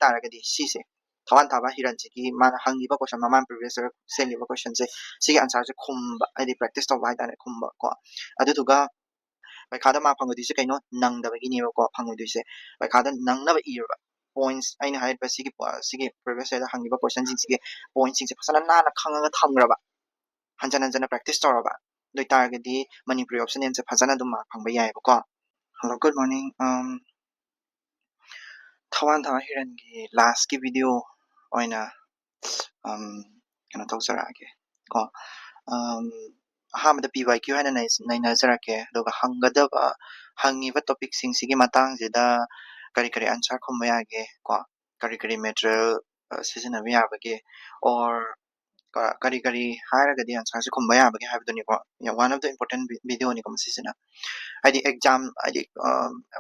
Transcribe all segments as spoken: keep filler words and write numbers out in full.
ꯇꯥꯔꯒꯗꯤ ꯁꯤꯁꯦ ꯊꯋꯥꯟ ꯊꯥꯕ ꯍꯤꯔꯟꯁꯤꯒꯤ ꯃꯥꯅ ꯍꯪꯉꯤꯕ question, ꯃꯃꯥꯡ previous year ꯁꯦꯝꯈꯤꯕ questionꯁꯦ, ꯁꯤꯒꯤ answerꯁꯦ ꯈꯨꯝꯕ, ꯍꯥꯏꯗꯤ practice ꯇꯧꯕ ꯍꯥꯏꯇꯥꯔꯦ, ꯈꯨꯝꯕ ꯀꯣ꯫ ꯑꯗꯨꯗꯨꯒ ꯄꯩꯈꯥꯗ ꯃꯥꯔꯛ ꯐꯪꯉꯣꯏꯗꯣꯏꯁꯦ ꯀꯩꯅꯣ? ꯅꯪꯗꯕꯒꯤꯅꯦꯕꯀꯣ ꯐꯪꯉꯣꯏꯗꯣꯏꯁꯦ꯫ ꯄꯩꯈꯥꯗ ꯅꯪꯅꯕ ꯏꯔꯕ points, ꯑꯩꯅ ꯍꯥꯏꯔꯤꯕ ꯁꯤꯒꯤ ꯄꯣ-, ꯁꯤꯒꯤ previous yearꯗ ꯍꯪꯉꯤꯕ questionꯁꯤꯡꯁꯤꯒꯤ pointꯁꯤꯡꯁꯦ ꯐꯖꯅ ꯅꯥꯟꯅ ꯈꯪꯉꯒ ꯊꯝꯈ꯭ꯔꯕ, ꯍꯟꯖꯟ ꯍꯟꯖꯟꯅ practice ꯇꯧꯔꯕ, ꯑꯗꯨ ꯑꯣꯏꯇꯥꯔꯒꯗꯤ ꯃꯅꯤꯄꯨꯔꯤ optionalꯁꯦ ꯐꯖꯅ ꯑꯗꯨꯝ ꯃꯥꯔꯛ ꯐꯪꯕ ꯌꯥꯏꯑꯕꯀꯣ꯫ Hello, good morning. Um, ꯊꯋꯥꯟ ꯊꯥꯕ ꯍꯤꯔꯟꯒꯤ lastꯀꯤ video ꯑꯣꯏꯅ, um, ꯀꯩꯅꯣ ꯇꯧꯖꯔꯛꯑꯒꯦ ꯀꯣ꯫ Um, ꯑꯍꯥꯟꯕꯗ P Y Q ꯍꯥꯏꯅ ꯅꯩ-, ꯅꯩꯅꯖꯔꯛꯀꯦ, ꯑꯗꯨꯒ ꯍꯪꯒꯗꯕ, ꯍꯪꯉꯤꯕ topicꯁꯤꯡꯁꯤꯒꯤ ꯃꯇꯥꯡꯁꯤꯗ ꯀꯔꯤ ꯀꯔꯤ answer ꯈꯨꯝꯕ ꯌꯥꯒꯦ ꯀꯣ, ꯀꯔꯤ ꯀꯔꯤ material, ꯑ, ꯁꯤꯖꯤꯟꯅꯕ ꯌꯥꯕꯒꯦ, or ꯀ-, ꯀꯔꯤ ꯀꯔꯤ ꯍꯥꯏꯔꯒꯗꯤ answerꯁꯦ ꯈꯨꯝꯕ ꯌꯥꯕꯒꯦ ꯍꯥꯏꯕꯗꯨꯅꯤꯀꯣ꯫ One of the important vi-, videoꯅꯤꯀꯣ ꯃꯁꯤꯁꯤꯅ꯫ ꯍꯥꯏꯗꯤ exam, ꯍꯥꯏꯗꯤ, ꯑ,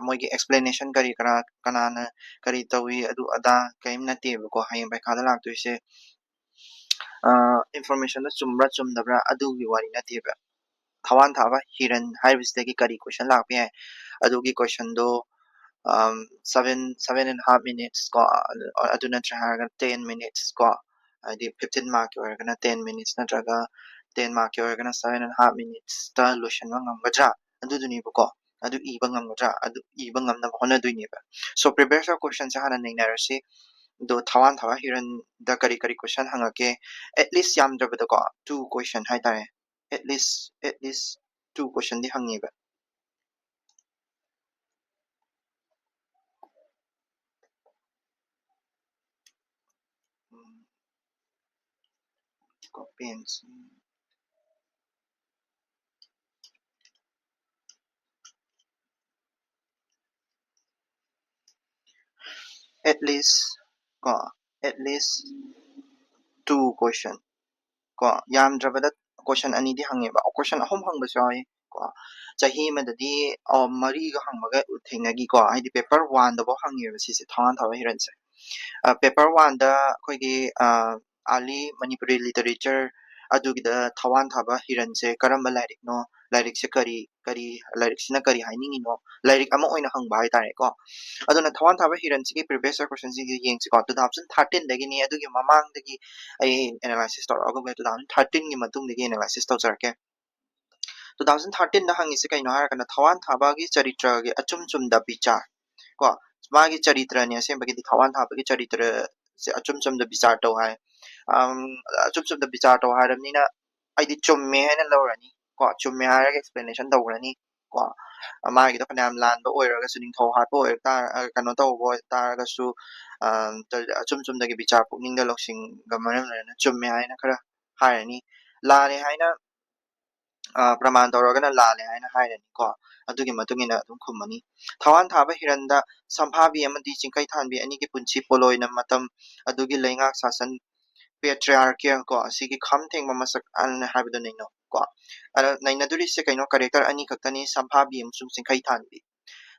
ꯃꯣꯏꯒꯤ explanation ꯀꯔꯤ ꯀꯔꯥ, ꯀꯅꯥꯅ ꯀꯔꯤ ꯇꯧꯏ, ꯑꯗꯨ ꯑꯗꯥ ꯀꯔꯤꯝ ꯅꯠꯇꯦꯕꯀꯣ꯫ ꯍꯌꯦꯡ ꯄꯩꯈꯥꯗ ꯂꯥꯛꯇꯣꯏꯁꯦ, ꯑ, informationꯗꯣ ꯆꯨꯝꯕ꯭ꯔꯥ ꯆꯨꯝꯗꯕ꯭ꯔꯥ ꯑꯗꯨꯒꯤ ꯋꯥꯔꯤ ꯅꯠꯇꯦꯕ꯫ ꯊꯋꯥꯟ ꯊꯥꯕ ꯍꯤꯔꯟ ꯍꯥꯏꯕꯁꯤꯗꯒꯤ ꯀꯔꯤ question ꯂꯥꯛꯄ ꯌꯥꯏ? ꯑꯗꯨꯒꯤ questionꯗꯣ, ꯑꯝ, seven, seven and half minutes ꯀꯣ, ꯑꯗꯨ, ꯑꯗꯨ ꯅꯠꯇ꯭ꯔꯦ ꯍꯥꯏꯔꯒꯅ ten minutes ꯀꯣ, ꯍꯥꯏꯗꯤ fifteen markꯀꯤ ꯑꯣꯏꯔꯒꯅ ten minutes ꯅꯠꯇ꯭ꯔꯒ ten markꯀꯤ ꯑꯣꯏꯔꯒꯅ seven and half minutesꯇ ꯂꯣꯏꯁꯤꯟꯕ ꯉꯝꯒꯗ꯭ꯔꯥ? ꯑꯗꯨꯗꯨꯅꯦꯕꯀꯣ꯫ ꯑꯗꯨ ꯏꯕ ꯉꯝꯒꯗ꯭ꯔꯥ? ꯑꯗꯨ ꯏꯕ ꯉꯝꯅꯕ ꯍꯣꯠꯅꯗꯣꯏꯅꯦꯕ꯫ So, previous year questionꯁꯦ ꯍꯥꯟꯅ ꯅꯩꯅꯔꯁꯤ꯫ ꯑꯗꯣ ꯊꯋꯥꯟ ꯊꯥꯕ ꯍꯤꯔꯟꯗ ꯀꯔꯤ ꯀꯔꯤ question ꯍꯪꯉꯛꯀꯦ? At least ꯌꯥꯝꯗ꯭ꯔꯕꯗꯀꯣ, two question ꯍꯥꯏꯇꯥꯔꯦ꯫ At least, at least two questionꯗꯤ ꯍꯪꯉꯦꯕ꯫ Um, copy and see. At least ꯀꯣ, at least two question ꯀꯣ, ꯌꯥꯝꯗ꯭ꯔꯕꯗ question ꯑꯅꯤꯗꯤ ꯍꯪꯉꯦꯕ, question ꯑꯍꯨꯝ ꯍꯪꯕꯁꯨ ꯌꯥꯎꯋꯤ ꯀꯣ꯫ ꯆꯍꯤ ꯑꯃꯗꯗꯤ, ꯑ, ꯃꯔꯤꯒ ꯍꯪꯕꯒ ꯊꯦꯡꯅꯈꯤꯀꯣ, ꯍꯥꯏꯗꯤ paper oneꯗꯐꯥꯎ ꯍꯪꯉꯦꯕ ꯁꯤꯁꯦ, ꯊꯋꯥꯟ ꯊꯥꯕ ꯍꯤꯔꯟꯁꯦ꯫ ꯑ, paper oneꯗ ꯑꯩꯈꯣꯏꯒꯤ, ꯑ, early Manipuri literature ꯑꯗꯨꯒꯤꯗ ꯊꯋꯥꯟ ꯊꯥꯕ ꯍꯤꯔꯟꯁꯦ ꯀꯔꯝꯕ ꯂꯥꯏꯔꯤꯛꯅꯣ, ꯂꯥꯏꯔꯤꯛꯁꯦ ꯀꯔꯤ ꯀꯔꯤ, ꯂꯥꯏꯔꯤꯛꯁꯤꯅ ꯀꯔꯤ ꯍꯥꯏꯅꯤꯡꯉꯤꯅꯣ, ꯂꯥꯏꯔꯤꯛ ꯑꯃ ꯑꯣꯏꯅ ꯍꯪꯕ ꯍꯥꯏꯇꯥꯔꯦꯀꯣ꯫ ꯑꯗꯨꯅ ꯊꯋꯥꯟ ꯊꯥꯕ ꯍꯤꯔꯟꯁꯤꯒꯤ previous year questionꯁꯤꯡꯁꯦ ꯌꯦꯡꯁꯤꯀꯣ꯫ Two thousand thirteenꯗꯒꯤꯅꯤ, ꯑꯗꯨꯒꯤ ꯃꯃꯥꯡꯗꯒꯤ ꯑꯩ analysis ꯇꯧꯔꯛꯑꯒ two thousand thirteenꯒꯤ ꯃꯇꯨꯡꯗꯒꯤ analysis ꯇꯧꯖꯔꯛꯀꯦ꯫ Two thousand thirteenꯗ ꯍꯪꯉꯤꯁꯦ ꯀꯩꯅꯣ ꯍꯥꯏꯔꯒꯅ ꯊꯋꯥꯟ ꯊꯥꯕꯒꯤ ꯆꯔꯤꯇ꯭ꯔꯒꯤ ꯑꯆꯨꯝ ꯆꯨꯝꯗ ꯕꯤꯆꯥꯔ ꯀꯣ, ꯃꯥꯒꯤ ꯆꯔꯤꯇ꯭ꯔꯅꯤ, ꯑꯁꯦꯡꯕꯒꯤꯗꯤ ꯊꯋꯥꯟ ꯊꯥꯕꯒꯤ ꯆꯔꯤꯇ꯭ꯔꯁꯦ ꯑꯆꯨꯝ ꯆꯨꯝꯗ ꯕꯤꯆꯥꯔ ꯇꯧ ꯍꯥꯏ꯫ ꯑꯝ, ꯑꯆꯨꯝ ꯆꯨꯝꯗ ꯕꯤꯆꯥꯔ ꯇꯧ ꯍꯥꯏꯔꯕꯅꯤꯅ ꯑꯩꯗꯤ ꯆꯨꯝꯃꯦ ꯍꯥꯏꯅ ꯂꯧꯔꯅꯤ ꯀꯣ, ꯆꯨꯝꯃꯦ ꯍꯥꯏꯔꯒ explanation ꯇꯧꯈ꯭ꯔꯅꯤ ꯀꯣ꯫ ꯃꯥꯒꯤꯗꯣ ꯐꯅꯌꯥꯝ ꯂꯥꯟꯕ ꯑꯣꯏꯔꯒꯁꯨ, ꯅꯤꯡꯊꯧ ꯍꯥꯠꯄ ꯑꯣꯏꯔ ꯇꯥꯔ-, ꯑ, ꯀꯩꯅꯣ ꯇꯧꯕ ꯑꯣꯏ ꯇꯥꯔꯒꯁꯨ, ꯑ, ꯑꯆꯨꯝ ꯆꯨꯝꯗꯒꯤ ꯕꯤꯆꯥꯔ ꯄꯨꯛꯅꯤꯡꯗ ꯂꯧꯁꯤꯡꯒ ꯃꯔꯝ ꯂꯩꯅꯅ ꯆꯨꯝꯃꯦ ꯍꯥꯏꯅ ꯈꯔ ꯍꯥꯏꯔꯅꯤ꯫ ꯂꯥꯜꯂꯦ ꯍꯥꯏꯅ, ꯑ, ꯄ꯭ꯔꯃꯥꯟ ꯇꯧꯔꯒꯅ ꯂꯥꯜꯂꯦ ꯍꯥꯏꯅ ꯍꯥꯏꯔꯅꯤꯀꯣ꯫ ꯑꯗꯨꯒꯤ ꯃꯇꯨꯡ ꯏꯟꯅ ꯑꯗꯨꯝ ꯈꯨꯝꯃꯅꯤ꯫ ꯊꯋꯥꯟ ꯊꯥꯕ ꯍꯤꯔꯟꯗ ꯁꯝꯐꯥꯕꯤ ꯑꯃꯗꯤ ꯆꯤꯡꯈꯩꯊꯥꯟꯕꯤ ꯑꯅꯤꯒꯤ ꯄꯨꯟꯁꯤ ꯄꯣꯠꯂꯣꯏꯅ ꯃꯇꯝ ꯑꯗꯨꯒꯤ ꯂꯩꯉꯥꯛ ꯁꯥꯁꯟ patriarchal ꯀꯣ, ꯑꯁꯤꯒꯤ ꯈꯝ ꯊꯦꯡꯕ ꯃꯁꯛ ꯑꯅ ꯍꯥꯏꯕꯗꯨ ꯅꯩꯅꯧ ꯀꯣ꯫ ꯑꯗꯣ ꯅꯩꯅꯗꯣꯔꯤꯁꯦ ꯀꯩꯅꯣ? Character ꯑꯅꯤ ꯈꯛꯇꯅꯤ, ꯁꯝꯐꯥꯕꯤ ꯑꯃꯁꯨꯡ ꯆꯤꯡꯈꯩꯊꯥꯟꯕꯤ꯫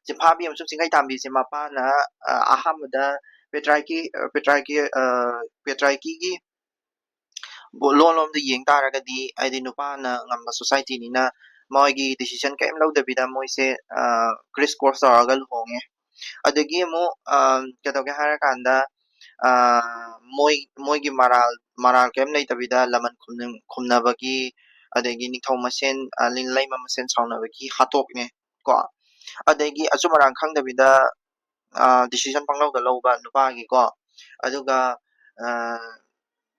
ꯁꯝꯐꯥꯕꯤ ꯑꯃꯁꯨꯡ ꯆꯤꯡꯈꯩꯊꯥꯟꯕꯤꯁꯦ ꯃꯄꯥꯅ, ꯑ, ꯑꯍꯥꯟꯕꯗ patriarchy, ꯑ, patriarchy, ꯑ, patriarchyꯒꯤ ꯕꯣ-, ꯂꯣꯟ ꯂꯣꯝꯗ ꯌꯦꯡ ꯇꯥꯔꯒꯗꯤ, ꯍꯥꯏꯗꯤ ꯅꯨꯄꯥꯅ ꯉꯝꯕ societyꯅꯤꯅ ꯃꯣꯏꯒꯤ decision ꯀꯔꯤꯝ ꯂꯧꯗꯕꯤꯗ ꯃꯣꯏꯁꯦ, ꯑ, criss cross ꯇꯧꯔꯒ ꯂꯨꯍꯣꯡꯉꯦ꯫ ꯑꯗꯒꯤ ꯑꯃꯨꯛ, ꯑ, ꯀꯩꯗꯧꯒꯦ ꯍꯥꯏꯔꯀꯥꯟꯗ, ꯑ, ꯃꯣꯏ, ꯃꯣꯏꯒꯤ ꯃꯔꯥꯜ, ꯃꯔꯥꯜ ꯀꯔꯤꯝ ꯂꯩꯇꯕꯤꯗ ꯂꯃꯟ ꯈꯨꯝꯅ-, ꯈꯨꯝꯅꯕꯒꯤ, ꯑꯗꯒꯤ ꯅꯤꯡꯊꯧ ꯃꯁꯦꯟ, ꯑ, ꯂꯤ-, ꯂꯩꯃ ꯃꯁꯦꯟ ꯁꯥꯎꯅꯕꯒꯤ ꯍꯥꯠꯇꯣꯛꯅꯦ ꯀꯣ꯫ ꯑꯗꯒꯤ ꯑꯆꯨꯝ ꯑꯔꯥꯟ ꯈꯪꯗꯕꯤꯗ, ꯑ, decision ꯄꯪꯂꯧꯗ ꯂꯧꯕ ꯅꯨꯄꯥꯒꯤꯀꯣ꯫ ꯑꯗꯨꯒ, ꯑ,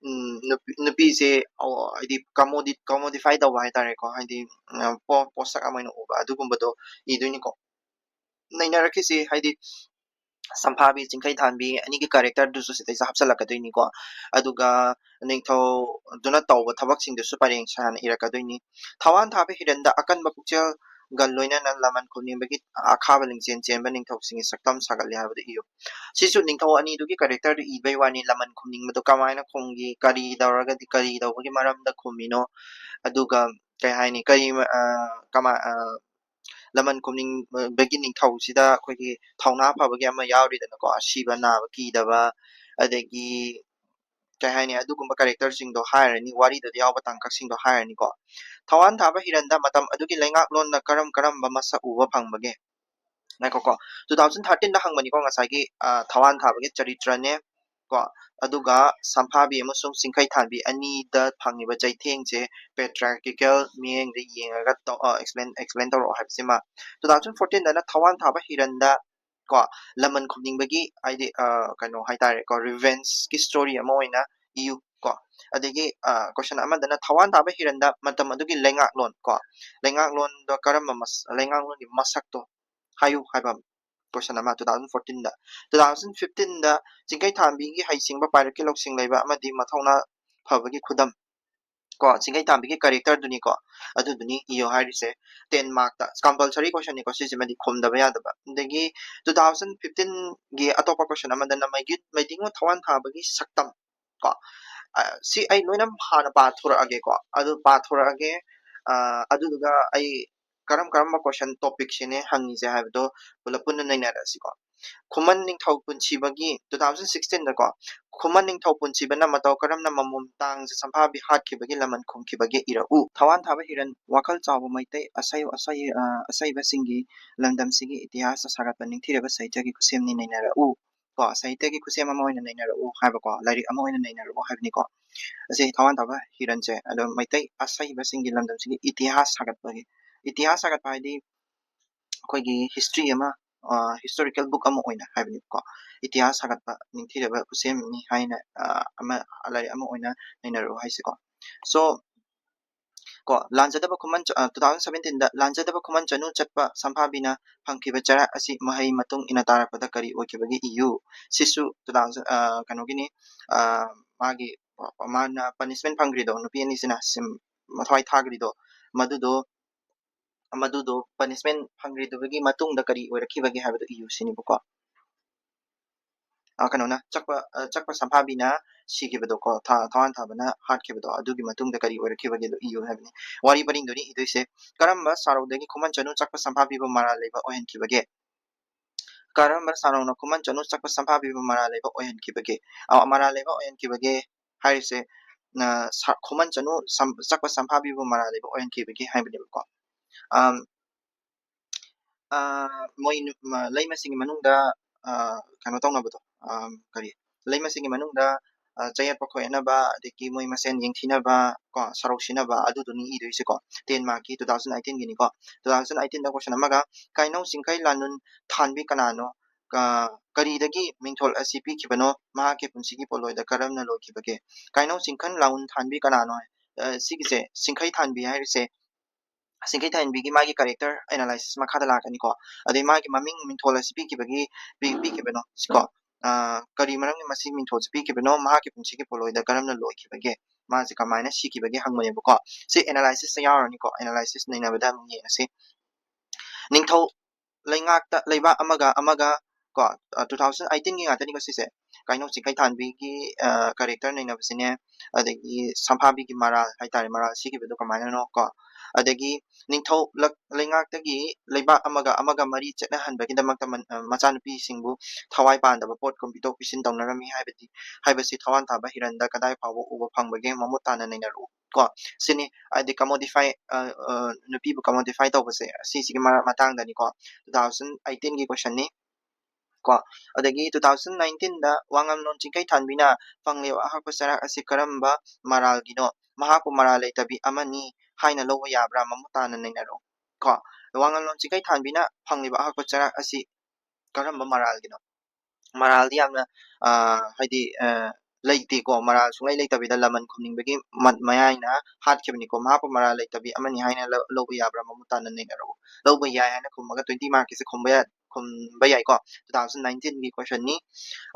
ꯎꯝ, ꯅꯨꯄꯤ-, ꯅꯨꯄꯤꯁꯦ, ꯑꯣ, ꯍꯥꯏꯗꯤ commodi-, commodify ꯇꯧꯕ ꯍꯥꯏꯇꯥꯔꯦꯀꯣ, ꯍꯥꯏꯗꯤ, ꯎꯝ, ꯄꯣ-, ꯄꯣꯠꯁꯛ ꯑꯃ ꯑꯣꯏꯅ ꯎꯕ ꯑꯗꯨꯒꯨꯝꯕꯗꯣ ꯏꯗꯣꯏꯅꯤꯀꯣ꯫ ꯅꯩꯅꯔꯛꯈꯤꯁꯤ ꯍꯥꯏꯗꯤ ꯁꯝꯐꯥꯕꯤ, ꯆꯤꯡꯈꯩꯊꯥꯟꯕꯤ ꯑꯅꯤꯒꯤ characterꯗꯨꯁꯨ ꯁꯤꯗꯩꯁꯤꯗ ꯍꯥꯞꯆꯤꯜꯂꯛꯀꯗꯣꯏꯅꯤꯀꯣ꯫ ꯑꯗꯨꯒ ꯅꯤꯡꯊꯧꯗꯨꯅ ꯇꯧꯕ ꯊꯕꯛꯁꯤꯡꯗꯨꯁꯨ ꯄꯔꯦꯡ ꯁꯥꯅ ꯏꯔꯛꯀꯗꯣꯏꯅꯤ꯫ ꯊꯋꯥꯟ ꯊꯥꯕ ꯍꯤꯔꯟꯗ ꯑꯀꯟꯕ ꯄꯨꯛꯆꯦꯜꯒ ꯂꯣꯏꯅꯅ ꯂꯃꯟ ꯈꯨꯝꯅꯤꯡꯕꯒꯤ ꯑꯈꯥꯕ ꯂꯤꯡꯖꯦꯜ ꯆꯦꯟꯕ ꯅꯤꯡꯊꯧꯁꯤꯡꯒꯤ ꯁꯛꯇꯝ ꯁꯥꯒꯠꯂꯤ ꯍꯥꯏꯕꯗꯨ ꯏꯌꯨ꯫ ꯁꯤꯁꯨ ꯅꯤꯡꯊꯧ ꯑꯅꯤꯗꯨꯒꯤ characterꯗꯨ ꯏꯕꯩ ꯋꯥꯅꯤ, ꯂꯃꯟ ꯈꯨꯝꯅꯤꯡꯕꯗꯣ ꯀꯃꯥꯏꯅ ꯈꯨꯝꯈꯤ, ꯀꯔꯤ ꯇꯧꯔꯒꯗꯤ, ꯀꯔꯤ ꯇꯧꯕꯒꯤ ꯃꯔꯝꯗ ꯈꯨꯝꯃꯤꯅꯣ, ꯑꯗꯨꯒ ꯀꯩ ꯍꯥꯏꯅꯤ, ꯀꯔꯤ, ꯑ, ꯀꯃꯥꯏ-, ꯑ, ꯂꯃꯟ ꯈꯨꯝꯅꯤꯡꯕꯒꯤ ꯅꯤꯡꯊꯧꯁꯤꯗ ꯑꯩꯈꯣꯏꯒꯤ ꯊꯧꯅꯥ ꯐꯕꯒꯤ ꯑꯃ ꯌꯥꯎꯔꯤꯗꯅꯀꯣ, ꯁꯤꯕ ꯅꯥꯕ ꯀꯤꯗꯕ, ꯑꯗꯒꯤ ꯀꯩ ꯍꯥꯏꯅꯤ, ꯑꯗꯨꯒꯨꯝꯕ characterꯁꯤꯡꯗꯣ ꯍꯥꯏꯔꯅꯤ, ꯋꯥꯔꯤꯗꯨꯗ ꯌꯥꯎꯕ ꯇꯥꯡꯀꯛꯁꯤꯡꯗꯣ ꯍꯥꯏꯔꯅꯤꯀꯣ꯫ ꯊꯋꯥꯟ ꯊꯥꯕ ꯍꯤꯔꯟꯗ ꯃꯇꯝ ꯑꯗꯨꯒꯤ ꯂꯩꯉꯥꯛꯂꯣꯟꯗ ꯀꯔꯝ ꯀꯔꯝꯕ ꯃꯁꯛ ꯎꯕ ꯐꯪꯕꯒꯦ? ꯉꯥꯏꯈꯣꯀꯣ, two thousand thirteenꯗ ꯍꯪꯕꯅꯤꯀꯣ ꯉꯁꯥꯏꯒꯤ, ꯑ, ꯊꯋꯥꯟ ꯊꯥꯕꯒꯤ ꯆꯔꯤꯇ꯭ꯔꯅꯦ ꯀꯣ, ꯑꯗꯨꯒ ꯁꯝꯐꯥꯕꯤ ꯑꯃꯁꯨꯡ ꯆꯤꯡꯈꯩꯊꯥꯟꯕꯤ ꯑꯅꯤꯗ ꯐꯪꯉꯤꯕ ꯆꯩꯊꯦꯡꯁꯦ patriarchal ꯃꯤꯠꯌꯦꯡꯗ ꯌꯦꯡꯉꯒ ꯇꯧ-, ꯑ, explain, explain ꯇꯧꯔꯛꯑꯣ ꯍꯥꯏꯕꯁꯤꯃ꯫ Two thousand fourteenꯗꯅ ꯊꯋꯥꯟ ꯊꯥꯕ ꯍꯤꯔꯟꯗ ꯀꯣ, ꯂꯃꯟ ꯈꯨꯝꯅꯤꯡꯕꯒꯤ ꯍꯥꯏꯗꯤ, ꯑ, ꯀꯩꯅꯣ ꯍꯥꯏꯇꯥꯔꯦꯀꯣ, revengeꯀꯤ story ꯑꯃ ꯑꯣꯏꯅ ꯏꯌꯨ ꯀꯣ꯫ ꯑꯗꯒꯤ, ꯑ, question ꯑꯃꯗꯅ ꯊꯋꯥꯟ ꯊꯥꯕ ꯍꯤꯔꯟꯗ ꯃꯇꯝ ꯑꯗꯨꯒꯤ ꯂꯩꯉꯥꯛꯂꯣꯟ ꯀꯣ, ꯂꯩꯉꯥꯛꯂꯣꯟꯗꯣ ꯀꯔꯝꯕ ꯃꯁ-, ꯂꯩꯉꯥꯛꯂꯣꯟꯒꯤ ꯃꯁꯛꯇꯣ ꯍꯥꯏꯌꯨ ꯍꯥꯏꯕ question ꯑꯃ two thousand fourteenꯗ꯫ Two thousand fifteenꯗ ꯆꯤꯡꯈꯩꯊꯥꯟꯕꯤꯒꯤ ꯍꯩꯁꯤꯡꯕ ꯄꯥꯏꯔꯛꯀꯤ ꯂꯧꯁꯤꯡ ꯂꯩꯕ ꯑꯃꯗꯤ ꯃꯊꯧꯅꯥ ꯐꯕꯒꯤ ꯈꯨꯗꯝ ꯀꯣ, ꯆꯤꯡꯈꯩꯊꯥꯟꯕꯤꯒꯤ characterꯗꯨꯅꯤꯀꯣ, ꯑꯗꯨꯗꯨꯅꯤ ꯏꯌꯣ ꯍꯥꯏꯔꯤꯁꯦ꯫ Ten markꯇ compulsory questionꯅꯤꯀꯣ, ꯁꯤꯁꯤꯃꯗꯤ ꯈꯨꯝꯗꯕ ꯌꯥꯗꯕ꯫ ꯑꯗꯒꯤ two thousand fifteenꯒꯤ ꯑꯇꯣꯞꯄ question ꯑꯃꯗꯅ ꯃꯩꯒꯤ-, ꯃꯩꯗꯤꯡꯉꯨ ꯊꯋꯥꯟ ꯊꯥꯕꯒꯤ ꯁꯛꯇꯝ ꯀꯣ, ꯑ, ꯁꯤ ꯑꯩ ꯂꯣꯏꯅ ꯍꯥꯟꯅ ꯄꯥꯊꯣꯔꯛꯑꯒꯦꯀꯣ, ꯑꯗꯨ ꯄꯥꯊꯣꯔꯛꯑꯒꯦ꯫ ꯑ, ꯑꯗꯨꯗꯨꯒ ꯑꯩ ꯀꯔꯝ ꯀꯔꯝꯕ question topicꯁꯤꯅꯦ ꯍꯪꯉꯤꯁꯦ ꯍꯥꯏꯕꯗꯣ ꯄꯨꯂꯞ ꯄꯨꯟꯅ ꯅꯩꯅꯔꯛꯑꯁꯤꯀꯣ꯫ ꯈꯨꯃꯟ ꯅꯤꯡꯊꯧ ꯄꯨꯟꯁꯤꯕꯒꯤ two thousand sixteenꯗꯀꯣ, ꯈꯨꯃꯟ ꯅꯤꯡꯊꯧ ꯄꯨꯟꯁꯤꯕꯅ ꯃꯇꯧ ꯀꯔꯝꯅ ꯃꯃꯣꯝ ꯇꯥꯡꯖ ꯁꯝꯐꯥꯕꯤ ꯍꯥꯠꯈꯤꯕꯒꯤ ꯂꯃꯟ ꯈꯨꯝꯈꯤꯕꯒꯦ ꯏꯔꯛꯎ꯫ ꯊꯋꯥꯟ ꯊꯥꯕ ꯍꯤꯔꯟ ꯋꯥꯈꯜ ꯆꯥꯎꯕ ꯃꯩꯇꯩ ꯑꯁꯩ-, ꯑꯁꯩ-, ꯑ, ꯑꯁꯩꯕꯁꯤꯡꯒꯤ ꯂꯝꯗꯝꯁꯤꯒꯤ ꯏꯇꯤꯍꯥꯁ ꯁꯥꯒꯠꯄ ꯅꯤꯡꯊꯤꯔꯕ ꯁꯥꯍꯤꯇ꯭ꯌꯒꯤ ꯈꯨꯠꯁꯦꯝꯅꯤ ꯅꯩꯅꯔꯛꯎ꯫ ꯀꯣ, ꯁꯥꯍꯤꯇ꯭ꯌꯒꯤ ꯈꯨꯠꯁꯦꯝ ꯑꯃ ꯑꯣꯏꯅ ꯅꯩꯅꯔꯛꯎ ꯍꯥꯏꯕꯀꯣ, ꯂꯥꯏꯔꯤꯛ ꯑꯃ ꯑꯣꯏꯅ ꯅꯩꯅꯔꯛꯎ ꯍꯥꯏꯕꯅꯤꯀꯣ꯫ ꯑꯁꯤ ꯊꯋꯥꯟ ꯊꯥꯕ ꯍꯤꯔꯟꯁꯦ ꯑꯗꯣ ꯃꯩꯇꯩ ꯑꯁꯩꯕꯁꯤꯡꯒꯤ ꯂꯝꯗꯝꯁꯤꯒꯤ ꯏꯇꯤꯍꯥꯁ ꯁꯥꯒꯠꯄꯒꯤ, ꯏꯇꯤꯍꯥꯁ ꯁꯥꯒꯠꯄ ꯍꯥꯏꯗꯤ ꯑꯩꯈꯣꯏꯒꯤ history ꯑꯃ, ꯑ, historical book ꯑꯃ ꯑꯣꯏꯅ ꯍꯥꯏꯕꯅꯦꯕꯀꯣ꯫ ꯏꯇꯤꯍꯥꯁ ꯁꯥꯒꯠꯄ ꯅꯤꯡꯊꯤꯔꯕ ꯈꯨꯠꯁꯦꯝꯅꯤ ꯍꯥꯏꯅ, ꯑ, ꯑꯃ, ꯂꯥꯏꯔꯤꯛ ꯑꯃ ꯑꯣꯏꯅ ꯅꯩꯅꯔꯛꯎ ꯍꯥꯏꯁꯤꯀꯣ꯫ So, ꯀꯣ, ꯂꯥꯟꯖꯗꯕ ꯈꯨꯃꯟ ꯆ-, ꯑ, two thousand seventeenꯗ ꯂꯥꯟꯖꯗꯕ ꯈꯨꯃꯟ ꯆꯅꯨ ꯆꯠꯄ ꯁꯝꯐꯥꯕꯤꯅ ꯐꯪꯈꯤꯕ ꯆꯩꯔꯥꯛ ꯑꯁꯤ ꯃꯍꯩ ꯃꯇꯨꯡ ꯏꯟꯅ ꯇꯥꯔꯛꯄꯗ ꯀꯔꯤ ꯑꯣꯏꯈꯤꯕꯒꯦ ꯏꯌꯨ꯫ ꯁꯤꯁꯨ two thousand, ꯑ, ꯀꯩꯅꯣꯒꯤꯅꯤ, ꯑ, ꯃꯥꯒꯤ, ꯃꯥꯅ punishment ꯐꯪꯈ꯭ꯔꯤꯗꯣ, ꯅꯨꯄꯤ ꯑꯅꯤꯁꯤꯅ ꯁꯤꯝ-, ꯃꯊ꯭ꯋꯥꯏ ꯊꯥꯈ꯭ꯔꯤꯗꯣ, ꯃꯗꯨꯗꯣ, ꯃꯗꯨꯗꯣ punishment ꯐꯪꯈ꯭ꯔꯤꯗꯨꯒꯤ ꯃꯇꯨꯡꯗ ꯀꯔꯤ ꯑꯣꯏꯔꯛꯈꯤꯕꯒꯦ ꯍꯥꯏꯕꯗꯣ ꯏꯌꯨ ꯁꯤꯅꯦꯕꯀꯣ꯫ ꯑ, ꯀꯩꯅꯣꯅ, ꯆꯛꯄ, ꯑ, ꯆꯛꯄ ꯁꯝꯐꯥꯕꯤꯅ ꯁꯤꯈꯤꯕꯗꯣ ꯀꯣ, ꯊꯥ-, ꯊꯋꯥꯟ ꯊꯥꯕꯅ ꯍꯥꯠꯈꯤꯕꯗꯣ, ꯑꯗꯨꯒꯤ ꯃꯇꯨꯡꯗ ꯀꯔꯤ ꯑꯣꯏꯔꯛꯈꯤꯕꯒꯦꯗꯣ ꯏꯌꯨ ꯍꯥꯏꯕꯅꯤ꯫ ꯋꯥꯔꯤ ꯄꯔꯤꯡꯗꯨꯅꯤ ꯏꯗꯣꯏꯁꯦ꯫ ꯀꯔꯝꯕ ꯁꯥꯔꯧꯗꯒꯤ ꯈꯨꯃꯟ ꯆꯅꯨ ꯆꯛꯄ ꯁꯝꯐꯥꯕꯤꯕꯨ ꯃꯔꯥꯜ ꯂꯩꯕ ꯑꯣꯏꯍꯟꯈꯤꯕꯒꯦ? ꯀꯔꯝꯕ ꯁꯥꯔꯧꯅ ꯈꯨꯃꯟ ꯆꯅꯨ ꯆꯠꯄ ꯁꯝꯐꯥꯕꯤꯕꯨ ꯃꯔꯥꯜ ꯂꯩꯕ ꯑꯣꯏꯍꯟꯈꯤꯕꯒꯦ? ꯑ, ꯃꯔꯥꯜ ꯂꯩꯕ ꯑꯣꯏꯍꯟꯈꯤꯕꯒꯦ ꯍꯥꯏꯔꯤꯁꯦ, ꯑ, ꯁꯥ-, ꯈꯨꯃꯟ ꯆꯅꯨ ꯁꯝ-, ꯆꯠꯄ ꯁꯝꯐꯥꯕꯤꯕꯨ ꯃꯔꯥꯜ ꯂꯩꯕ ꯑꯣꯏꯍꯟꯈꯤꯕꯒꯦ ꯍꯥꯏꯕꯅꯦꯕꯀꯣ꯫ ꯑꯝ, ꯑ, ꯃꯣꯏ ꯅꯨ-, ꯃ-, ꯂꯩꯃꯁꯤꯡꯒꯤ ꯃꯅꯨꯡꯗ, ꯑ, ꯀꯩꯅꯣ ꯇꯧꯅꯕꯗꯣ, ꯑꯝ, ꯀꯔꯤ, ꯂꯩꯃꯁꯤꯡꯒꯤ ꯃꯅꯨꯡꯗ, ꯑ, ꯆꯌꯦꯠꯄ ꯈꯣꯏꯌꯦꯠꯅꯕ, ꯑꯗꯒꯤ ꯃꯣꯏ ꯃꯁꯦꯟ ꯌꯦꯡꯊꯤꯅꯕ, ꯀꯣ, ꯁꯔꯧ ꯁꯤꯅꯕ, ꯑꯗꯨꯗꯨꯅꯤ ꯏꯗꯣꯏꯁꯦꯀꯣ꯫ Ten markꯀꯤ, two thousand eighteenꯒꯤꯅꯤꯀꯣ꯫ Two thousand eighteenꯗ question ꯑꯃꯒ, ꯀꯥꯏꯅꯧ ꯆꯤꯡꯈꯩ ꯂꯥꯟꯅꯨꯟ ꯊꯥꯟꯕꯤ ꯀꯅꯥꯅꯣ? ꯀ-, ꯀꯔꯤꯗꯒꯤ ꯃꯤꯡꯊꯣꯜ ꯑꯁꯤ ꯄꯤꯈꯤꯕꯅꯣ? ꯃꯍꯥꯛꯀꯤ ꯄꯨꯟꯁꯤꯒꯤ ꯄꯣꯠꯂꯣꯏꯗ ꯀꯔꯝꯅ ꯂꯣꯏꯈꯤꯕꯒꯦ? ꯀꯥꯏꯅꯧ ꯆꯤꯡꯈꯟ ꯂꯥꯎꯟ ꯊꯥꯟꯕꯤ ꯀꯅꯥꯅꯣ? ꯑ, ꯁꯤꯒꯤꯁꯦ, ꯆꯤꯡꯈꯩ ꯊꯥꯟꯕꯤ ꯍꯥꯏꯔꯤꯁꯦ, ꯆꯤꯡꯈꯩ ꯊꯥꯟꯕꯤꯒꯤ ꯃꯥꯒꯤ character analysis ꯃꯈꯥꯗ ꯂꯥꯛꯀꯅꯤꯀꯣ꯫ ꯑꯗꯩ ꯃꯥꯒꯤ ꯃꯃꯤꯡ ꯃꯤꯡꯊꯣꯜ ꯑꯁꯤ ꯄꯤꯈꯤꯕꯒꯤ, ꯄꯤ-, ꯄꯤꯈꯤꯕꯅꯣ? ꯁꯤꯀꯣ, ꯑ, ꯀꯔꯤ ꯃꯔꯝꯒꯤ ꯃꯁꯤ ꯃꯤꯡꯊꯣꯜꯁꯤ ꯄꯤꯈꯤꯕꯅꯣ? ꯃꯍꯥꯛꯀꯤ ꯄꯨꯟꯁꯤꯒꯤ ꯄꯣꯠꯂꯣꯏꯗ ꯀꯔꯝꯅ ꯂꯣꯏꯈꯤꯕꯒꯦ? ꯃꯥꯁꯦ ꯀꯃꯥꯏꯅ ꯁꯤꯈꯤꯕꯒꯦ ꯍꯪꯕꯅꯦꯕꯀꯣ꯫ ꯁꯤ analysisꯇ ꯌꯥꯎꯔꯅꯤꯀꯣ꯫ Analysis ꯅꯩꯅꯕꯗ ꯑꯃꯨꯛ ꯌꯦꯡꯉꯁꯤ꯫ ꯅꯤꯡꯊꯧ ꯂꯩꯉꯥꯛꯇ ꯂꯩꯕꯥꯛ ꯑꯃꯒ ꯑꯃꯒ ꯀꯣ, ꯑ, two thousand eighteenꯒꯤ ꯉꯥꯛꯇꯅꯤꯀꯣ ꯁꯤꯁꯦ꯫ ꯀꯥꯏꯅꯧ ꯆꯤꯡꯈꯩ ꯊꯥꯟꯕꯤꯒꯤ, ꯑ, character ꯅꯩꯅꯕꯁꯤꯅꯦ, ꯑꯗꯒꯤ ꯁꯝꯐꯥꯕꯤꯒꯤ ꯃꯔꯥꯜ ꯍꯥꯏꯇꯥꯔꯦ, ꯃꯔꯥꯜ ꯁꯤꯈꯤꯕꯗꯣ ꯀꯃꯥꯏꯅꯅꯣ ꯀꯣ, ꯑꯗꯒꯤ ꯅꯤꯡꯊꯧ ꯂꯛ-, ꯂꯩꯉꯥꯛꯇꯒꯤ ꯂꯩꯕꯥꯛ ꯑꯃꯒ ꯑꯃꯒ ꯃꯔꯤ ꯆꯠꯅꯍꯟꯕꯒꯤꯗꯃꯛꯇ ꯃꯟ-, ꯑ, ꯃꯆꯥꯅꯨꯄꯤꯁꯤꯡꯕꯨ ꯊꯋꯥꯏ ꯄꯥꯟꯗꯕ ꯄꯣꯠꯀꯨꯝ ꯄꯤꯊꯣꯛ ꯄꯤꯁꯤꯟ ꯇꯧꯅꯔꯝꯃꯤ ꯍꯥꯏꯕꯗꯤ, ꯍꯥꯏꯕꯁꯤ ꯊꯋꯥꯟ ꯊꯥꯕ ꯍꯤꯔꯟꯗ ꯀꯗꯥꯏ ꯐꯥꯎꯕ ꯎꯕ ꯐꯪꯕꯒꯦ? ꯃꯃꯨꯠ ꯇꯥꯅ ꯅꯩꯅꯔꯛꯎ ꯀꯣ꯫ ꯁꯤꯅꯤ, ꯍꯥꯏꯗꯤ commodify, ꯑ, ꯑ, ꯅꯨꯄꯤꯕꯨ commodify ꯇꯧꯕꯁꯦ, ꯑꯁꯤꯁꯤꯒꯤ ꯃꯔ-, ꯃꯇꯥꯡꯗꯅꯤꯀꯣ꯫ Two thousand eighteenꯒꯤ questionꯅꯤ ꯀꯣ꯫ ꯑꯗꯒꯤ two thousand nineteenꯗ ꯋꯥꯉꯝꯂꯣꯟ ꯆꯤꯡꯈꯩ ꯊꯥꯟꯕꯤꯅ ꯐꯪꯂꯤꯕ ꯑꯍꯛꯄ ꯆꯩꯔꯥꯛ ꯑꯁꯤ ꯀꯔꯝꯕ ꯃꯔꯥꯜꯒꯤꯅꯣ? ꯃꯍꯥꯛꯄꯨ ꯃꯔꯥꯜ ꯂꯩꯇꯕꯤ ꯑꯃꯅꯤ ꯍꯥꯏꯅ ꯂꯧꯕ ꯌꯥꯕ꯭ꯔꯥ? ꯃꯃꯨꯠ ꯇꯥꯅ ꯅꯩꯅꯔꯛꯎ ꯀꯣ꯫ ꯋꯥꯉꯝꯂꯣꯟ ꯆꯤꯡꯈꯩ ꯊꯥꯟꯕꯤꯅ ꯐꯪꯂꯤꯕ ꯑꯍꯛꯄ ꯆꯩꯔꯥꯛ ꯑꯁꯤ ꯀꯔꯝꯕ ꯃꯔꯥꯜꯒꯤꯅꯣ? ꯃꯔꯥꯜꯗꯤ ꯌꯥꯝꯅ, ꯑ, ꯍꯥꯏꯗꯤ, ꯑ, ꯂꯩꯇꯦꯀꯣ꯫ ꯃꯔꯥꯜ ꯁꯨꯡꯂꯩ ꯂꯩꯇꯕꯤꯗ ꯂꯃꯟ ꯈꯨꯝꯅꯤꯡꯕꯒꯤ ꯃ-, ꯃꯌꯥꯏꯅ ꯍꯥꯠꯈꯤꯕꯅꯤꯀꯣ꯫ ꯃꯍꯥꯛꯄꯨ ꯃꯔꯥꯜ ꯂꯩꯇꯕꯤ ꯑꯃꯅꯤ ꯍꯥꯏꯅ ꯂꯧ-, ꯂꯧꯕ ꯌꯥꯕ꯭ꯔꯥ? ꯃꯃꯨꯠ ꯇꯥꯅ ꯅꯩꯅꯔꯛꯎ꯫ ꯂꯧꯕ ꯌꯥꯏ ꯍꯥꯏꯅ ꯈꯨꯝꯃꯒ twenty markꯀꯤꯁꯦ ꯈꯨꯝꯕ ꯌꯥ-, ꯈꯨꯝꯕ ꯌꯥꯏꯀꯣ꯫ Two thousand nineteenꯒꯤ questionꯅꯤ꯫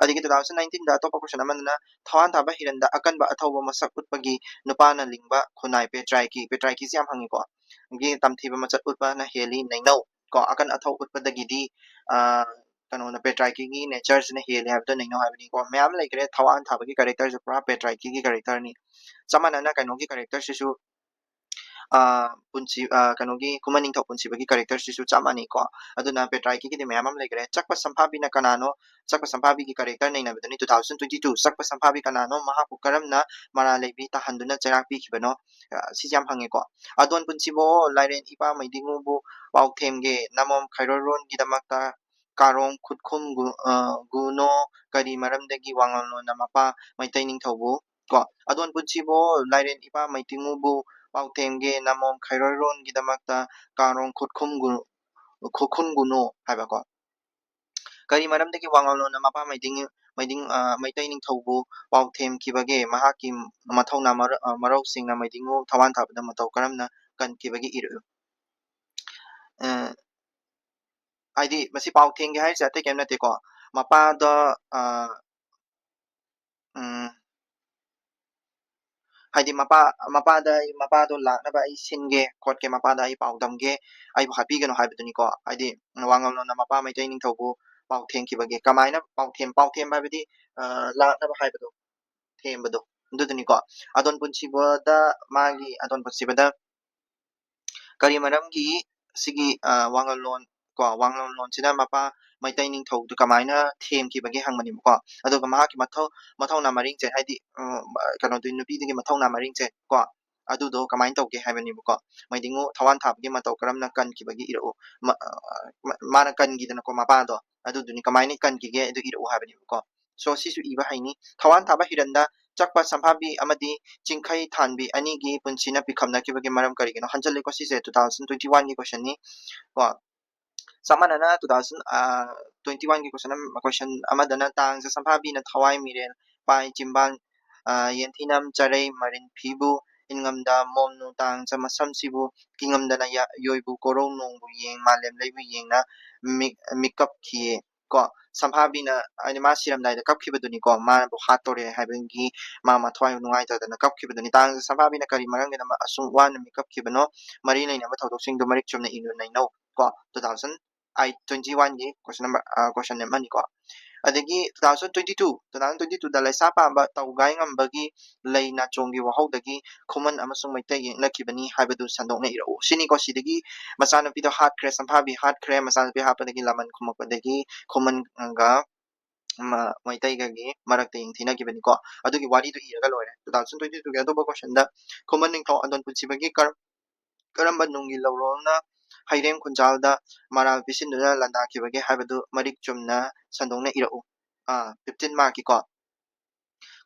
ꯑꯗꯒꯤ two thousand nineteenꯗ ꯑꯇꯣꯞꯄ question ꯑꯃꯗꯅ ꯊꯋꯥꯟ ꯊꯥꯕ ꯍꯤꯔꯟꯗ ꯑꯀꯟꯕ ꯑꯊꯧꯕ ꯃꯁꯛ ꯎꯠꯄꯒꯤ ꯅꯨꯄꯥꯅ ꯂꯤꯡꯕ ꯈꯨꯟꯅꯥꯏ patriarchy, patriarchyꯁꯦ ꯌꯥꯝ ꯍꯪꯉꯤꯀꯣ꯫ ꯒꯤ ꯇꯝꯊꯤꯕ ꯃꯁꯛ ꯎꯠꯄꯅ ꯍꯦꯜꯂꯤ ꯅꯩꯅꯧ ꯀꯣ꯫ ꯑꯀꯟ ꯑꯊꯧ ꯎꯠꯄꯗꯒꯤꯗꯤ, ꯑ, ꯀꯩꯅꯣꯅ patriarchyꯒꯤ natureꯁꯤꯅ ꯍꯦꯜꯂꯤ ꯍꯥꯏꯕꯗꯣ ꯅꯩꯅꯧ ꯍꯥꯏꯕꯅꯤꯀꯣ꯫ ꯃꯌꯥꯝ ꯂꯩꯈ꯭ꯔꯦ, ꯊꯋꯥꯟ ꯊꯥꯕꯒꯤ characterꯁꯦ ꯄꯨꯔꯥ patriarchyꯒꯤ characterꯅꯤ꯫ ꯆꯞ ꯃꯥꯟꯅꯅ ꯀꯩꯅꯣꯒꯤ characterꯁꯤꯁꯨ, ꯄꯨꯟꯁꯤ ꯀꯩꯅꯣꯒꯤ ꯈꯨꯃꯟ ꯅꯤꯡꯊꯧ ꯄꯨꯟꯁꯤꯕꯒꯤ ꯀꯦꯔꯦꯛꯇꯔꯁꯤꯁꯨ ꯆꯞ ꯃꯥꯟꯅꯩꯀꯣ꯫ ꯑꯗꯨꯅ ꯄꯦꯇ꯭ꯔꯥꯏꯀꯤꯒꯤꯗꯤ ꯃꯌꯥꯝ ꯑꯃ ꯂꯩꯈ꯭ꯔꯦ꯫ ꯆꯛꯄ ꯁꯝꯐꯥꯕꯤꯅ ꯀꯅꯥꯅꯣ? ꯆꯛꯄ ꯁꯝꯐꯥꯕꯤꯒꯤ ꯀꯦꯔꯦꯛꯇꯔ ꯅꯩꯅꯕꯗꯨꯅꯤ꯫ Two thousand twenty two ꯆꯛꯄ ꯁꯝꯐꯥꯕꯤ ꯀꯅꯥꯅꯣ? ꯃꯍꯥꯛꯄꯨ ꯀꯔꯝꯅ ꯃꯔꯥ ꯂꯩꯕꯤ ꯇꯥꯍꯟꯗꯨꯅ ꯆꯩꯔꯥꯛ ꯄꯤꯈꯤꯕꯅꯣ? ꯁꯤꯁꯦ ꯌꯥꯝ ꯍꯪꯉꯦꯀꯣ꯫ ꯑꯗꯣꯟ ꯄꯨꯟꯁꯤꯕꯣ, ꯂꯥꯏꯔꯦꯟ ꯏꯄꯥ ꯃꯩꯗꯤꯡꯉꯨꯕꯨ ꯄꯥꯎꯊꯦꯝꯒꯦ ꯅꯃꯣꯝ ꯈꯩꯔꯣꯜꯔꯣꯟꯒꯤꯗꯃꯛꯇ ꯀꯥꯔꯣꯡ ꯈꯨꯠꯈꯨꯝ ꯒꯨꯅꯣ? ꯀꯔꯤ ꯃꯔꯝꯗꯒꯤ ꯋꯥꯉꯜꯂꯣꯟꯅ ꯃꯄꯥ ꯃꯩꯇꯩ ꯅꯤꯡꯊꯧꯕꯨ ꯀꯣ ꯑꯗꯣꯟ ꯄꯨꯟꯁꯤꯕꯣ, ꯂꯥꯏꯔꯦꯟ ꯏꯄꯥ ꯃꯩꯇꯤꯡꯉꯨꯕꯨ ꯄꯥꯎꯊꯦꯝꯒꯦ ꯅꯃꯣꯝ ꯈꯩꯔꯣꯏꯔꯣꯟꯒꯤꯗꯃꯛꯇ ꯀꯥꯔꯣꯡ ꯈꯨꯠꯈꯨꯝꯒꯨ ꯈꯨꯈꯨꯟꯒꯨꯅꯨ ꯍꯥꯏꯕꯀꯣ꯫ ꯀꯔꯤ ꯃꯔꯝꯗꯒꯤ ꯋꯥꯉꯜꯂꯣꯟꯅ ꯃꯄꯥ ꯃꯩꯇꯤꯡ ꯃꯩꯇꯤꯡ ꯃꯩꯇꯩ ꯅꯤꯡꯊꯧꯕꯨ ꯄꯥꯎꯊꯦꯝꯈꯤꯕꯒꯦ? ꯃꯍꯥꯛꯀꯤ ꯃꯊꯧꯅꯥ ꯃꯔꯧꯁꯤꯡꯅ ꯃꯩꯗꯤꯡꯉꯨ ꯊꯋꯥꯟ ꯊꯥꯕꯗ ꯃꯇꯧ ꯀꯔꯝꯅ ꯀꯟꯈꯤꯕꯒꯦ ꯏꯔꯛꯎ꯫ ꯍꯥꯏꯗꯤ ꯃꯁꯤ ꯄꯥꯎꯊꯦꯝꯒꯦ ꯍꯥꯏꯔꯤꯁꯦ ꯑꯇꯩ ꯀꯔꯤꯝ ꯅꯠꯇꯦꯀꯣ꯫ ꯃꯄꯥꯗꯣ ꯎꯝ, ꯍꯥꯏꯗꯤ ꯃꯄꯥ ꯃꯄꯥꯗ ꯑꯩ ꯃꯄꯥꯗꯣ ꯂꯥꯛꯅꯕ ꯑꯩ ꯁꯤꯟꯒꯦ ꯈꯣꯠꯀꯦ, ꯃꯄꯥꯗ ꯑꯩ ꯄꯥꯎ ꯗꯝꯒꯦ, ꯑꯩꯕꯨ ꯍꯥꯠꯄꯤꯒꯅꯨ ꯍꯥꯏꯕꯗꯨꯅꯤꯀꯣ꯫ ꯍꯥꯏꯗꯤ ꯋꯥꯉꯝꯂꯣꯟꯅ ꯃꯄꯥ ꯃꯩꯇꯩ ꯅꯤꯡꯊꯧꯕꯨ ꯄꯥꯎ ꯊꯦꯝꯈꯤꯕꯒꯤ ꯀꯃꯥꯏꯅ ꯄꯥꯎꯊꯦꯝ ꯄꯥꯎꯊꯦꯝꯕ ꯍꯥꯏꯕꯗꯤ ꯂꯥꯛꯅꯕ ꯍꯥꯏꯕꯗꯣ, ꯊꯦꯝꯕꯗꯣ, ꯑꯗꯨꯗꯨꯅꯤꯀꯣ꯫ ꯑꯗꯣꯟ ꯄꯨꯟꯁꯤꯕꯗ ꯃꯥꯒꯤ ꯑꯗꯣꯟ ꯄꯨꯟꯁꯤꯕꯗ ꯀꯔꯤ ꯃꯔꯝꯒꯤ ꯁꯤꯒꯤ ꯋꯥꯉꯜꯂꯣꯟ ꯀꯣ ꯋꯥꯉꯜꯂꯣꯟꯁꯤꯅ ꯃꯄꯥ ꯃꯩꯇꯩ ꯅꯤꯡꯊꯧꯗꯨ ꯀꯃꯥꯏꯅ ꯊꯦꯝꯈꯤꯕꯒꯦ ꯍꯪꯕꯅꯦꯕꯀꯣ꯫ ꯑꯗꯨꯒ ꯃꯍꯥꯛꯀꯤ ꯃꯊꯧ ꯃꯊꯧꯅꯥ ꯃꯔꯤꯡꯁꯦ ꯍꯥꯏꯗꯤ ꯀꯩꯅꯣꯗꯨ ꯅꯨꯄꯤꯗꯨꯒꯤ ꯃꯊꯧꯅꯥ ꯃꯔꯤꯡꯁꯦ ꯀꯣ ꯑꯗꯨꯗꯣ ꯀꯃꯥꯏꯅ ꯇꯧꯒꯦ ꯍꯥꯏꯕꯅꯦꯕꯀꯣ꯫ ꯃꯩꯗꯤꯡꯉꯨ ꯊꯋꯥꯟ ꯊꯥꯕꯒꯤ ꯃꯇꯧ ꯀꯔꯝꯅ ꯀꯟꯈꯤꯕꯒꯦ ꯏꯔꯛꯎ꯫ ꯃꯥꯅ ꯀꯟꯈꯤꯗꯅꯀꯣ ꯃꯄꯥꯗꯣ, ꯑꯗꯨꯗꯨꯅꯤ ꯀꯃꯥꯏꯅ ꯀꯟꯈꯤꯒꯦ ꯑꯗꯨ ꯏꯔꯛꯎ ꯍꯥꯏꯕꯅꯦꯕꯀꯣ꯫ So ꯁꯤꯁꯨ ꯏꯕ ꯍꯩꯅꯤ꯫ ꯊꯋꯥꯟ ꯊꯥꯕ ꯍꯤꯔꯟꯗ ꯆꯛꯄ ꯁꯝꯐꯥꯕꯤ ꯑꯃꯗꯤ ꯆꯤꯡꯈꯩ ꯊꯥꯟꯕꯤ ꯑꯅꯤꯒꯤ ꯄꯨꯟꯁꯤꯅ ꯄꯤꯈꯝꯅꯈꯤꯕꯒꯤ ꯃꯔꯝ ꯀꯔꯤꯒꯤꯅꯣ? ꯍꯟꯖꯜꯂꯤꯀꯣ, ꯁꯤꯁꯦ two thousand twenty one ꯒꯤ question ꯅꯤ ꯀꯣ꯫ ꯆꯞ ꯃꯥꯟꯅꯅ two thousand twenty one ꯒꯤ question question ꯑꯃꯗꯅ ꯇꯥꯡꯖ ꯁꯝꯐꯥꯕꯤꯅ ꯊꯋꯥꯏ ꯃꯤꯔꯦꯜ ꯄꯥꯏ ꯆꯤꯝꯕꯥꯜ ꯌꯦꯟꯊꯤꯅꯝ ꯆꯔꯩ ꯃꯔꯤꯟ ꯐꯤꯕꯨ ꯏꯟꯉꯝꯗ ꯃꯣꯝꯅꯨ ꯇꯥꯡꯖ ꯃꯁꯝꯁꯤꯕꯨ ꯀꯤꯉꯝꯗꯅ ꯌꯣꯏꯕꯨ ꯀꯣꯔꯧ ꯅꯣꯡꯕꯨ ꯌꯦꯡ ꯃꯥꯂꯦꯝ ꯂꯩꯕꯨ ꯌꯦꯡꯅ ꯃꯤꯛ ꯃꯤꯀꯞꯈꯤꯌꯦ꯫ ꯀꯣ ꯁꯝꯐꯥꯕꯤꯅ ꯍꯥꯏꯗꯤ ꯃꯥ ꯁꯤꯔꯝꯗꯥꯏꯗ ꯀꯞꯈꯤꯕꯗꯨꯅꯤꯀꯣ꯫ ꯃꯥꯅꯕꯨ ꯍꯥꯠꯇꯣꯔꯦ ꯍꯥꯏꯕꯒꯤ ꯃꯥ ꯃꯊ꯭ꯋꯥꯏ ꯅꯨꯡꯉꯥꯏꯇꯗꯅ ꯀꯞꯈꯤꯕꯗꯨꯅꯤ꯫ ꯇꯥꯡꯖ ꯁꯝꯐꯥꯕꯤꯅ ꯀꯔꯤ ꯃꯔꯝꯒꯤꯗꯃꯛ ꯑꯁꯨꯛ ꯋꯥꯅ ꯃꯤꯀꯞꯈꯤꯕꯅꯣ? ꯃꯔꯤ ꯂꯩꯅꯕ ꯊꯧꯗꯣꯛꯁꯤꯡꯗꯨ ꯃꯔꯤꯛ ꯆꯨꯝꯅ ꯏꯅꯨ ꯅꯩꯅꯧ꯫ ꯀꯣ two thousand twenty one ꯒꯤ question number question ꯑꯃꯅꯤꯀꯣ꯫ ꯑꯗꯒꯤ two thousand twenty two, two thousand twenty two ꯗ ꯂꯩꯁꯥ ꯄꯥꯝꯕ ꯇꯧꯒꯥꯏ ꯉꯝꯕꯒꯤ ꯂꯩ ꯅꯥꯆꯣꯡꯒꯤ ꯋꯥꯍꯧꯗꯒꯤ ꯈꯨꯃꯟ ꯑꯃꯁꯨꯡ ꯃꯩꯇꯩ ꯌꯦꯛꯅꯈꯤꯕꯅꯤ ꯍꯥꯏꯕꯗꯨ ꯁꯟꯗꯣꯛꯅ ꯏꯔꯛꯎ꯫ ꯁꯤꯅꯤꯀꯣ꯫ ꯁꯤꯗꯒꯤ ꯃꯆꯥꯅꯨꯄꯤꯗꯣ ꯍꯥꯠꯈ꯭ꯔꯦ, ꯁꯝꯐꯥꯕꯤ ꯍꯥꯠꯈ꯭ꯔꯦ, ꯃꯆꯥꯅꯨꯄꯤ ꯍꯥꯠꯄꯗꯒꯤ ꯂꯃꯟ ꯈꯨꯝꯃꯛꯄꯗꯒꯤ ꯈꯨꯃꯟꯒ ꯃ-, ꯃꯩꯇꯩꯒꯒꯤ ꯃꯔꯛꯇ ꯌꯦꯡꯊꯤꯅꯈꯤꯕꯅꯤꯀꯣ꯫ ꯑꯗꯨꯒꯤ ꯋꯥꯔꯤꯗꯨ ꯏꯔꯒ ꯂꯣꯏꯔꯦ꯫ Two thousand twenty two ꯒꯤ ꯑꯇꯣꯞꯄ question ꯗ ꯈꯨꯃꯟ ꯅꯤꯡꯊꯧ ꯑꯗꯣꯟ ꯄꯨꯟꯁꯤꯕꯒꯤ ꯀꯔ-, ꯀꯔꯝꯕ ꯅꯨꯡꯒꯤ ꯂꯧꯔꯣꯜꯅ ꯍꯩꯔꯦꯝ ꯈꯨꯟꯖꯥꯜꯗ ꯃꯔꯥꯜ ꯄꯤꯁꯤꯟꯗꯨꯅ ꯂꯥꯟꯗꯥꯈꯤꯕꯒꯦ ꯍꯥꯏꯕꯗꯨ ꯃꯔꯤꯛ ꯆꯨꯝꯅ ꯁꯟꯗꯣꯛꯅ ꯏꯔꯛꯎ꯫ ꯑꯥ, fifteen mark ꯀꯤꯀꯣ꯫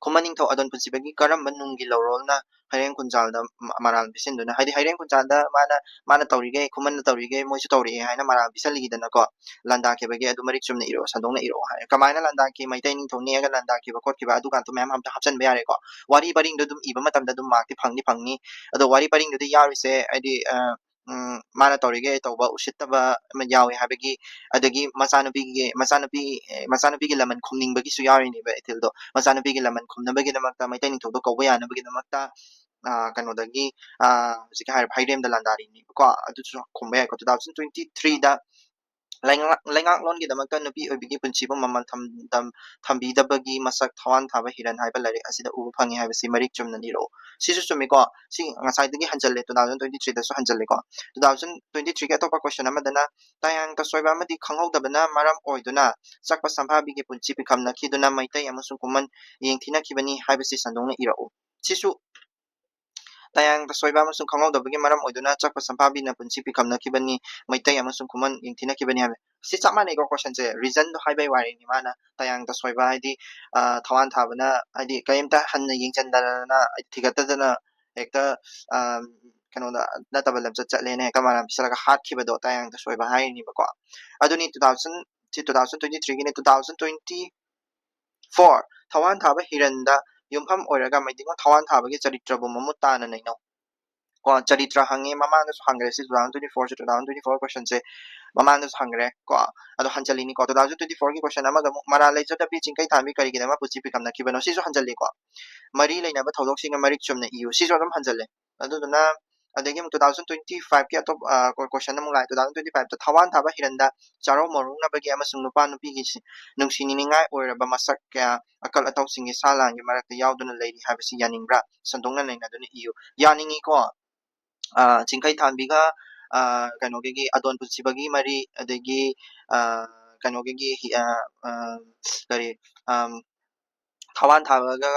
ꯈꯨꯃꯟ ꯅꯤꯡꯊꯧ ꯑꯗꯣꯟ ꯄꯨꯟꯁꯤꯕꯒꯤ ꯀꯔꯝꯕ ꯅꯨꯡꯒꯤ ꯂꯧꯔꯣꯜꯅ ꯍꯩꯔꯦꯝ ꯈꯨꯟꯖꯥꯜꯗ ꯃ-, ꯃꯔꯥꯜ ꯄꯤꯁꯤꯟꯗꯨꯅ, ꯍꯥꯏꯗꯤ ꯍꯩꯔꯦꯝ ꯈꯨꯟꯖꯥꯜꯗ ꯃꯥꯅ, ꯃꯥꯅ ꯇꯧꯔꯤꯈꯩ, ꯈꯨꯃꯟꯅ ꯇꯧꯔꯤꯈꯩ ꯃꯣꯏꯁꯨ ꯇꯧꯔꯛꯑꯦ ꯍꯥꯏꯅ ꯃꯔꯥꯜ ꯄꯤꯁꯜꯂꯤꯗꯅꯀꯣ, ꯂꯥꯟꯗꯥꯈꯤꯕꯒꯤ ꯑꯗꯨ ꯃꯔꯤꯛ ꯆꯨꯝꯅ ꯏꯔꯛꯑꯣ, ꯁꯟꯗꯣꯛꯅ ꯏꯔꯛꯑꯣ ꯍꯥꯏ꯫ ꯀꯃꯥꯏꯅ ꯂꯥꯟꯗꯥꯈꯤ, ꯃꯩꯇꯩ ꯅꯤꯡꯊꯧ ꯅꯦꯛꯑꯒ ꯂꯥꯟꯗꯥꯈꯤꯕ ꯈꯣꯠꯈꯤꯕ ꯑꯗꯨꯒ ꯑꯗꯨ ꯃꯌꯥꯝ ꯑꯝꯇ ꯍꯥꯞꯆꯟꯕ ꯌꯥꯔꯦꯀꯣ꯫ ꯋꯥꯔꯤ ꯄꯔꯤꯡꯗꯣ ꯑꯗꯨꯝ ꯏꯕ ꯃꯇꯝꯗ ꯑꯗꯨꯝ mark ꯇꯤ ꯐꯪꯗꯤ ꯐꯪꯅꯤ꯫ ꯑꯗꯣ ꯋꯥꯔꯤ ꯄꯔꯤꯡꯗꯨꯗꯤ ꯌꯥꯎꯔꯤꯁꯦ ꯍꯥꯏꯗꯤ, ꯑ, ꯎꯝ, ꯃꯥꯅ ꯇꯧꯔꯤꯈꯩ ꯇꯧꯕ ꯎꯁꯤꯠꯇꯕ ꯑꯃ ꯌꯥꯎꯋꯦ ꯍꯥꯏꯕꯒꯤ, ꯑꯗꯒꯤ ꯃꯆꯥꯅꯨꯄꯤꯒꯤ, ꯃꯆꯥꯅꯨꯄꯤ, ꯑꯦ, ꯃꯆꯥꯅꯨꯄꯤꯒꯤ ꯂꯃꯟ ꯈꯨꯝꯅꯤꯡꯕꯒꯤꯁꯨ ꯌꯥꯎꯔꯤꯅꯦꯕ ꯏꯊꯤꯜꯗꯣ꯫ ꯃꯆꯥꯅꯨꯄꯤꯒꯤ ꯂꯃꯟ ꯈꯨꯝꯅꯕꯒꯤꯗꯃꯛꯇ, ꯃꯩꯇꯩ ꯅꯤꯡꯊꯧꯗꯣ ꯀꯧꯕ ꯌꯥꯅꯕꯒꯤꯗꯃꯛꯇ, ꯑ, ꯀꯩꯅꯣꯗꯒꯤ, ꯑ, ꯍꯧꯖꯤꯛꯀꯤ ꯍꯥꯏꯔꯤꯕ ꯍꯩꯔꯦꯝꯗ ꯂꯥꯟꯗꯥꯔꯤꯅꯦꯕꯀꯣ꯫ ꯑꯗꯨꯁꯨ ꯈꯨꯝꯕ ꯌꯥꯏꯀꯣ꯫ Two thousand twenty three ꯗ ꯂꯩꯉꯥꯛ-, ꯂꯩꯉꯥꯛꯂꯣꯟꯒꯤꯗꯃꯛꯇ ꯅꯨꯄꯤ ꯑꯣꯏꯕꯤꯒꯤ ꯄꯨꯟꯁꯤꯕꯨ ꯃꯃꯜ ꯊꯝꯗꯝ-, ꯊꯝꯕꯤꯗꯕꯒꯤ ꯃꯁꯛ ꯊꯋꯥꯟ ꯊꯥꯕ ꯍꯤꯔꯟ ꯍꯥꯏꯕ ꯂꯥꯏꯔꯤꯛ ꯑꯁꯤꯗ ꯎꯕ ꯐꯪꯉꯤ ꯍꯥꯏꯕꯁꯤ ꯃꯔꯤꯛ ꯆꯨꯝꯅ ꯏꯔꯛꯎ꯫ ꯁꯤꯁꯨ ꯆꯨꯝꯃꯤꯀꯣ꯫ ꯁꯤ ꯉꯁꯥꯏꯗꯒꯤ ꯍꯟꯖꯜꯂꯦ, two thousand twenty three ꯗꯁꯨ ꯍꯟꯖꯜꯂꯦꯀꯣ꯫ Two thousand twenty three ꯒꯤ ꯑꯇꯣꯞꯄ question ꯑꯃꯗꯅ, ꯇꯥꯌꯥꯡ ꯇꯁꯣꯏꯕ ꯑꯃꯗꯤ ꯈꯪꯍꯧꯗꯕꯅ ꯃꯔꯝ ꯑꯣꯏꯗꯨꯅ ꯆꯛꯄ ꯁꯝꯐꯥꯕꯤꯒꯤ ꯄꯨꯟꯁꯤ ꯄꯤꯈꯝꯅꯈꯤꯗꯨꯅ ꯃꯩꯇꯩ ꯑꯃꯁꯨꯡ ꯈꯨꯃꯟ ꯌꯦꯡꯊꯤꯅꯈꯤꯕꯅꯤ ꯍꯥꯏꯕꯁꯤ ꯁꯟꯗꯣꯛꯅ ꯏꯔꯛꯎ꯫ ꯁꯤꯁꯨ ꯇꯥꯌꯥꯡ ꯇꯁꯣꯏꯕ ꯑꯃꯁꯨꯡ ꯈꯪꯍꯧꯗꯕꯒꯤ ꯃꯔꯝ ꯑꯣꯏꯗꯨꯅ ꯆꯛꯄ ꯁꯝꯐꯥꯕꯤꯅ ꯄꯨꯟꯁꯤ ꯄꯤꯈꯝꯅꯈꯤꯕꯅꯤ, ꯃꯩꯇꯩ ꯑꯃꯁꯨꯡ ꯈꯨꯃꯟ ꯌꯦꯡꯊꯤꯅꯈꯤꯕꯅꯤ ꯍꯥꯏꯕ꯫ ꯁꯤ ꯆꯞ ꯃꯥꯟꯅꯩꯀꯣ question ꯁꯦ, reason ꯗꯣ ꯍꯥꯏꯕꯩ ꯋꯥꯔꯤꯅꯤ꯫ ꯃꯥꯅ ꯇꯥꯌꯥꯡ ꯇꯁꯣꯏꯕ ꯍꯥꯏꯗꯤ, ꯑ, ꯊꯋꯥꯟ ꯊꯥꯕꯅ ꯍꯥꯏꯗꯤ ꯀꯔꯤꯝꯇ ꯍꯟꯅ ꯌꯦꯡꯁꯤꯟꯗꯅ, ꯊꯤꯒꯠꯇꯗꯅ ꯍꯦꯛꯇ, ꯑ, ꯀꯩꯅꯣꯗ ꯅꯠꯇꯕ ꯂꯝꯆꯠ ꯆꯠꯂꯦꯅ ꯍꯦꯛꯇ ꯃꯔꯥꯜ ꯄꯤꯁꯜꯂꯒ ꯍꯥꯠꯈꯤꯕꯗꯣ ꯇꯥꯌꯥꯡ ꯇꯁꯣꯏꯕ ꯍꯥꯏꯔꯤꯅꯦꯕꯀꯣ꯫ ꯑꯗꯨꯅꯤ two thousand, ꯁꯤ two thousand twenty three Guinea. Two thousand twenty four, ꯊꯋꯥꯟ ꯊꯥꯕ ꯍꯤꯔꯟꯗ ꯌꯨꯝꯐꯝ ꯑꯣꯏꯔꯒ ꯃꯩꯇꯩꯉꯣꯜ ꯊꯋꯥꯟ ꯊꯥꯕꯒꯤ ꯆꯔꯤꯇ꯭ꯔꯕꯨ ꯃꯃꯨꯠ ꯇꯥꯅ ꯅꯩꯅꯧ꯫ ꯀꯣ, ꯆꯔꯤꯇ꯭ꯔ ꯍꯪꯉꯦ, ꯃꯃꯥꯡꯗꯁꯨ ꯍꯪꯈ꯭ꯔꯦ, ꯁꯤ two thousand twenty four ꯁꯤ, two thousand twenty four question ꯁꯦ ꯃꯃꯥꯡꯗꯁꯨ ꯍꯪꯈ꯭ꯔꯦ ꯀꯣ꯫ ꯑꯗꯣ ꯍꯟꯖꯜꯂꯤꯅꯤꯀꯣ, two thousand twenty four ꯒꯤ question ꯑꯃꯒ ꯑꯃꯨꯛ, ꯃꯔꯥꯜ ꯂꯩꯖꯗꯕꯤ ꯆꯤꯡꯈꯩ ꯊꯥꯟꯕꯤ ꯀꯔꯤꯒꯤꯗꯃꯛ ꯄꯨꯟꯁꯤ ꯄꯤꯈꯝꯅꯈꯤꯕꯅꯣ? ꯁꯤꯁꯨ ꯍꯟꯖꯜꯂꯤꯀꯣ꯫ ꯃꯔꯤ ꯂꯩꯅꯕ ꯊꯧꯗꯣꯛꯁꯤꯡꯒ ꯃꯔꯤꯛ ꯆꯨꯝꯅ ꯏꯌꯨ꯫ ꯁꯤꯁꯨ ꯑꯗꯨꯝ ꯍꯟꯖꯜꯂꯦ꯫ ꯑꯗꯨꯗꯨꯅ ꯑꯗꯒꯤ ꯑꯃꯨꯛ two thousand twenty five ꯀꯤ ꯑꯇꯣꯞꯄ ꯀꯣꯏꯁꯟ ꯑꯃꯨꯛ ꯂꯥꯛꯑꯦ꯫ Two thousand twenty five ꯇ ꯊꯋꯥꯟ ꯊꯥꯕ ꯍꯤꯔꯟꯗ ꯆꯥꯔꯧ ꯃꯧꯔꯧꯅꯕꯒꯤ ꯑꯃꯁꯨꯡ ꯅꯨꯄꯥ ꯅꯨꯄꯤꯒꯤ ꯁꯤ- ꯅꯨꯡꯁꯤ ꯅꯤꯅꯤꯡꯉꯥꯏ ꯑꯣꯏꯔꯕ ꯃꯁꯛ ꯀꯌꯥ ꯑꯀꯜ ꯑꯊꯧꯁꯤꯡꯒꯤ ꯁꯥ ꯂꯥꯟꯒꯤ ꯃꯔꯛꯇ ꯌꯥꯎꯗꯨꯅ ꯂꯩꯔꯤ ꯍꯥꯏꯕꯁꯤ ꯌꯥꯅꯤꯡꯕ꯭ꯔꯥ? ꯁꯟꯗꯣꯛꯅ ꯅꯩꯅꯗꯨꯅ ꯏꯌꯨ꯫ ꯌꯥꯅꯤꯡꯉꯤꯀꯣ꯫ ꯑ, ꯆꯤꯡꯈꯩ ꯊꯥꯟꯕꯤꯒ, ꯑ, ꯀꯩꯅꯣꯒꯤ ꯑꯗꯣꯟ ꯄꯨꯟꯁꯤꯕꯒꯤ ꯃꯔꯤ, ꯑꯗꯒꯤ, ꯑ, ꯀꯩꯅꯣꯒꯤ, ꯑ, ꯑ, ꯀꯔꯤ, ꯑꯝ, ꯊꯋꯥꯟ ꯊꯥꯕꯒ,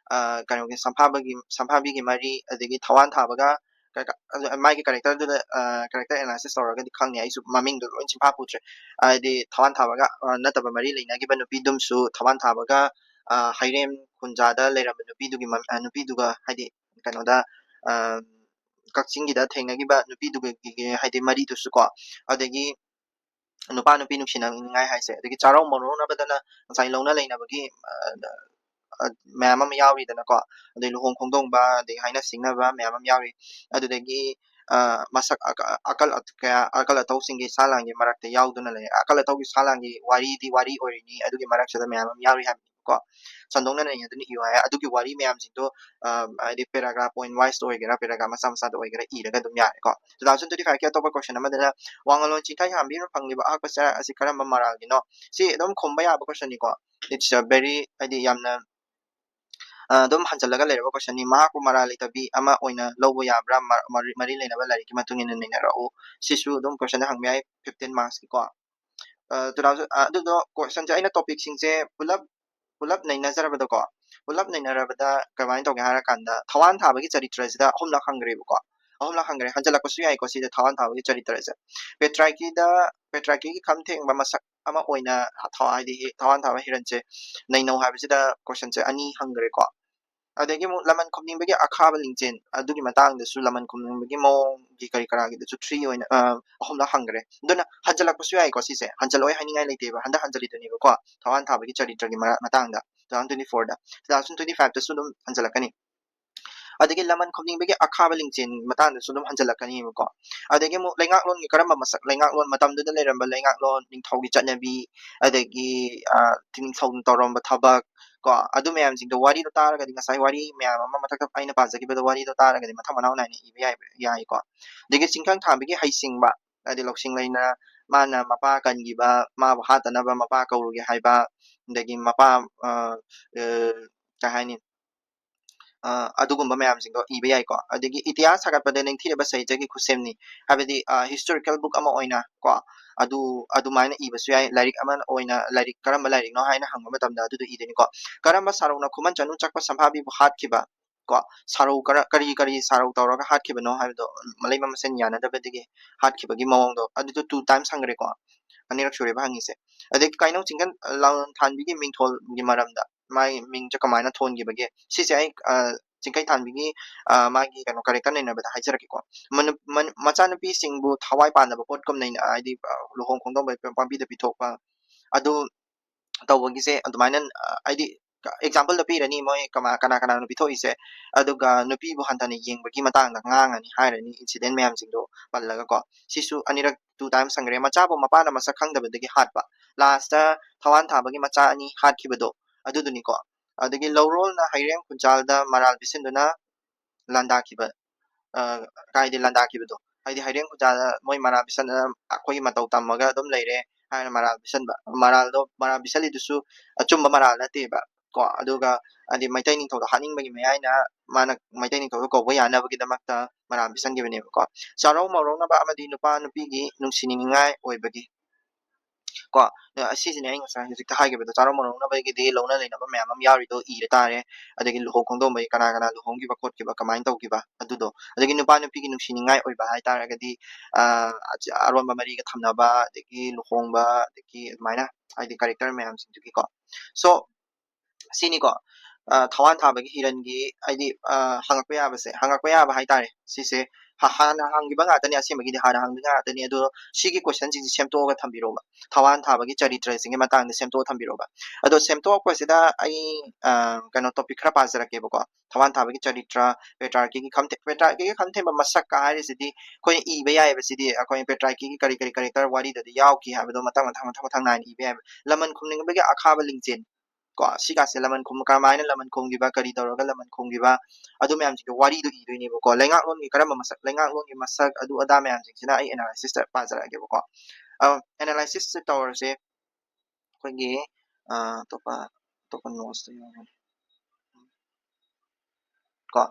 ꯑ, ꯀꯩꯅꯣꯒꯤ ꯁꯝꯐꯥꯕꯒꯤ, ꯁꯝꯐꯥꯕꯤꯒꯤ ꯃꯔꯤ, ꯑꯗꯒꯤ ꯊꯋꯥꯟ ꯊꯥꯕꯒ ꯀ-, ꯀ-, ꯑꯗꯨ ꯃꯥꯒꯤ ꯀꯦꯔꯦꯛꯇꯔꯗꯨꯗ, ꯑ, ꯀꯦꯔꯦꯛꯇꯔ ꯑꯦꯅꯥꯂꯥꯏꯁꯤꯁ ꯇꯧꯔꯒꯗꯤ ꯈꯪꯅꯤ꯫ ꯑꯩꯁꯨ ꯃꯃꯤꯡꯗꯣ ꯂꯣꯏ ꯆꯤꯟꯐꯥ ꯄꯨꯗ꯭ꯔꯦ꯫ ꯍꯥꯏꯗꯤ ꯊꯋꯥꯟ ꯊꯥꯕꯒ, ꯑ, ꯅꯠꯇꯕ ꯃꯔꯤ ꯂꯩꯅꯈꯤꯕ ꯅꯨꯄꯤꯗꯨꯝꯁꯨ ꯊꯋꯥꯟ ꯊꯥꯕꯒ, ꯑ, ꯍꯩꯔꯦꯝ ꯈꯨꯟꯖꯥꯗ ꯂꯩꯔꯝꯕ ꯅꯨꯄꯤꯗꯨꯒꯤ ꯃ-, ꯑ, ꯅꯨꯄꯤꯗꯨꯒ ꯍꯥꯏꯗꯤ ꯀꯩꯅꯣꯗ, ꯑ, ꯀꯛꯆꯤꯡꯒꯤꯗ ꯊꯦꯡꯅꯈꯤꯕ ꯅꯨꯄꯤꯗꯨꯒꯤ ꯍꯥꯏꯗꯤ ꯃꯔꯤꯗꯨꯁꯨ ꯀꯣ, ꯑꯗꯒꯤ ꯅꯨꯄꯥ ꯅꯨꯄꯤ ꯅꯨꯡꯁꯤꯅꯅꯤꯡꯉꯥꯏ ꯍꯥꯏꯁꯦ, ꯑꯗꯒꯤ ꯆꯥꯔꯧ ꯃꯧꯔꯧꯅꯕꯗꯅ ꯉꯁꯥꯏ ꯂꯧꯅ ꯂꯩꯅꯕꯒꯤ, ꯑ, ꯑ, ꯃꯌꯥꯝ ꯑꯃ ꯌꯥꯎꯔꯤꯗꯅꯀꯣ, ꯑꯗꯩ ꯂꯨꯍꯣꯡ ꯈꯣꯡꯗꯣꯡꯕ, ꯑꯗꯩ ꯍꯥꯏꯅ ꯁꯤꯡꯅꯕ ꯃꯌꯥꯝ ꯑꯃ ꯌꯥꯎꯔꯤ꯫ ꯑꯗꯨꯗꯒꯤ, ꯑ, ꯃꯁꯛ ꯑꯀ-, ꯑꯀꯜ ꯑ-, ꯀꯌꯥ, ꯑꯀꯜ ꯑꯊꯧꯁꯤꯡꯒꯤ ꯁꯥ ꯂꯥꯟꯒꯤ ꯃꯔꯛꯇ ꯌꯥꯎꯗꯨꯅ ꯂꯩ꯫ ꯑꯀꯜ ꯑꯊꯧꯒꯤ ꯁꯥ ꯂꯥꯟꯒꯤ ꯋꯥꯔꯤꯗꯤ ꯋꯥꯔꯤ ꯑꯣꯏꯔꯤꯅꯤ, ꯑꯗꯨꯒꯤ ꯃꯔꯛꯁꯤꯗ ꯃꯌꯥꯝ ꯑꯃ ꯌꯥꯎꯔꯤ ꯍꯥꯏꯕꯅꯤꯀꯣ꯫ ꯁꯟꯗꯣꯛꯅ ꯅꯩꯅꯗꯨꯅ ꯏꯌꯨ ꯍꯥꯏ꯫ ꯑꯗꯨꯒꯤ ꯋꯥꯔꯤ ꯃꯌꯥꯝꯁꯤꯡꯗꯣ, ꯑ, ꯍꯥꯏꯗꯤ paragraph point wise ꯇ ꯑꯣꯏꯒꯦꯔꯥ, paragraph ꯃꯆꯥ ꯃꯆꯥꯗ ꯑꯣꯏꯒꯦꯔꯥ ꯏꯔꯒ ꯑꯗꯨꯝ ꯌꯥꯔꯦꯀꯣ꯫ Two thousand twenty five ꯀꯤ ꯑꯇꯣꯞꯄ ꯀꯣꯏꯁꯟ ꯑꯃꯗꯅ ꯋꯥꯉꯂꯣꯟ ꯆꯤꯡꯈꯩ ꯍꯥꯟꯕꯤꯅ ꯐꯪꯂꯤꯕ ꯑꯍꯛꯄ ꯆꯩꯔꯥꯛ ꯑꯁꯤ ꯀꯔꯝꯕ ꯃꯔꯥꯜꯒꯤꯅꯣ? ꯁꯤ ꯑꯗꯨꯝ ꯈꯨꯝꯕ ꯌꯥꯕ ꯀꯣꯏꯁꯟꯅꯤꯀꯣ꯫ It's a very, ꯍꯥꯏꯗꯤ ꯌꯥꯝꯅ, ꯑ, ꯑꯗꯨꯝ ꯍꯟꯖꯜꯂꯒ ꯂꯩꯔꯕ ꯀꯣꯏꯁꯟꯅꯤ꯫ ꯃꯍꯥꯛꯄꯨ ꯃꯔꯥꯜ ꯂꯩꯇꯕꯤ ꯑꯃ ꯑꯣꯏꯅ ꯂꯧꯕ ꯌꯥꯕ꯭ꯔꯥ? ꯃ-, ꯃꯔꯤ, ꯃꯔꯤ ꯂꯩꯅꯕ ꯂꯥꯏꯔꯤꯛꯀꯤ ꯃꯇꯨꯡ ꯏꯟꯅ ꯅꯩꯅꯔꯛꯎ꯫ ꯁꯤꯁꯨ ꯑꯗꯨꯝ ꯀꯣꯏꯁꯟꯗ ꯍꯪꯕ ꯌꯥꯏ, fifteen marks ꯀꯤꯀꯣ꯫ ꯑ, two thousand, ꯑ, ꯑꯗꯨꯗꯣ ꯀꯣꯏꯁꯟꯁꯦ ꯑꯩꯅ ꯇꯣꯄꯤꯛꯁꯤꯡꯁꯦ ꯄꯨꯂꯞ, ꯄꯨꯂꯞ ꯅꯩꯅꯖꯔꯕꯗꯀꯣ, ꯄꯨꯂꯞ ꯅꯩꯅꯔꯕꯗ ꯀꯃꯥꯏꯅ ꯇꯧꯒꯦ ꯍꯥꯏꯔ ꯀꯥꯟꯗ, ꯊꯋꯥꯟ ꯊꯥꯕꯒꯤ ꯆꯔꯤꯇ꯭ꯔꯁꯤꯗ ꯑꯍꯨꯝꯂꯛ ꯍꯪꯈ꯭ꯔꯦꯕꯀꯣ꯫ ꯑꯍꯨꯝꯂꯛ ꯍꯪꯈ꯭ꯔꯦ, ꯍꯟꯖꯜꯂꯛꯄꯁꯨ ꯌꯥꯏꯀꯣ ꯁꯤꯗ ꯊꯋꯥꯟ ꯊꯥꯕꯒꯤ ꯆꯔꯤꯇ꯭ꯔꯁꯦ꯫ ꯄꯦꯇ꯭ꯔꯥꯏꯀꯤꯗ, ꯄꯦꯇ꯭ꯔꯥꯏꯀꯤꯒꯤ ꯈꯝ ꯊꯦꯡꯕ ꯃꯁꯛ ꯑꯃ ꯑꯣꯏꯅ ꯊꯋꯥ-, ꯍꯥꯏꯗꯤ ꯍꯤ-, ꯊꯋꯥꯟ ꯊꯥꯕ ꯍꯤꯔꯟꯁꯦ ꯅꯩꯅꯧ ꯍꯥꯏꯕꯁꯤꯗ ꯀꯣꯏꯁꯟꯁꯦ ꯑꯅꯤ ꯍꯪꯈ꯭ꯔꯦꯀꯣ꯫ ꯑꯗꯒꯤ ꯑꯃꯨꯛ ꯂꯃꯟ ꯈꯨꯝꯅꯤꯡꯕꯒꯤ ꯑꯈꯥꯕ ꯂꯤꯡꯖꯦꯜ, ꯑꯗꯨꯒꯤ ꯃꯇꯥꯡꯗꯁꯨ ꯂꯃꯟ ꯈꯨꯝꯅꯤꯡꯕꯒꯤ ꯃꯑꯣꯡꯒꯤ ꯀꯔꯤ ꯀꯔꯥꯒꯤꯗꯁꯨ three ꯑꯣꯏꯅ, ꯑ, ꯑꯍꯨꯝꯂꯛ ꯍꯪꯈ꯭ꯔꯦ꯫ ꯑꯗꯨꯅ ꯍꯟꯖꯜꯂꯛꯄꯁꯨ ꯌꯥꯏꯀꯣ ꯁꯤꯁꯦ, ꯍꯟꯖꯜꯂꯣꯏ ꯍꯥꯏꯅꯤꯡꯉꯥꯏ ꯂꯩꯇꯦꯕ, ꯍꯟꯗꯛ ꯍꯟꯖꯜꯂꯤꯗꯨꯅꯦꯕꯀꯣ, ꯊꯋꯥꯟ ꯊꯥꯕꯒꯤ ꯆꯔꯤꯇ꯭ꯔꯒꯤ ꯃꯔ-, ꯃꯇꯥꯡꯗ, two thousand twenty four ꯗ, two thousand twenty five ꯇꯁꯨ ꯑꯗꯨꯝ ꯍꯟꯖꯜꯂꯛꯀꯅꯤ꯫ ꯑꯗꯒꯤ ꯂꯃꯟ ꯈꯨꯝꯅꯤꯡꯕꯒꯤ ꯑꯈꯥꯕ ꯂꯤꯡꯖꯦꯜ ꯃꯇꯥꯡꯗꯁꯨ ꯑꯗꯨꯝ ꯍꯟꯖꯜꯂꯛꯀꯅꯤꯕꯀꯣ꯫ ꯑꯗꯒꯤ ꯑꯃꯨꯛ ꯂꯩꯉꯥꯛꯂꯣꯟꯒꯤ ꯀꯔꯝꯕ ꯃꯁꯛ, ꯂꯩꯉꯥꯛꯂꯣꯟ, ꯃꯇꯝꯗꯨꯗ ꯂꯩꯔꯝꯕ ꯂꯩꯉꯥꯛꯂꯣꯟ, ꯅꯤꯡꯊꯧꯒꯤ ꯆꯠꯅꯕꯤ, ꯑꯗꯒꯤ, ꯑ, ꯅꯤꯡꯊꯧꯅ ꯇꯧꯔꯝꯕ ꯊꯕꯛ, ꯀꯣ꯫ ꯑꯗꯨ ꯃꯌꯥꯝꯁꯤꯡꯗꯣ, ꯋꯥꯔꯤꯗꯣ ꯇꯥꯔꯒꯗꯤ, ꯉꯁꯥꯏ ꯋꯥꯔꯤ ꯃꯌꯥꯝ ꯑꯃ ꯃꯊꯛꯇ ꯑꯩꯅ ꯄꯥꯖꯈꯤꯕꯗꯣ, ꯋꯥꯔꯤꯗꯣ ꯇꯥꯔꯒꯗꯤ ꯃꯊꯪ ꯃꯅꯥꯎ ꯅꯥꯏꯅ ꯏꯕ ꯌꯥꯏ, ꯌꯥꯏꯀꯣ꯫ ꯑꯗꯒꯤ ꯆꯤꯡꯈꯪ ꯊꯥꯕꯒꯤ ꯍꯩꯁꯤꯡꯕ, ꯍꯥꯏꯗꯤ ꯂꯧꯁꯤꯡ ꯂꯩꯅ ꯃꯥꯅ ꯃꯄꯥ ꯀꯟꯈꯤꯕ, ꯃꯥꯕꯨ ꯍꯥꯠꯇꯅꯕ ꯃꯄꯥ ꯀꯧꯔꯨꯒꯦ ꯍꯥꯏꯕ, ꯑꯗꯒꯤ ꯃꯄꯥ, ꯑ, ꯑ, ꯀꯩ ꯍꯥꯏꯅꯤ, ꯑ, ꯑꯗꯨꯒꯨꯝꯕ ꯃꯌꯥꯝꯁꯤꯡꯗꯣ ꯏꯕ ꯌꯥꯏꯀꯣ꯫ ꯑꯗꯒꯤ ꯏꯇꯤꯍꯥꯁ ꯁꯥꯒꯠꯄꯗ ꯅꯤꯡꯊꯤꯔꯕ ꯁꯥꯍꯤꯇ꯭ꯌꯒꯤ ꯈꯨꯠꯁꯦꯝꯅꯤ, ꯍꯥꯏꯕꯗꯤ, ꯑ, historical book ꯑꯃ ꯑꯣꯏꯅ ꯀꯣ, ꯑꯗꯨ ꯑꯗꯨꯃꯥꯏꯅ ꯏꯕꯁꯨ ꯌꯥꯏ꯫ ꯂꯥꯏꯔꯤꯛ ꯑꯃ ꯑꯣꯏꯅ, ꯂꯥꯏꯔꯤꯛ ꯀꯔꯝꯕ ꯂꯥꯏꯔꯤꯛꯅꯣ ꯍꯥꯏꯅ ꯍꯪꯕ ꯃꯇꯝꯗ ꯑꯗꯨꯗꯣ ꯏꯗꯣꯏꯅꯤꯀꯣ꯫ ꯀꯔꯝꯕ ꯁꯥꯔꯧꯅ ꯈꯨꯃꯟ ꯆꯅꯨ ꯆꯛꯄ ꯁꯝꯐꯥꯕꯤꯕꯨ ꯍꯥꯠꯈꯤꯕ? ꯀꯣ, ꯁꯥꯔꯧ ꯀꯔ-, ꯀꯔꯤ ꯀꯔꯤ ꯁꯥꯔꯧ ꯇꯧꯔꯒ ꯍꯥꯠꯈꯤꯕꯅꯣ ꯍꯥꯏꯕꯗꯣ, ꯃꯂꯩꯃ ꯃꯁꯦꯟ ꯌꯥꯅꯗꯕꯗꯒꯤ ꯍꯥꯠꯈꯤꯕꯒꯤ ꯃꯑꯣꯡꯗꯣ, ꯑꯗꯨꯗꯣ two times ꯍꯪꯈ꯭ꯔꯦꯀꯣ꯫ ꯑꯅꯤꯔꯛ ꯁꯨꯔꯦꯕ ꯍꯪꯉꯤꯁꯦ꯫ ꯑꯗꯒꯤ ꯀꯥꯏꯅꯧ ꯆꯤꯡꯈꯟ ꯂꯥꯡꯊꯥꯟꯕꯤꯒꯤ ꯃꯤꯡꯊꯣꯜꯒꯤ ꯃꯔꯝꯗ, ꯃꯥꯒꯤ ꯃꯤꯡꯁꯦ ꯀꯃꯥꯏꯅ ꯊꯣꯟꯈꯤꯕꯒꯦ? ꯁꯤꯁꯦ ꯑꯩ, ꯑ, ꯆꯤꯡꯈꯩ ꯊꯥꯟꯕꯤꯒꯤ, ꯑ, ꯃꯥꯒꯤ ꯀꯩꯅꯣ, character ꯅꯩꯅꯕꯗ ꯍꯥꯏꯖꯔꯛꯀꯦꯀꯣ꯫ ꯃꯅꯨ-, ꯃꯅꯨ-, ꯃꯆꯥꯅꯨꯄꯤꯁꯤꯡꯕꯨ ꯊꯋꯥꯏ ꯄꯥꯟꯅꯕ ꯄꯣꯠꯀꯨꯝꯅ, ꯍꯥꯏꯗꯤ, ꯑ, ꯂꯨꯍꯣꯡ ꯈꯣꯡꯗꯣꯡꯕ ꯄꯥꯝꯕꯤꯗ ꯄꯤꯊꯣꯛꯄ, ꯑꯗꯨ ꯇꯧꯕꯒꯤꯁꯦ ꯑꯗꯨꯃꯥꯏꯅ, ꯑ, ꯍꯥꯏꯗꯤ, example ꯗ ꯄꯤꯔꯅꯤ, ꯃꯣꯏ ꯀꯃꯥ-, ꯀꯅꯥ ꯀꯅꯥꯅꯣ ꯄꯤꯊꯣꯛꯏꯁꯦ, ꯑꯗꯨꯒ ꯅꯨꯄꯤꯕꯨ ꯍꯟꯊꯅ ꯌꯦꯡꯕꯒꯤ ꯃꯇꯥꯡꯗ ꯉꯥꯡꯉꯅꯤ ꯍꯥꯏꯔꯅꯤ, incident ꯃꯌꯥꯝꯁꯤꯡꯗꯣ ꯄꯜꯂꯒꯀꯣ꯫ ꯁꯤꯁꯨ ꯑꯅꯤꯔꯛ two times ꯍꯪꯈ꯭ꯔꯦ꯫ ꯃꯆꯥꯕꯨ ꯃꯄꯥꯅ ꯃꯁꯛ ꯈꯪꯗꯕꯗꯒꯤ ꯍꯥꯠꯄ, last ꯇ ꯊꯋꯥꯟ ꯊꯥꯕꯒꯤ ꯃꯆꯥ ꯑꯅꯤ ꯍꯥꯠꯈꯤꯕꯗꯣ, ꯑꯗꯨꯗꯨꯅꯤꯀꯣ꯫ ꯑꯗꯒꯤ ꯂꯧꯔꯣꯜꯅ ꯍꯩꯔꯦꯡ ꯈꯨꯟꯖꯥꯜꯗ ꯃꯔꯥꯜ ꯄꯤꯁꯤꯟꯗꯨꯅ ꯂꯥꯟꯗꯥꯈꯤꯕ, ꯑ, ꯀꯥꯏꯗꯤ ꯂꯥꯟꯗꯥꯈꯤꯕꯗꯣ, ꯍꯥꯏꯗꯤ ꯍꯩꯔꯦꯡ ꯈꯨꯟꯖꯥꯜꯗ ꯃꯣꯏ ꯃꯔꯥꯜ ꯄꯤꯁꯟꯗꯅ ꯑꯩꯈꯣꯏꯒꯤ ꯃꯇꯧ ꯇꯝꯃꯒ ꯑꯗꯨꯝ ꯂꯩꯔꯦ ꯍꯥꯏꯅ ꯃꯔꯥꯜ ꯄꯤꯁꯟꯕ꯫ ꯃꯔꯥꯜꯗꯣ, ꯃꯔꯥꯜ ꯄꯤꯁꯜꯂꯤꯗꯨꯁꯨ ꯑꯆꯨꯝꯕ ꯃꯔꯥꯜ ꯅꯠꯇꯦꯕ ꯀꯣ꯫ ꯑꯗꯨꯒ ꯍꯥꯏꯗꯤ ꯃꯩꯇꯩ ꯅꯤꯡꯊꯧꯗꯣ ꯍꯥꯠꯅꯤꯡꯕꯒꯤ ꯃꯌꯥꯏꯅ ꯃꯥꯅ ꯃꯩꯇꯩ ꯅꯤꯡꯊꯧꯗꯣ ꯀꯧꯕ ꯌꯥꯅꯕꯒꯤꯗꯃꯛꯇ ꯃꯔꯥꯜ ꯄꯤꯁꯟꯈꯤꯕꯅꯦꯕꯀꯣ꯫ ꯆꯥꯔꯧ ꯃꯧꯔꯧꯅꯕ ꯑꯃꯗꯤ ꯅꯨꯄꯥ ꯅꯨꯄꯤꯒꯤ ꯅꯨꯡꯁꯤꯅꯤꯡꯉꯥꯏ ꯑꯣꯏꯕꯒꯤ ꯀꯣ꯫ ꯑ, ꯑꯁꯤꯁꯤꯅꯦ ꯑꯩ ꯉꯁꯥꯏ ꯍꯧꯖꯤꯛꯇ ꯍꯥꯏꯈꯤꯕꯗꯣ, ꯆꯥꯔꯧ ꯃꯧꯔꯧꯅꯕꯒꯤꯗꯤ ꯂꯧꯅ ꯂꯩꯅꯕ ꯃꯌꯥꯝ ꯑꯃ ꯌꯥꯎꯔꯤꯗꯣ ꯏꯔ ꯇꯥꯔꯦ꯫ ꯑꯗꯒꯤ ꯂꯨꯍꯣꯡ ꯈꯣꯡꯗꯣꯡꯕꯒꯤ ꯀꯅꯥ ꯀꯅꯥ ꯂꯨꯍꯣꯡꯈꯤꯕ ꯈꯣꯠꯈꯤꯕ, ꯀꯃꯥꯏꯅ ꯇꯧꯈꯤꯕ, ꯑꯗꯨꯗꯣ꯫ ꯑꯗꯒꯤ ꯅꯨꯄꯥ ꯅꯨꯄꯤꯒꯤ ꯅꯨꯡꯁꯤꯅꯤꯡꯉꯥꯏ ꯑꯣꯏꯕ ꯍꯥꯏꯇꯥꯔꯒꯗꯤ, ꯑ, ꯑꯆ-, ꯑꯔꯣꯟꯕ ꯃꯔꯤꯒ ꯊꯝꯅꯕ, ꯑꯗꯒꯤ ꯂꯨꯍꯣꯡꯕ, ꯑꯗꯒꯤ ꯑꯗꯨꯃꯥꯏꯅ, ꯍꯥꯏꯗꯤ character ꯃꯌꯥꯝꯁꯤꯡꯗꯨꯒꯤꯀꯣ꯫ So, ꯁꯤꯅꯤꯀꯣ, ꯑ, ꯊꯋꯥꯟ ꯊꯥꯕꯒꯤ ꯍꯤꯔꯟꯒꯤ, ꯍꯥꯏꯗꯤ, ꯑ, ꯍꯪꯉꯛꯄ ꯌꯥꯕꯁꯦ, ꯍꯪꯉꯛꯄ ꯌꯥꯕ ꯍꯥꯏꯇꯥꯔꯦ꯫ ꯁꯤꯁꯦ ꯍ-, ꯍꯥꯟꯅ ꯍꯪꯈꯤꯕ ꯉꯥꯛꯇꯅꯤ, ꯑꯁꯦꯡꯕꯒꯤꯗꯤ ꯍꯥꯟꯅ ꯍꯪꯈꯤꯕ ꯉꯥꯛꯇꯅꯤ꯫ ꯑꯗꯣ ꯁꯤꯒꯤ question ꯁꯤꯡꯁꯦ ꯁꯦꯝꯗꯣꯛꯑꯒ ꯊꯝꯕꯤꯔꯣꯕ꯫ ꯊꯋꯥꯟ ꯊꯥꯕꯒꯤ ꯆꯔꯤꯇ꯭ꯔꯁꯤꯡꯒꯤ ꯃꯇꯥꯡꯗ ꯁꯦꯝꯗꯣꯛꯑ ꯊꯝꯕꯤꯔꯣꯕ꯫ ꯑꯗꯣ ꯁꯦꯝꯗꯣꯛꯂꯛꯄꯁꯤꯗ ꯑꯩ, ꯑ, ꯀꯩꯅꯣ, topic ꯈꯔ ꯄꯥꯖꯔꯛꯀꯦꯕꯀꯣ꯫ ꯊꯋꯥꯟ ꯊꯥꯕꯒꯤ ꯆꯔꯤꯇ꯭ꯔ, patriarchyꯒꯤ ꯈꯝꯊꯦ-, patriarchyꯒꯤ ꯈꯝꯊꯦꯡꯕ ꯃꯁꯛꯀ ꯍꯥꯏꯔꯤꯁꯤꯗꯤ ꯑꯩꯈꯣꯏꯅ ꯏꯕ ꯌꯥꯏꯑꯕ꯫ ꯁꯤꯗꯤ ꯑꯩꯈꯣꯏ patriarchyꯒꯤ ꯀꯔꯤ ꯀꯔꯤ character ꯋꯥꯔꯤꯗꯗꯤ ꯌꯥꯎꯈꯤ ꯍꯥꯏꯕꯗꯣ ꯃꯊꯪ ꯃꯊꯪ ꯃꯊꯪ ꯃꯊꯪ ꯅꯥꯏꯅ ꯏꯕ ꯌꯥꯏꯑꯕ꯫ ꯂꯃꯟ ꯈꯨꯝꯅꯤꯡꯕꯒꯤ ꯑꯈꯥꯕ ꯂꯤꯡꯖꯦꯜ, ꯀꯣ, ꯁꯤꯒꯥꯁꯦ ꯂꯃꯟ ꯈꯨꯝ, ꯀꯔꯝꯍꯥꯏꯅ ꯂꯃꯟ ꯈꯨꯝꯈꯤꯕ, ꯀꯔꯤ ꯇꯧꯔꯒ ꯂꯃꯟ ꯈꯨꯝꯈꯤꯕ, ꯑꯗꯨ ꯃꯌꯥꯝꯁꯤꯡꯗꯣ ꯋꯥꯔꯤꯗꯣ ꯏꯗꯣꯏꯅꯦꯕꯀꯣ꯫ ꯂꯩꯉꯥꯛꯂꯣꯟꯒꯤ ꯀꯔꯝꯕ ꯃꯁꯛ, ꯂꯩꯉꯥꯛꯂꯣꯟꯒꯤ ꯃꯁꯛ, ꯑꯗꯨ ꯑꯗꯥ ꯃꯌꯥꯝꯁꯤꯡꯁꯤꯅ ꯑꯩ analysis ꯇ ꯄꯥꯖꯔꯛꯑꯒꯦꯕꯀꯣ꯫ ꯑ, analysis ꯁꯦ ꯇꯧꯔꯁꯦ꯫ ꯑꯩꯈꯣꯏꯒꯤ, ꯑ, ꯑꯇꯣꯞꯄ, ꯑꯇꯣꯞꯄ notes ꯇ ꯌꯥꯎꯕꯅꯦ꯫ ꯀꯣ꯫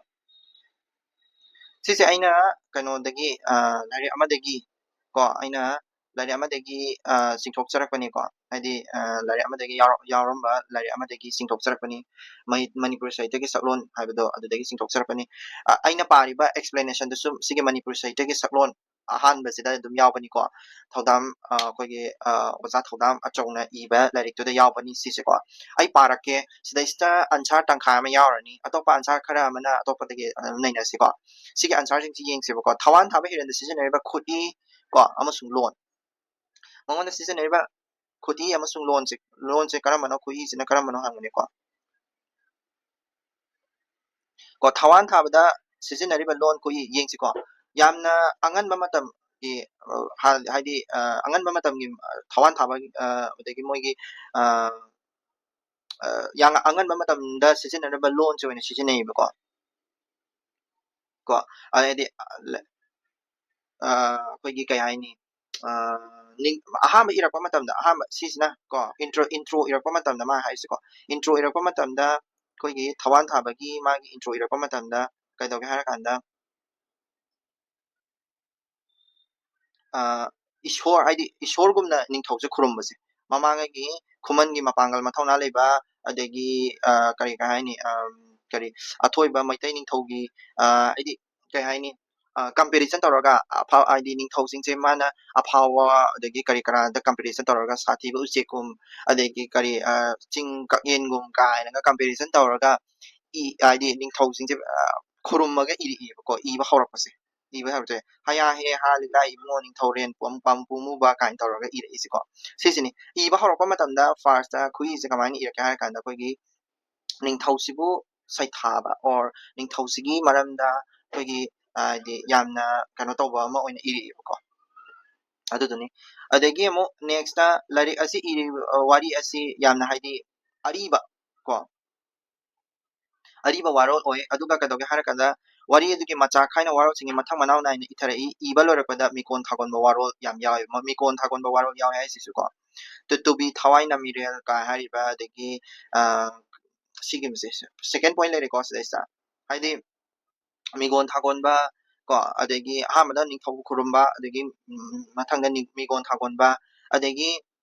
ꯁꯤꯁꯦ ꯑꯩꯅ ꯀꯩꯅꯣꯗꯒꯤ, ꯑ, ꯂꯥꯏꯔꯤꯛ ꯑꯃꯗꯒꯤ, ꯀꯣ, ꯑꯩꯅ ꯂꯥꯏꯔꯤꯛ ꯑꯃꯗꯒꯤ, ꯑ, ꯆꯤꯡꯊꯣꯛꯆꯔꯛꯄꯅꯤꯀꯣ꯫ ꯍꯥꯏꯗꯤ, ꯑ, ꯂꯥꯏꯔꯤꯛ ꯑꯃꯗꯒꯤ ꯌꯥꯎꯔ-, ꯌꯥꯎꯔꯝꯕ ꯂꯥꯏꯔꯤꯛ ꯑꯃꯗꯒꯤ ꯆꯤꯡꯊꯣꯛꯆꯔꯛꯄꯅꯤ꯫ ꯃꯩ-, ꯃꯅꯤꯄꯨꯔꯤ ꯁꯥꯍꯤꯇ꯭ꯌꯒꯤ ꯁꯛꯂꯣꯟ ꯍꯥꯏꯕꯗꯣ ꯑꯗꯨꯗꯒꯤ ꯆꯤꯡꯊꯣꯛꯆꯔꯛꯄꯅꯤ꯫ ꯑ, ꯑꯩꯅ ꯄꯥꯔꯤꯕ explanation ꯗꯨꯁꯨ ꯁꯤꯒꯤ ꯃꯅꯤꯄꯨꯔꯤ ꯁꯥꯍꯤꯇ꯭ꯌꯒꯤ ꯁꯛꯂꯣꯟ ꯑꯍꯥꯟꯕꯁꯤꯗ ꯑꯗꯨꯝ ꯌꯥꯎꯕꯅꯤꯀꯣ꯫ ꯊꯧꯗꯥꯝ, ꯑ, ꯑꯩꯈꯣꯏꯒꯤ, ꯑ, ꯑꯣꯖꯥ ꯊꯧꯗꯥꯝ ꯑꯆꯧꯅ ꯏꯕ ꯂꯥꯏꯔꯤꯛꯇꯨꯗ ꯌꯥꯎꯕꯅꯤ ꯁꯤꯁꯦꯀꯣ꯫ ꯑꯩ ꯄꯥꯔꯛꯀꯦ꯫ ꯁꯤꯗꯩꯁꯤꯗ answer ꯇꯪꯈꯥꯏ ꯑꯃ ꯌꯥꯎꯔꯅꯤ, ꯑꯇꯣꯞꯄ answer ꯈꯔ ꯑꯃꯅ ꯑꯇꯣꯞꯄꯗꯒꯤ ꯑꯗꯨꯝ ꯅꯩꯅꯁꯤꯀꯣ꯫ ꯁꯤꯒꯤ answer ꯁꯤꯡꯁꯤ ꯌꯦꯡꯁꯦꯕꯀꯣ꯫ ꯊꯋꯥꯟ ꯊꯥꯕ ꯍꯤꯔꯦꯟꯗ ꯁꯤꯖꯤꯟꯅꯔꯤꯕ ꯈꯨꯠꯏ ꯀꯣ ꯑꯃꯁꯨꯡ ꯂꯣꯟ, ꯃꯉꯣꯟꯗ ꯁꯤꯖꯤꯟꯅꯔꯤꯕ ꯈꯨꯠꯏ ꯑꯃꯁꯨꯡ ꯂꯣꯟꯁꯦ, ꯂꯣꯟꯁꯦ ꯀꯔꯝꯕꯅꯣ, ꯈꯨꯠꯏꯁꯤꯅ ꯀꯔꯝꯕꯅꯣ ꯍꯪꯕꯅꯤꯀꯣ꯫ ꯀꯣ, ꯊꯋꯥꯟ ꯊꯥꯕꯗ ꯁꯤꯖꯤꯟꯅꯔꯤꯕ ꯂꯣꯟ ꯈꯨꯠꯏ ꯌꯦꯡꯁꯤꯀꯣ꯫ ꯌꯥꯝꯅ ꯑꯉꯟꯕ ꯃꯇꯝꯒꯤ, ꯑ, ꯍꯥ-, ꯍꯥꯏꯗꯤ, ꯑ, ꯑꯉꯟꯕ ꯃꯇꯝꯒꯤ, ꯑ, ꯊꯋꯥꯟ ꯊꯥꯕ, ꯑ, ꯑꯗꯒꯤ ꯃꯣꯏꯒꯤ, ꯑ, ꯑ, ꯌꯥꯝꯅ ꯑꯉꯟꯕ ꯃꯇꯝꯗ ꯁꯤꯖꯤꯟꯅꯔꯝꯕ ꯂꯣꯟꯁꯦ ꯑꯣꯏꯅ ꯁꯤꯖꯤꯟꯅꯩꯌꯦꯕꯀꯣ꯫ ꯀꯣ, ꯑꯗꯩꯗꯤ, ꯑ, ꯂ-, ꯑ, ꯑꯩꯈꯣꯏꯒꯤ ꯀꯩ ꯍꯥꯏꯅꯤ, ꯑ, ꯅꯤꯡ-, ꯑꯍꯥꯟꯕ ꯏꯔꯛꯄ ꯃꯇꯝꯗ, ꯑꯍꯥꯟꯕ ꯁꯤꯁꯤꯅ ꯀꯣ, intro, intro ꯏꯔꯛꯄ ꯃꯇꯝꯗ ꯃꯥ ꯍꯥꯏꯁꯤꯀꯣ, intro ꯏꯔꯛꯄ ꯃꯇꯝꯗ ꯑꯩꯈꯣꯏꯒꯤ ꯊꯋꯥꯟ ꯊꯥꯕꯒꯤ ꯃꯥꯒꯤ intro ꯏꯔꯛꯄ ꯃꯇꯝꯗ ꯀꯩꯗꯧꯒꯦ ꯍꯥꯏꯔꯀꯥꯟꯗ, ꯑ, ꯏꯁꯣꯔ, ꯍꯥꯏꯗꯤ ꯏꯁꯣꯔꯒꯨꯝꯅ ꯅꯤꯡꯊꯧꯁꯦ ꯈꯨꯔꯨꯝꯕꯁꯦ꯫ ꯃꯃꯥꯡꯉꯩꯒꯤ ꯈꯨꯃꯟꯒꯤ ꯃꯄꯥꯡꯒꯜ ꯃꯊꯧꯅꯥ ꯂꯩꯕ, ꯑꯗꯒꯤ, ꯑ, ꯀꯔꯤ ꯀꯩ ꯍꯥꯏꯅꯤ, ꯑ, ꯀꯔꯤ ꯑꯊꯣꯏꯕ ꯃꯩꯇꯩ ꯅꯤꯡꯊꯧꯒꯤ, ꯑ, ꯍꯥꯏꯗꯤ ꯀꯩ ꯍꯥꯏꯅꯤ, ꯑ, comparison ꯇꯧꯔꯒ ꯑꯐ-, ꯍꯥꯏꯗꯤ ꯅꯤꯡꯊꯧꯁꯤꯡꯁꯦ ꯃꯥꯅ ꯑꯐꯥꯎꯕ ꯑꯗꯒꯤ ꯀꯔꯤ ꯀꯔꯥꯗ comparison ꯇꯧꯔꯒ ꯁꯥꯊꯤꯕ ꯎꯆꯦꯛꯀꯨꯝ, ꯑꯗꯒꯤ ꯀꯔꯤ, ꯑ, ꯆꯤꯡ ꯀꯛꯌꯦꯟꯒꯨꯝ ꯀꯥꯏꯅꯒ comparison ꯇꯧꯔꯒ ꯏ-, ꯍꯥꯏꯗꯤ ꯅꯤꯡꯊꯧꯁꯤꯡꯁꯦ, ꯑ, ꯈꯨꯔꯨꯝꯃꯒ ꯏꯔꯛꯏꯕꯀꯣ, ꯏꯕ ꯍꯧꯔꯛꯄꯁꯦ꯫ ꯏꯕ ꯍꯧꯔꯛꯇꯣꯏ, "ꯍꯌꯥ ꯍꯦ ꯍꯥ ꯂꯤꯛꯂꯥ ꯏꯕꯨꯡꯉꯣ ꯅꯤꯡꯊꯧꯔꯦꯟ ꯄꯣꯝ ꯄꯥꯝ ꯄꯨꯃꯨꯕ" ꯀꯥꯏꯅ ꯇꯧꯔꯒ ꯏꯔꯛꯏꯁꯦꯀꯣ꯫ ꯁꯤꯁꯤꯅꯤ꯫ ꯏꯕ ꯍꯧꯔꯛꯄ ꯃꯇꯝꯗ first ꯈꯨꯠꯏꯁꯦ ꯀꯃꯥꯏꯅ ꯏꯔꯛꯀꯦ ꯍꯥꯏꯔ ꯀꯥꯟꯗ ꯑꯩꯈꯣꯏꯒꯤ ꯅꯤꯡꯊꯧꯁꯤꯕꯨ ꯁꯩꯊꯥꯕ or ꯅꯤꯡꯊꯧꯁꯤꯒꯤ ꯃꯔꯝꯗ ꯑꯩꯈꯣꯏꯒꯤ, ꯑ, ꯍꯥꯏꯗꯤ ꯌꯥꯝꯅ ꯀꯩꯅꯣ ꯇꯧꯕ ꯑꯃ ꯑꯣꯏꯅ ꯏꯔꯛꯑꯦꯕꯀꯣ꯫ ꯑꯗꯨꯗꯨꯅꯤ꯫ ꯑꯗꯒꯤ ꯑꯃꯨꯛ next ꯂꯥꯏꯔꯤꯛ ꯑꯁꯤ ꯏꯔꯤꯕ, ꯑ, ꯋꯥꯔꯤ ꯑꯁꯤ ꯌꯥꯝꯅ ꯍꯥꯏꯗꯤ ꯑꯔꯤꯕ ꯀꯣ ꯑꯔꯤꯕ ꯋꯥꯔꯣꯜ ꯑꯣꯏ꯫ ꯑꯗꯨꯒ ꯀꯩꯗꯧꯒꯦ ꯍꯥꯏꯔꯀꯥꯟꯗ ꯋꯥꯔꯤ ꯑꯗꯨꯒꯤ ꯃꯆꯥ ꯈꯥꯏꯅ ꯋꯥꯔꯣꯜꯁꯤꯡꯒꯤ ꯃꯊꯪ ꯃꯅꯥꯎ ꯅꯥꯏꯅ ꯏꯊꯔꯛꯏ꯫ ꯏꯕ ꯂꯣꯏꯔꯛꯄꯗ ꯃꯤꯒꯣꯟ ꯊꯥꯒꯣꯟꯕ ꯋꯥꯔꯣꯜ ꯌꯥꯝ ꯌꯥꯎꯋꯦ꯫ ꯃ- ꯃꯤꯒꯣꯟ ꯊꯥꯒꯣꯟꯕ ꯋꯥꯔꯣꯜ ꯌꯥꯎꯋꯦ ꯍꯥꯏꯁꯤꯁꯨ ꯀꯣ ꯇꯨ ꯇꯨꯕꯤ ꯊꯋꯥꯏꯅ ꯃꯤꯔꯦꯜ ꯀꯥꯏ ꯍꯥꯏꯔꯤꯕ ꯑꯗꯒꯤ ꯑ, ꯁꯤꯒꯨꯝꯕꯁꯦ ꯁꯦꯀꯦꯟ ꯄꯣꯏꯟ ꯂꯩꯔꯦꯀꯣ ꯁꯤꯗꯩꯁꯤꯗ꯫ ꯍꯥꯏꯗꯤ ꯃꯤꯒꯣꯟ ꯊꯥꯒꯣꯟꯕ ꯀꯣ ꯑꯗꯒꯤ ꯑꯍꯥꯟꯕꯗ ꯅꯤꯡꯊꯧ ꯈꯨꯔꯨꯝꯕ ꯑꯗꯒꯤ ꯎꯝ, ꯃꯊꯪꯗ ꯅꯤ- ꯃꯤꯒꯣꯟ ꯊꯥꯒꯣꯟꯕ ꯑꯗꯒꯤ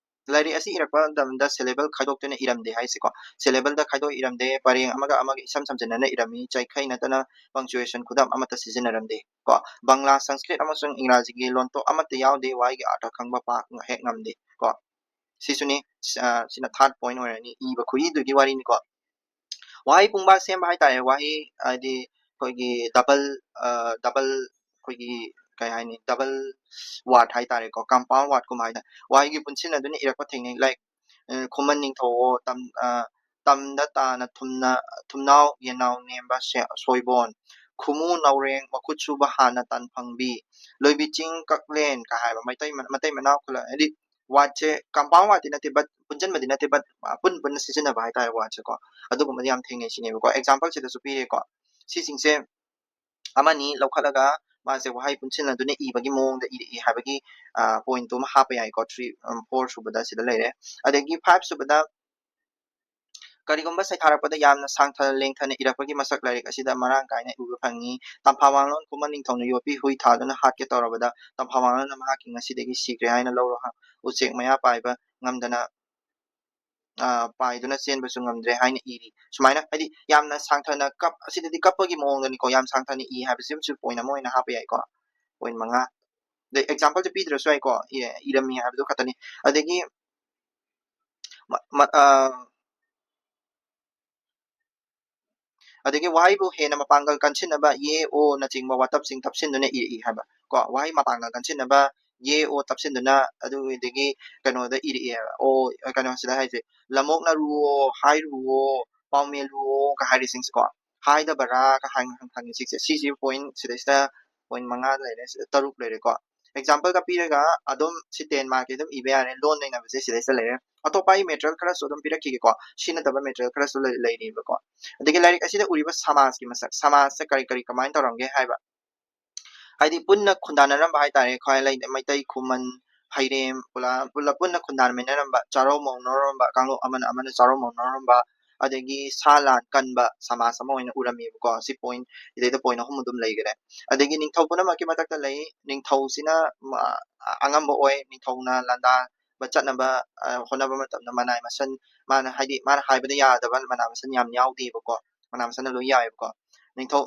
ꯂꯥꯏꯔꯤꯛ ꯑꯁꯤ ꯏꯔꯛꯄ ꯃꯇꯝꯗ ꯁꯤꯂꯦꯕꯜ ꯈꯥꯏꯗꯣꯛꯇꯨꯅ ꯏꯔꯝꯗꯦ ꯍꯥꯏꯁꯤꯀꯣ꯫ ꯁꯤꯂꯦꯕꯜꯗ ꯈꯥꯏꯗꯣꯛ ꯏꯔꯝꯗꯦ, ꯄꯔꯦꯡ ꯑꯃꯒ ꯑꯃꯒ ꯏꯁꯝ ꯁꯝꯖꯤꯟꯅꯅ ꯏꯔꯝꯃꯤ, ꯆꯩꯈꯩ ꯅꯠꯇꯅ ꯄꯪꯆꯨꯌꯦꯁꯟ ꯈꯨꯗꯝ ꯑꯃꯠꯇ ꯁꯤꯖꯤꯟꯅꯔꯝꯗꯦ ꯀꯣ꯫ ꯕꯪꯂꯥ, ꯁꯪꯁꯀ꯭ꯔꯤꯠ ꯑꯃꯁꯨꯡ ꯏꯪꯒ꯭ꯔꯥꯖꯤꯒꯤ ꯂꯣꯟꯊꯣꯛ ꯑꯃꯠꯇ ꯌꯥꯎꯗꯦ ꯋꯥꯍꯩꯒꯤ ꯑꯥꯔꯊ ꯈꯪꯕ ꯄꯥꯛ ꯍꯦꯛ ꯉꯝꯗꯦ ꯀꯣ꯫ ꯁꯤꯁꯨꯅꯤ, ꯑ, ꯁꯤꯅ ꯊꯥꯔꯠ ꯄꯣꯏꯟ ꯑꯣꯏꯔꯅꯤ, ꯏꯕ ꯈꯨꯏꯗꯨꯒꯤ ꯋꯥꯔꯤꯅꯤꯀꯣ꯫ ꯋꯥꯍꯩ ꯄꯨꯡꯕꯥ ꯁꯦꯝꯕ ꯍꯥꯏꯇꯥꯔꯦ, ꯋꯥꯍꯩ ꯍꯥꯏꯗꯤ ꯑꯩꯈꯣꯏꯒꯤ ꯗꯕꯜ ꯗꯕꯜ ꯑꯩꯈꯣꯏꯒꯤ ꯀꯩ ꯍꯥꯏꯅꯤ, ꯗꯕꯜ ꯋꯥꯔꯗ ꯍꯥꯏꯇꯥꯔꯦꯀꯣ, ꯀꯝꯄꯥꯎꯟ ꯋꯥꯔꯗꯀꯨꯝꯕ ꯍꯥꯏꯇꯥꯔꯦ, ꯋꯥꯍꯩꯒꯤ ꯄꯨꯟꯁꯤꯟ ꯑꯗꯨꯅ ꯏꯔꯛꯄ ꯊꯦꯡꯅꯩ꯫ ꯂꯥꯏꯛ ꯈꯨꯃꯟ ꯅꯤꯡꯊꯧ, ꯇꯝ ꯑ, ꯇꯝꯗ ꯇꯥꯅ ꯊꯨꯝꯅ ꯊꯨꯝꯅꯥꯎ ꯌꯦꯅꯥꯎ ꯅꯦꯝꯕ ꯁꯦ- ꯁꯣꯏꯕꯣꯟ, ꯈꯨꯃꯨ ꯅꯥꯎꯔꯦꯡ ꯃꯈꯨꯠ ꯁꯨꯕ ꯍꯥꯟꯅ ꯇꯥꯟꯐꯪꯕꯤ, ꯂꯣꯏꯕꯤ ꯆꯤꯡ ꯀꯛꯂꯦꯟ ꯀ ꯍꯥꯏꯕ ꯃꯩꯇꯩ ꯃ- ꯃꯇꯩ ꯃꯅꯥꯎ ꯈꯨꯂ ꯍꯥꯏꯗꯤ ꯋꯥꯔꯗꯁꯦ ꯀꯝꯄꯥꯎꯟ ꯋꯥꯔꯗꯇꯤ ꯅꯠꯇꯦ, ꯕꯠ ꯄꯨꯟꯁꯤꯟꯕꯗꯤ ꯅꯠꯇꯦ, ꯕꯠ ꯄꯨꯟ ꯄꯨꯟꯅ ꯁꯤꯖꯤꯟꯅꯕ ꯍꯥꯏꯇꯥꯔꯦ ꯋꯥꯔꯗꯁꯦꯀꯣ꯫ ꯑꯗꯨꯒꯨꯝꯕꯗꯤ ꯌꯥꯝ ꯊꯦꯡꯅꯩ ꯁꯤꯅꯦꯕꯀꯣ꯫ ꯑꯦꯛꯖꯥꯝꯄꯜꯁꯤꯗꯁꯨ ꯄꯤꯔꯦꯀꯣ꯫ ꯁꯤꯁꯤꯡꯁꯦ ꯑꯃꯅꯤ ꯂꯧꯈꯠꯂꯒ ꯃꯥꯁꯦ ꯋꯥꯍꯩ ꯄꯨꯟꯁꯤꯟꯅꯗꯨꯅ ꯏꯕꯒꯤ ꯃꯑꯣꯡꯗ ꯏꯔꯛꯏ ꯍꯥꯏꯕꯒꯤ ꯄꯣꯏꯟꯠꯇꯨ ꯑꯃ ꯍꯥꯞꯄ ꯌꯥꯏꯀꯣ꯫ ꯊ꯭ꯔꯤ ꯐꯣꯔ ꯁꯨꯕꯗ ꯁꯤꯗ ꯂꯩꯔꯦ꯫ ꯑꯗꯒꯤ ꯐꯥꯏꯚ ꯁꯨꯕꯗ ꯀꯔꯤꯒꯨꯝꯕ ꯁꯩꯊꯥꯔꯛꯄꯗ ꯌꯥꯝꯅ ꯁꯥꯡꯊꯅ ꯂꯦꯡꯊꯅ ꯏꯔꯛꯄꯒꯤ ꯃꯁꯛ ꯂꯥꯏꯔꯤꯛ ꯑꯁꯤꯗ ꯃꯔꯥꯡ ꯀꯥꯏꯅ ꯎꯕ ꯐꯪꯉꯤ꯫ ꯇꯝꯐꯥ ꯋꯥꯡꯂꯣꯟ ꯈꯨꯃꯟ ꯅꯤꯡꯊꯧꯅ ꯌꯣꯠꯄꯤ ꯍꯨꯏ ꯊꯥꯗꯨꯅ ꯍꯥꯠꯀꯦ ꯇꯧꯔꯕꯗ ꯇꯝꯐꯥ ꯋꯥꯡꯂꯣꯟꯅ ꯃꯍꯥꯛꯀꯤ ꯉꯁꯤꯗꯒꯤ ꯁꯤꯈ꯭ꯔꯦ ꯍꯥꯏꯅ ꯂꯧꯔꯣ ꯍꯥ-, ꯎꯆꯦꯛ ꯃꯌꯥ ꯄꯥꯏꯕ ꯉꯝꯗꯅ ꯑ, ꯄꯥꯏꯗꯨꯅ ꯆꯦꯟꯕꯁꯨ ꯉꯝꯗ꯭ꯔꯦ ꯍꯥꯏꯅ ꯏꯔꯤ꯫ ꯁꯨꯃꯥꯏꯅ ꯍꯥꯏꯗꯤ ꯌꯥꯝꯅ ꯁꯥꯡꯊꯅ ꯀꯞ ꯑꯁꯤꯗꯗꯤ ꯀꯞꯄꯒꯤ ꯃꯑꯣꯡꯗꯅꯤꯀꯣ, ꯌꯥꯝ ꯁꯥꯡꯊꯅ ꯏ ꯍꯥꯏꯕꯁꯤ ꯑꯃꯁꯨ ꯄꯣꯏꯟꯠ ꯑꯃ ꯑꯣꯏꯅ ꯍꯥꯞꯄ ꯌꯥꯏꯀꯣ꯫ ꯄꯣꯏꯟꯠ ꯃꯉꯥ꯫ ꯑꯗꯩ ꯑꯦꯛꯖꯥꯝꯄꯜꯁꯦ ꯄꯤꯗ꯭ꯔꯁꯨ ꯌꯥꯏꯀꯣ, ꯏ- ꯏꯔꯝꯃꯤ ꯍꯥꯏꯕꯗꯨ ꯈꯛꯇꯅꯤ꯫ ꯑꯗꯒꯤ ꯃ- ꯃ- ꯑ, ꯑꯗꯒꯤ ꯋꯥꯍꯩꯕꯨ ꯍꯦꯟꯅ ꯃꯄꯥꯡꯒꯜ ꯀꯟꯁꯤꯟꯅꯕ ꯌꯦ ꯑꯣ ꯅꯆꯤꯡꯕ ꯋꯥꯇꯞꯁꯤꯡ ꯇꯞꯁꯤꯟꯗꯨꯅ ꯏꯔꯛꯏ ꯍꯥꯏꯕ ꯀꯣ꯫ ꯋꯥꯍꯩ ꯃꯄꯥꯡꯒꯜ ꯀꯟꯁꯤꯟꯅꯕ ꯌꯦ ꯑꯣ ꯇꯞꯁꯤꯟꯗꯨꯅ ꯑꯗꯨꯗꯒꯤ ꯀꯩꯅꯣꯗ ꯏꯔꯛꯑꯦ꯫ ꯑꯣ ꯀꯩꯅꯣꯁꯤꯗ ꯍꯥꯏꯁꯦ, ꯂꯃꯣꯛꯅꯔꯨꯑꯣ, ꯍꯥꯏꯔꯨꯑꯣ, ꯄꯥꯎꯃꯦꯂꯨꯑꯣ ꯀ ꯍꯥꯏꯔꯤꯁꯤꯡꯁꯦꯀꯣ, ꯍꯥꯏꯗꯕꯔꯥ ꯀ ꯍꯥꯏ ꯍꯪꯉꯤ ꯁꯤꯁꯦ꯫ ꯁꯤꯁꯤ ꯄꯣꯏꯟꯠ ꯁꯤꯗꯩꯁꯤꯗ ꯄꯣꯏꯟꯠ ꯃꯉꯥ ꯂꯩꯔꯦ, ꯁꯤꯗ ꯇꯔꯨꯛ ꯂꯩꯔꯦꯀꯣ꯫ ꯑꯦꯛꯖꯥꯝꯄꯜꯒ ꯄꯤꯔꯒ ꯑꯗꯨꯝ ꯁꯤ ꯇꯦꯟ ꯃꯥꯔꯛꯀꯤ ꯑꯗꯨꯝ ꯏꯕ ꯌꯥꯔꯦ꯫ ꯂꯣꯟ ꯅꯩꯅꯕꯁꯦ ꯁꯤꯗꯩꯁꯤꯗ ꯂꯩꯔꯦ꯫ ꯑꯇꯣꯞꯄ ꯑꯩ ꯃꯦꯇꯔꯤꯌꯦꯜ ꯈꯔꯁꯨ ꯑꯗꯨꯝ ꯄꯤꯔꯛꯈꯤꯒꯦꯀꯣ, ꯁꯤ ꯅꯠꯇꯕ ꯃꯦꯇꯔꯤꯌꯦꯜ ꯈꯔꯁꯨ ꯂꯩ- ꯂꯩꯔꯤꯕꯀꯣ꯫ ꯑꯗꯒꯤ ꯂꯥꯏꯔꯤꯛ ꯑꯁꯤꯗ ꯎꯔꯤꯕ ꯁꯃꯥꯖꯀꯤ ꯃꯁꯛ, ꯁꯃꯥꯖꯇ ꯀꯔꯤ ꯀꯔꯤ ꯀꯃꯥꯏꯅ ꯇꯧꯔꯝꯒꯦ ꯍꯥꯏꯕ, ꯍꯥꯏꯗꯤ ꯄꯨꯟꯅ ꯈꯨꯟꯗꯥꯅꯔꯝꯕ ꯍꯥꯏꯇꯥꯔꯦ꯫ ꯈ꯭ꯋꯥꯏ ꯂꯩ ꯃꯩꯇꯩ, ꯈꯨꯃꯟ, ꯍꯩꯔꯦꯝ, ꯄꯨꯂꯞ ꯄꯨꯟꯅ ꯈꯨꯟꯗꯥꯃꯤꯟꯅꯔꯝꯕ, ꯆꯥꯔꯧ ꯃꯧꯅꯔꯝꯕ, ꯀꯥꯡꯂꯨꯞ ꯑꯃꯅ ꯑꯃꯅ ꯆꯥꯔꯧ ꯃꯧꯅꯔꯝꯕ, ꯑꯗꯒꯤ ꯁꯥ ꯂꯥꯟ ꯀꯟꯕ ꯁꯃꯥꯖ ꯑꯃ ꯑꯣꯏꯅ ꯎꯔꯝꯃꯦꯕꯀꯣ꯫ ꯁꯤ ꯄꯣꯏꯟ, ꯁꯤꯗꯩꯗ ꯄꯣꯏꯟ ꯑꯍꯨꯝ ꯑꯗꯨꯝ ꯂꯩꯈꯔꯦ꯫ ꯑꯗꯒꯤ ꯅꯤꯡꯊꯧ ꯄꯨꯝꯅꯃꯛꯀꯤ ꯃꯊꯛꯇ ꯂꯩ꯫ ꯅꯤꯡꯊꯧꯁꯤꯅ ꯃ-, ꯑꯉꯝꯕ ꯑꯣꯏ꯫ ꯅꯤꯡꯊꯧꯅ ꯂꯥꯟꯗꯥꯕ ꯆꯠꯅꯕ, ꯑ, ꯍꯣꯠꯅꯕ ꯃꯇꯝꯗ ꯃꯅꯥꯏ ꯃꯁꯟ, ꯃꯥꯅ, ꯍꯥꯏꯗꯤ ꯃꯥꯅ ꯍꯥꯏꯕꯗ ꯌꯥꯗꯕ ꯃꯅꯥ ꯃꯁꯟ ꯌꯥꯝ ꯌꯥꯎꯗꯦꯕꯀꯣ꯫ ꯃꯅꯥ ꯃꯁꯟꯅ ꯂꯣꯏ ꯌꯥꯏꯑꯕꯀꯣ꯫ ꯅꯤꯡꯊꯧ,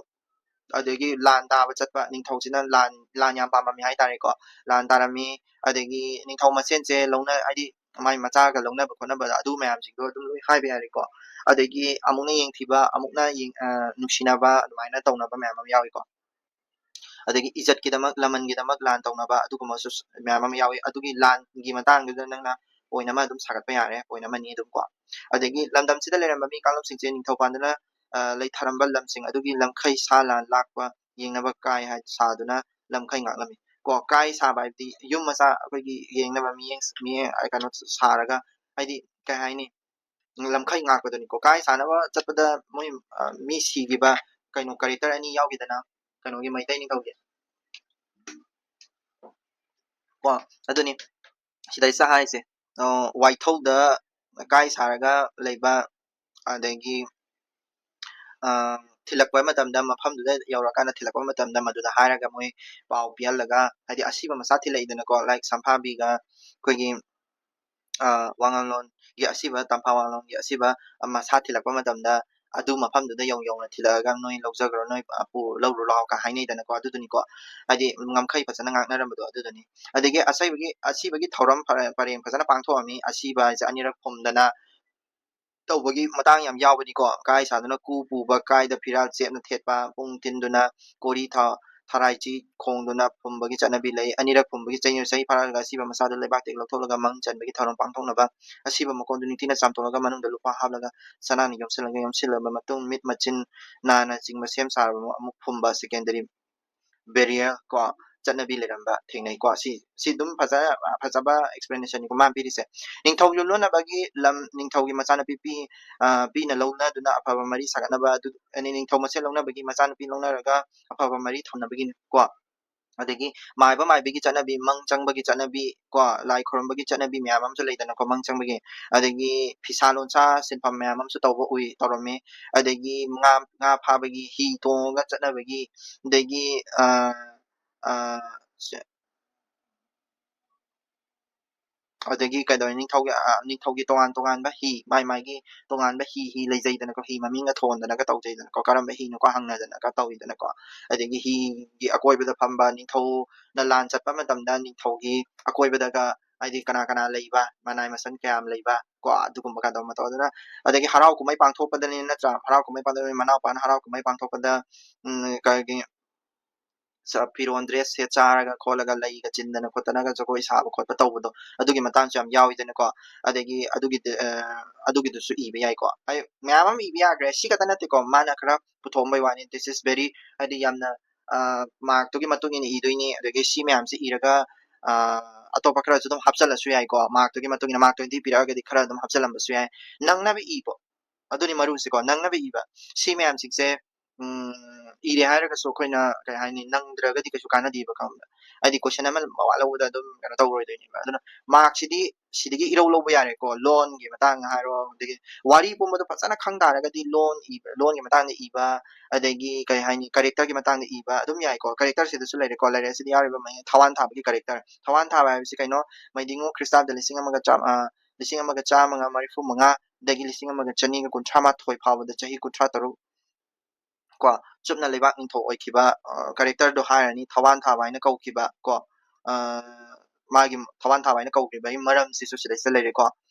ꯑꯗꯒꯤ ꯂꯥꯟ ꯗꯥꯕ ꯆꯠꯄ, ꯅꯤꯡꯊꯧꯁꯤꯅ ꯂꯥꯟ, ꯂꯥꯟ ꯌꯥꯝ ꯄꯥꯝꯃꯝꯃꯤ ꯍꯥꯏꯇꯥꯔꯦꯀꯣ꯫ ꯂꯥꯟ ꯗꯥꯔꯝꯃꯤ, ꯑꯗꯒꯤ ꯅꯤꯡꯊꯧ ꯃꯁꯦꯟꯁꯦ ꯂꯧꯅ-, ꯍꯥꯏꯗꯤ ꯃꯥꯏ ꯃꯆꯥꯒ ꯂꯧꯅꯕ ꯈꯣꯠꯅꯕꯗ ꯑꯗꯨ ꯃꯌꯥꯝꯁꯤꯡꯗꯣ ꯑꯗꯨꯝ ꯂꯣꯏ ꯍꯥꯏꯕ ꯌꯥꯔꯦꯀꯣ꯫ ꯑꯗꯒꯤ ꯑꯃꯨꯛꯅ ꯌꯦꯡꯊꯤꯕ, ꯑꯃꯨꯛꯅ ꯌꯦꯡ-, ꯑ, ꯅꯨꯡꯁꯤꯅꯕ, ꯑꯗꯨꯃꯥꯏꯅ ꯇꯧꯅꯕ ꯃꯌꯥꯝ ꯑꯃ ꯌꯥꯎꯏꯀꯣ꯫ ꯑꯗꯒꯤ ꯏꯖꯠꯀꯤꯗꯃꯛ, ꯂꯃꯟꯒꯤꯗꯃꯛ ꯂꯥꯟ ꯇꯧꯅꯕ, ꯑꯗꯨꯒꯨꯝꯕꯁꯨ ꯃꯌꯥꯝ ꯑꯃ ꯌꯥꯎꯏ꯫ ꯑꯗꯨꯒꯤ ꯂꯥꯟꯒꯤ ꯃꯇꯥꯡꯗꯨꯗ ꯅꯪꯅ ꯄꯣꯏꯟ ꯑꯃ ꯑꯗꯨꯝ ꯁꯥꯒꯠꯄ ꯌꯥꯔꯦ, ꯄꯣꯏꯟ ꯑꯃꯅꯤ ꯑꯗꯨꯝ ꯀꯣ꯫ ꯑꯗꯒꯤ ꯂꯝꯗꯝꯁꯤꯗ ꯂꯩꯔꯝꯕ ꯃꯤ ꯀꯥꯡꯂꯨꯞꯁꯤꯡꯁꯦ ꯅꯤꯡꯊꯧ ꯄꯥꯟꯗꯨꯅ, ꯑ, ꯂꯩꯊꯔꯝꯕ ꯂꯝꯁꯤꯡ ꯑꯗꯨꯒꯤ ꯂꯝꯈꯩ ꯁꯥ ꯂꯥꯟ ꯂꯥꯛꯄ ꯌꯦꯡꯅꯕ ꯀꯥꯏ ꯍꯥꯏ ꯁꯥꯗꯨꯅ ꯂꯝꯈꯩ ꯉꯥꯛꯂꯝꯃꯤ꯫ ꯀꯣ, ꯀꯥꯏ ꯁꯥꯕ ꯍꯥꯏꯕꯗꯤ ꯌꯨꯝ ꯃꯆꯥ ꯑꯩꯈꯣꯏꯒꯤ ꯌꯦꯡꯅꯕ ꯃꯤꯠꯌꯦꯡ, ꯃꯤꯠꯌꯦꯡ, ꯑ, ꯀꯩꯅꯣ ꯁꯥꯔꯒ, ꯍꯥꯏꯗꯤ ꯀꯩ ꯍꯥꯏꯅꯤ, ꯂꯝꯈꯩ ꯉꯥꯛꯄꯗꯨꯅꯤꯀꯣ꯫ ꯀꯥꯏ ꯁꯥꯟꯅꯕ ꯆꯠꯄꯗ ꯃꯣꯏ, ꯑ, ꯃꯤ ꯁꯤꯈꯤꯕ ꯀꯩꯅꯣ ꯀꯦꯔꯦꯛꯇꯔ ꯑꯅꯤ ꯌꯥꯎꯈꯤꯗꯅ, ꯀꯩꯅꯣꯒꯤ, ꯃꯩꯇꯩ ꯅꯤꯡꯊꯧꯒꯤ꯫ ꯀꯣ, ꯑꯗꯨꯅꯤ ꯁꯤꯗꯩꯁꯤꯗ ꯍꯥꯏꯁꯦ, ꯑ, ꯋꯥꯏꯊꯧꯗ ꯀꯥꯏ ꯁꯥꯔꯒ ꯂꯩꯕ, ꯑꯗꯒꯤ, ꯑ, ꯊꯤꯜꯂꯛꯄ ꯃꯇꯝꯗ, ꯃꯐꯝꯗꯨꯗ ꯌꯧꯔꯀꯥꯟꯗ ꯊꯤꯜꯂꯛꯄ ꯃꯇꯝꯗ ꯃꯗꯨꯗ ꯍꯥꯏꯔꯒ ꯃꯣꯏ ꯄꯥꯎ ꯄꯤꯍꯜꯂꯒ, ꯍꯥꯏꯗꯤ ꯑꯁꯤꯕ ꯃꯆꯥ ꯊꯤꯜꯂꯛꯏꯗꯅꯀꯣ, like ꯁꯝꯐꯥꯕꯤꯒ ꯑꯩꯈꯣꯏꯒꯤ, ꯑ, ꯋꯥꯉꯥꯡꯂꯣꯟꯒꯤ ꯑꯁꯤꯕ, ꯇꯝꯐꯥ ꯋꯥꯉꯥꯡꯂꯣꯟꯒꯤ ꯑꯁꯤꯕ, ꯑ, ꯃꯁꯥ ꯊꯤꯜꯂꯛꯄ ꯃꯇꯝꯗ ꯑꯗꯨ ꯃꯐꯝꯗꯨꯗ ꯌꯧ ꯌꯧꯅ ꯊꯤꯜꯂꯛꯑꯒ "ꯅꯣꯏ ꯂꯧꯖꯈ꯭ꯔꯣ, ꯅꯣꯏ, ꯑ, ꯄꯨ-, ꯂꯧꯔꯨ ꯂꯥꯎ"ꯀ ꯍꯥꯏꯅꯩꯗꯅꯀꯣ꯫ ꯑꯗꯨꯗꯨꯅꯤꯀꯣ, ꯍꯥꯏꯗꯤ ꯉꯝꯈꯩ ꯐꯖꯅ ꯉꯥꯛꯅꯔꯝꯕꯗꯣ ꯑꯗꯨꯗꯨꯅꯤ꯫ ꯑꯗꯒꯤ ꯑꯁꯩꯕꯒꯤ, ꯑꯁꯤꯕꯒꯤ ꯊꯧꯔꯝ ꯐꯔ-, ꯄꯔꯦꯡ ꯐꯖꯅ ꯄꯥꯡꯊꯣꯛꯑꯝꯃꯤ꯫ ꯑꯁꯤꯕ ꯍꯥꯏꯁꯦ ꯑꯅꯤꯔꯛ ꯐꯨꯝꯗꯅ ꯇꯧꯕꯒꯤ ꯃꯇꯥꯡ ꯌꯥꯝ ꯌꯥꯎꯕꯅꯤꯀꯣ꯫ ꯀꯥꯏ ꯁꯥꯗꯨꯅ ꯀꯨ ꯄꯨꯕ, ꯀꯥꯏꯗ ꯐꯤꯔꯥꯜ ꯆꯦꯞꯅ ꯊꯦꯠꯄ, ꯄꯨꯡ ꯊꯤꯟꯗꯨꯅ ꯀꯣꯔꯤ ꯊꯥ-, ꯊꯔꯥꯏꯆꯤ ꯈꯣꯡꯗꯨꯅ ꯐꯨꯝꯕꯒꯤ ꯆꯠꯅꯕꯤ ꯂꯩ꯫ ꯑꯅꯤꯔꯛ ꯐꯨꯝꯕꯒꯤ ꯆꯩ, ꯆꯩ ꯐꯥꯔꯛꯂꯒ ꯑꯁꯤꯕ ꯃꯁꯥꯗꯨ ꯂꯩꯕꯥꯛꯇꯒꯤ ꯂꯧꯊꯣꯛꯂꯒ ꯃꯪ ꯆꯟꯕꯒꯤ ꯊꯧꯔꯝ ꯄꯥꯡꯊꯣꯛꯅꯕ, ꯑꯁꯤꯕ ꯃꯀꯣꯟꯗꯨ ꯅꯤꯡꯊꯤꯅ ꯆꯥꯝꯊꯣꯛꯂꯒ ꯃꯅꯨꯡꯗ ꯂꯨꯄꯥ ꯍꯥꯞꯂꯒ ꯁꯅꯥꯅ ꯌꯣꯝꯁꯤꯜꯂꯒ, ꯌꯣꯝꯁꯤꯜꯂꯕ ꯃꯇꯨꯡ ꯃꯤꯠ, ꯃꯆꯤꯟ, ꯅꯥꯅꯆꯤꯡꯕ ꯁꯦꯝ ꯁꯥꯔꯕ ꯑꯃꯨꯛ ꯐꯨꯝꯕ, secondary burial ꯀꯣ꯫ ꯆꯠꯅꯕꯤ ꯂꯩꯔꯝꯕ ꯊꯦꯡꯅꯩꯀꯣ꯫ ꯁꯤ ꯁꯤ ꯑꯗꯨꯝ ꯐꯖ ꯐꯖꯕ ꯑꯦꯛꯁꯄ꯭ꯂꯦꯅꯦꯁꯟꯅꯤꯀꯣ ꯃꯥꯅ ꯄꯤꯔꯤꯁꯦ꯫ ꯅꯤꯡꯊꯧ ꯌꯨꯝꯂꯣꯟꯅꯕꯒꯤ ꯂꯝ, ꯅꯤꯡꯊꯧꯒꯤ ꯃꯆꯥꯅꯨꯄꯤ ꯄꯤ ꯑ, ꯄꯤꯅ ꯂꯧꯅꯗꯨꯅ ꯑꯐꯕ ꯃꯔꯤ ꯁꯥꯒꯠꯅꯕ ꯑꯗꯨ, ꯑꯅꯤ ꯅꯤꯡꯊꯧ ꯃꯁꯦꯜ ꯂꯧꯅꯕꯒꯤ ꯃꯆꯥꯅꯨꯄꯤ ꯂꯧꯅꯔꯒ ꯑꯐꯕ ꯃꯔꯤ ꯊꯝꯅꯕꯒꯤꯅꯤꯀꯣ꯫ ꯑꯗꯒꯤ ꯃꯥꯏꯕ ꯃꯥꯏꯕꯤꯒꯤ ꯆꯠꯅꯕꯤ, ꯃꯪ ꯆꯪꯕꯒꯤ ꯆꯠꯅꯕꯤ ꯀꯣ, ꯂꯥꯏ ꯈꯨꯔꯨꯝꯕꯒꯤ ꯆꯠꯅꯕꯤ ꯃꯌꯥꯝ ꯑꯃꯁꯨ ꯂꯩꯗꯅꯀꯣ, ꯃꯪ ꯆꯪꯕꯒꯤ꯫ ꯑꯗꯒꯤ ꯐꯤꯁꯥ ꯂꯣꯟꯁꯥ ꯁꯤꯟꯐꯝ ꯃꯌꯥꯝ ꯑꯃꯁꯨ ꯇꯧꯕ ꯎꯏ, ꯇꯧꯔꯝꯃꯤ꯫ ꯑꯗꯒꯤ ꯉꯥ, ꯉꯥ ꯐꯥꯕꯒꯤ, ꯍꯤ ꯇꯣꯡꯉꯒ ꯆꯠꯅꯕꯒꯤ, ꯑꯗꯒꯤ, ꯑ, ꯑ, ꯁꯦ-, ꯑꯗꯒꯤ ꯀꯩꯗꯧꯔꯦ, ꯅꯤꯡꯊꯧꯒꯤ, ꯑ, ꯅꯤꯡꯊꯧꯒꯤ ꯇꯣꯉꯥꯟ ꯇꯣꯉꯥꯟꯕ ꯍꯤ, ꯃꯥꯏ ꯃꯥꯏꯒꯤ ꯇꯣꯉꯥꯟꯕ ꯍꯤ, ꯍꯤ ꯂꯩꯖꯩꯗꯅꯀꯣ, ꯍꯤ ꯃꯃꯤꯡꯒ ꯊꯣꯟꯗꯅꯒ ꯇꯧꯖꯩꯗꯅꯀꯣ, ꯀꯔꯝꯕ ꯍꯤꯅꯣꯀꯣ ꯍꯪꯅꯗꯅꯒ ꯇꯧꯋꯤꯗꯅꯀꯣ꯫ ꯑꯗꯒꯤ ꯍꯤꯒꯤ ꯑꯀꯣꯏꯕꯗ ꯐꯝꯕ ꯅꯤꯡꯊꯧꯅ ꯂꯥꯟ ꯆꯠꯄ ꯃꯇꯝꯗ ꯅꯤꯡꯊꯧꯒꯤ ꯑꯀꯣꯏꯕꯗꯒ ꯍꯥꯏꯗꯤ ꯀꯅꯥ ꯀꯅꯥ ꯂꯩꯕ, ꯃꯅꯥꯏ ꯃꯁꯟ ꯀꯌꯥꯝ ꯂꯩꯕ ꯀꯣ, ꯑꯗꯨꯒꯨꯝꯕ ꯀꯩꯗꯧꯕ ꯃꯇꯧ꯫ ꯑꯗꯨꯅ ꯑꯗꯒꯤ ꯍꯔꯥꯎ ꯀꯨꯝꯍꯩ ꯄꯥꯡꯊꯣꯛꯄꯗꯅꯤ ꯅꯠꯇ꯭ꯔꯥ, ꯍꯔꯥꯎ ꯀꯨꯝꯍꯩ ꯄꯥꯡꯊꯣꯛꯄꯗ ꯃꯅꯥꯎꯄꯥꯅ ꯍꯔꯥꯎ ꯀꯨꯝꯍꯩ ꯄꯥꯡꯊꯣꯛꯄꯗ, ꯎꯝ, ꯀꯩꯒꯤ ꯁ-, ꯐꯤꯔꯣꯟ ꯗ꯭ꯔꯦꯁ ꯁꯦꯠ ꯆꯥꯔꯒ ꯈꯣꯠꯂꯒ ꯂꯩꯒ ꯆꯤꯟꯗꯅ ꯈꯣꯠꯇꯅꯒ ꯖꯒꯣꯏ ꯁꯥꯕ ꯈꯣꯠꯄ ꯇꯧꯕꯗꯣ, ꯑꯗꯨꯒꯤ ꯃꯇꯥꯡꯁꯨ ꯌꯥꯝ ꯌꯥꯎꯋꯤꯗꯅꯀꯣ꯫ ꯑꯗꯒꯤ ꯑꯗꯨꯒꯤꯗ-, ꯑ, ꯑꯗꯨꯒꯤꯗꯨꯁꯨ ꯏꯕ ꯌꯥꯏꯀꯣ꯫ ꯑꯩ ꯃꯌꯥꯝ ꯑꯃ ꯏꯕ ꯌꯥꯈ꯭ꯔꯦ꯫ ꯁꯤ ꯈꯛꯇ ꯅꯠꯇꯦꯀꯣ, ꯃꯥꯅ ꯈꯔ ꯄꯨꯊꯣꯛꯑꯝꯕꯩ ꯋꯥꯅꯤ꯫ This is very, ꯍꯥꯏꯗꯤ ꯌꯥꯝꯅ, ꯑ, ꯃꯥꯔꯛꯇꯨꯒꯤ ꯃꯇꯨꯡ ꯏꯟꯅ ꯏꯗꯣꯏꯅꯤ꯫ ꯑꯗꯒꯤ ꯁꯤ ꯃꯌꯥꯝꯁꯦ ꯏꯔꯒ, ꯑ, ꯑꯇꯣꯞꯄ ꯈꯔꯁꯨ ꯑꯗꯨꯝ ꯍꯥꯞꯆꯜꯂꯁꯨ ꯌꯥꯏꯀꯣ꯫ ꯃꯥꯔꯛꯇꯨꯒꯤ ꯃꯇꯨꯡ ꯏꯟꯅ ꯃꯥꯔꯛ twenty ꯄꯤꯔꯛꯑꯒꯗꯤ ꯈꯔ ꯑꯗꯨꯝ ꯍꯥꯞꯆꯜꯂꯝꯕꯁꯨ ꯌꯥꯏ꯫ ꯅꯪꯅꯕ ꯏꯕ, ꯑꯗꯨꯅꯤ ꯃꯔꯨꯁꯤꯀꯣ, ꯅꯪꯅꯕ ꯏꯕ꯫ ꯁꯤ ꯃꯌꯥꯝꯁꯤꯡꯁꯦ, ꯎꯝ, ꯏꯔꯦ ꯍꯥꯏꯔꯒꯁꯨ ꯑꯩꯈꯣꯏꯅ ꯀꯩ ꯍꯥꯏꯅꯤ, ꯅꯪꯗ꯭ꯔꯒꯗꯤ ꯀꯩꯁꯨ ꯀꯥꯟꯅꯗꯦꯕ, ꯈꯪꯕ꯭ꯔꯥ? ꯍꯥꯏꯗꯤ question ꯑꯃ ꯃꯋꯥ ꯂꯧꯕꯗ ꯑꯗꯨꯝ ꯀꯩꯅꯣ ꯇꯧꯔꯣꯏꯗꯣꯏꯅꯦꯕ꯫ ꯑꯗꯨꯅ ꯃꯥꯔꯛꯁꯤꯗꯤ ꯁꯤꯗꯒꯤ ꯏꯔꯧ ꯂꯧꯕ ꯌꯥꯔꯦꯀꯣ꯫ ꯂꯣꯟꯒꯤ ꯃꯇꯥꯡ ꯍꯥꯏꯔꯣ, ꯑꯗꯒꯤ ꯋꯥꯔꯤ ꯄꯨꯝꯕꯗꯣ ꯐꯖꯅ ꯈꯪ ꯇꯥꯔꯒꯗꯤ ꯂꯣꯟ ꯏꯕ, ꯂꯣꯟꯒꯤ ꯃꯇꯥꯡꯗ ꯏꯕ, ꯑꯗꯒꯤ ꯀꯩ ꯍꯥꯏꯅꯤ, ꯀꯦꯔꯦꯛꯇꯔꯒꯤ ꯃꯇꯥꯡꯗ ꯏꯕ ꯑꯗꯨꯝ ꯌꯥꯏꯀꯣ꯫ ꯀꯦꯔꯦꯛꯇꯔꯁꯤꯗꯁꯨ ꯂꯩꯔꯦꯀꯣ, ꯂꯥꯏꯔꯤꯛ ꯑꯁꯤꯗ ꯌꯥꯎꯔꯤꯕ ꯃꯌꯥꯝ ꯊꯋꯥꯟ ꯊꯥꯕꯒꯤ ꯀꯦꯔꯦꯛꯇꯔ꯫ ꯊꯋꯥꯟ ꯊꯥꯕ ꯍꯥꯏꯕꯁꯤ ꯀꯩꯅꯣ? ꯃꯩꯗꯤꯡꯉꯨ ꯈ꯭ꯔꯤꯁꯇꯥꯕꯗ ꯂꯤꯁꯤꯡ ꯑꯃꯒ ꯆꯥꯝ-, ꯑ, ꯂꯤꯁꯤꯡ ꯑꯃꯒ ꯆꯥꯝꯃꯒ ꯃꯔꯤꯐꯨ ꯃꯉꯥꯗꯒꯤ ꯂꯤꯁꯤꯡ ꯑꯃꯒ ꯆꯅꯤꯒ ꯀꯨꯟꯊ꯭ꯔꯥ ꯃꯥꯊꯣꯏ ꯐꯥꯎꯕꯗ ꯆꯍꯤ ꯀꯨꯟꯊ꯭ꯔꯥ ꯇꯔꯨꯛ ꯀꯣ, ꯆꯨꯞꯅ ꯂꯩꯕꯥꯛ ꯅꯤꯡꯊꯧ ꯑꯣꯏꯈꯤꯕ, ꯑ, ꯀꯦꯔꯦꯛꯇꯔꯗꯣ ꯍꯥꯏꯔꯅꯤ, ꯊꯋꯥꯟ ꯊꯥꯕ ꯍꯥꯏꯅ ꯀꯧꯈꯤꯕ ꯀꯣ, ꯑ, ꯃꯥꯒꯤ ꯊꯋꯥꯟ ꯊꯥꯕ ꯍꯥꯏꯅ ꯀꯧꯈꯤꯕꯒꯤ ꯃꯔꯝꯁꯤꯁꯨ ꯁꯤꯗꯩꯁꯤꯗ ꯂꯩꯔꯦꯀꯣ꯫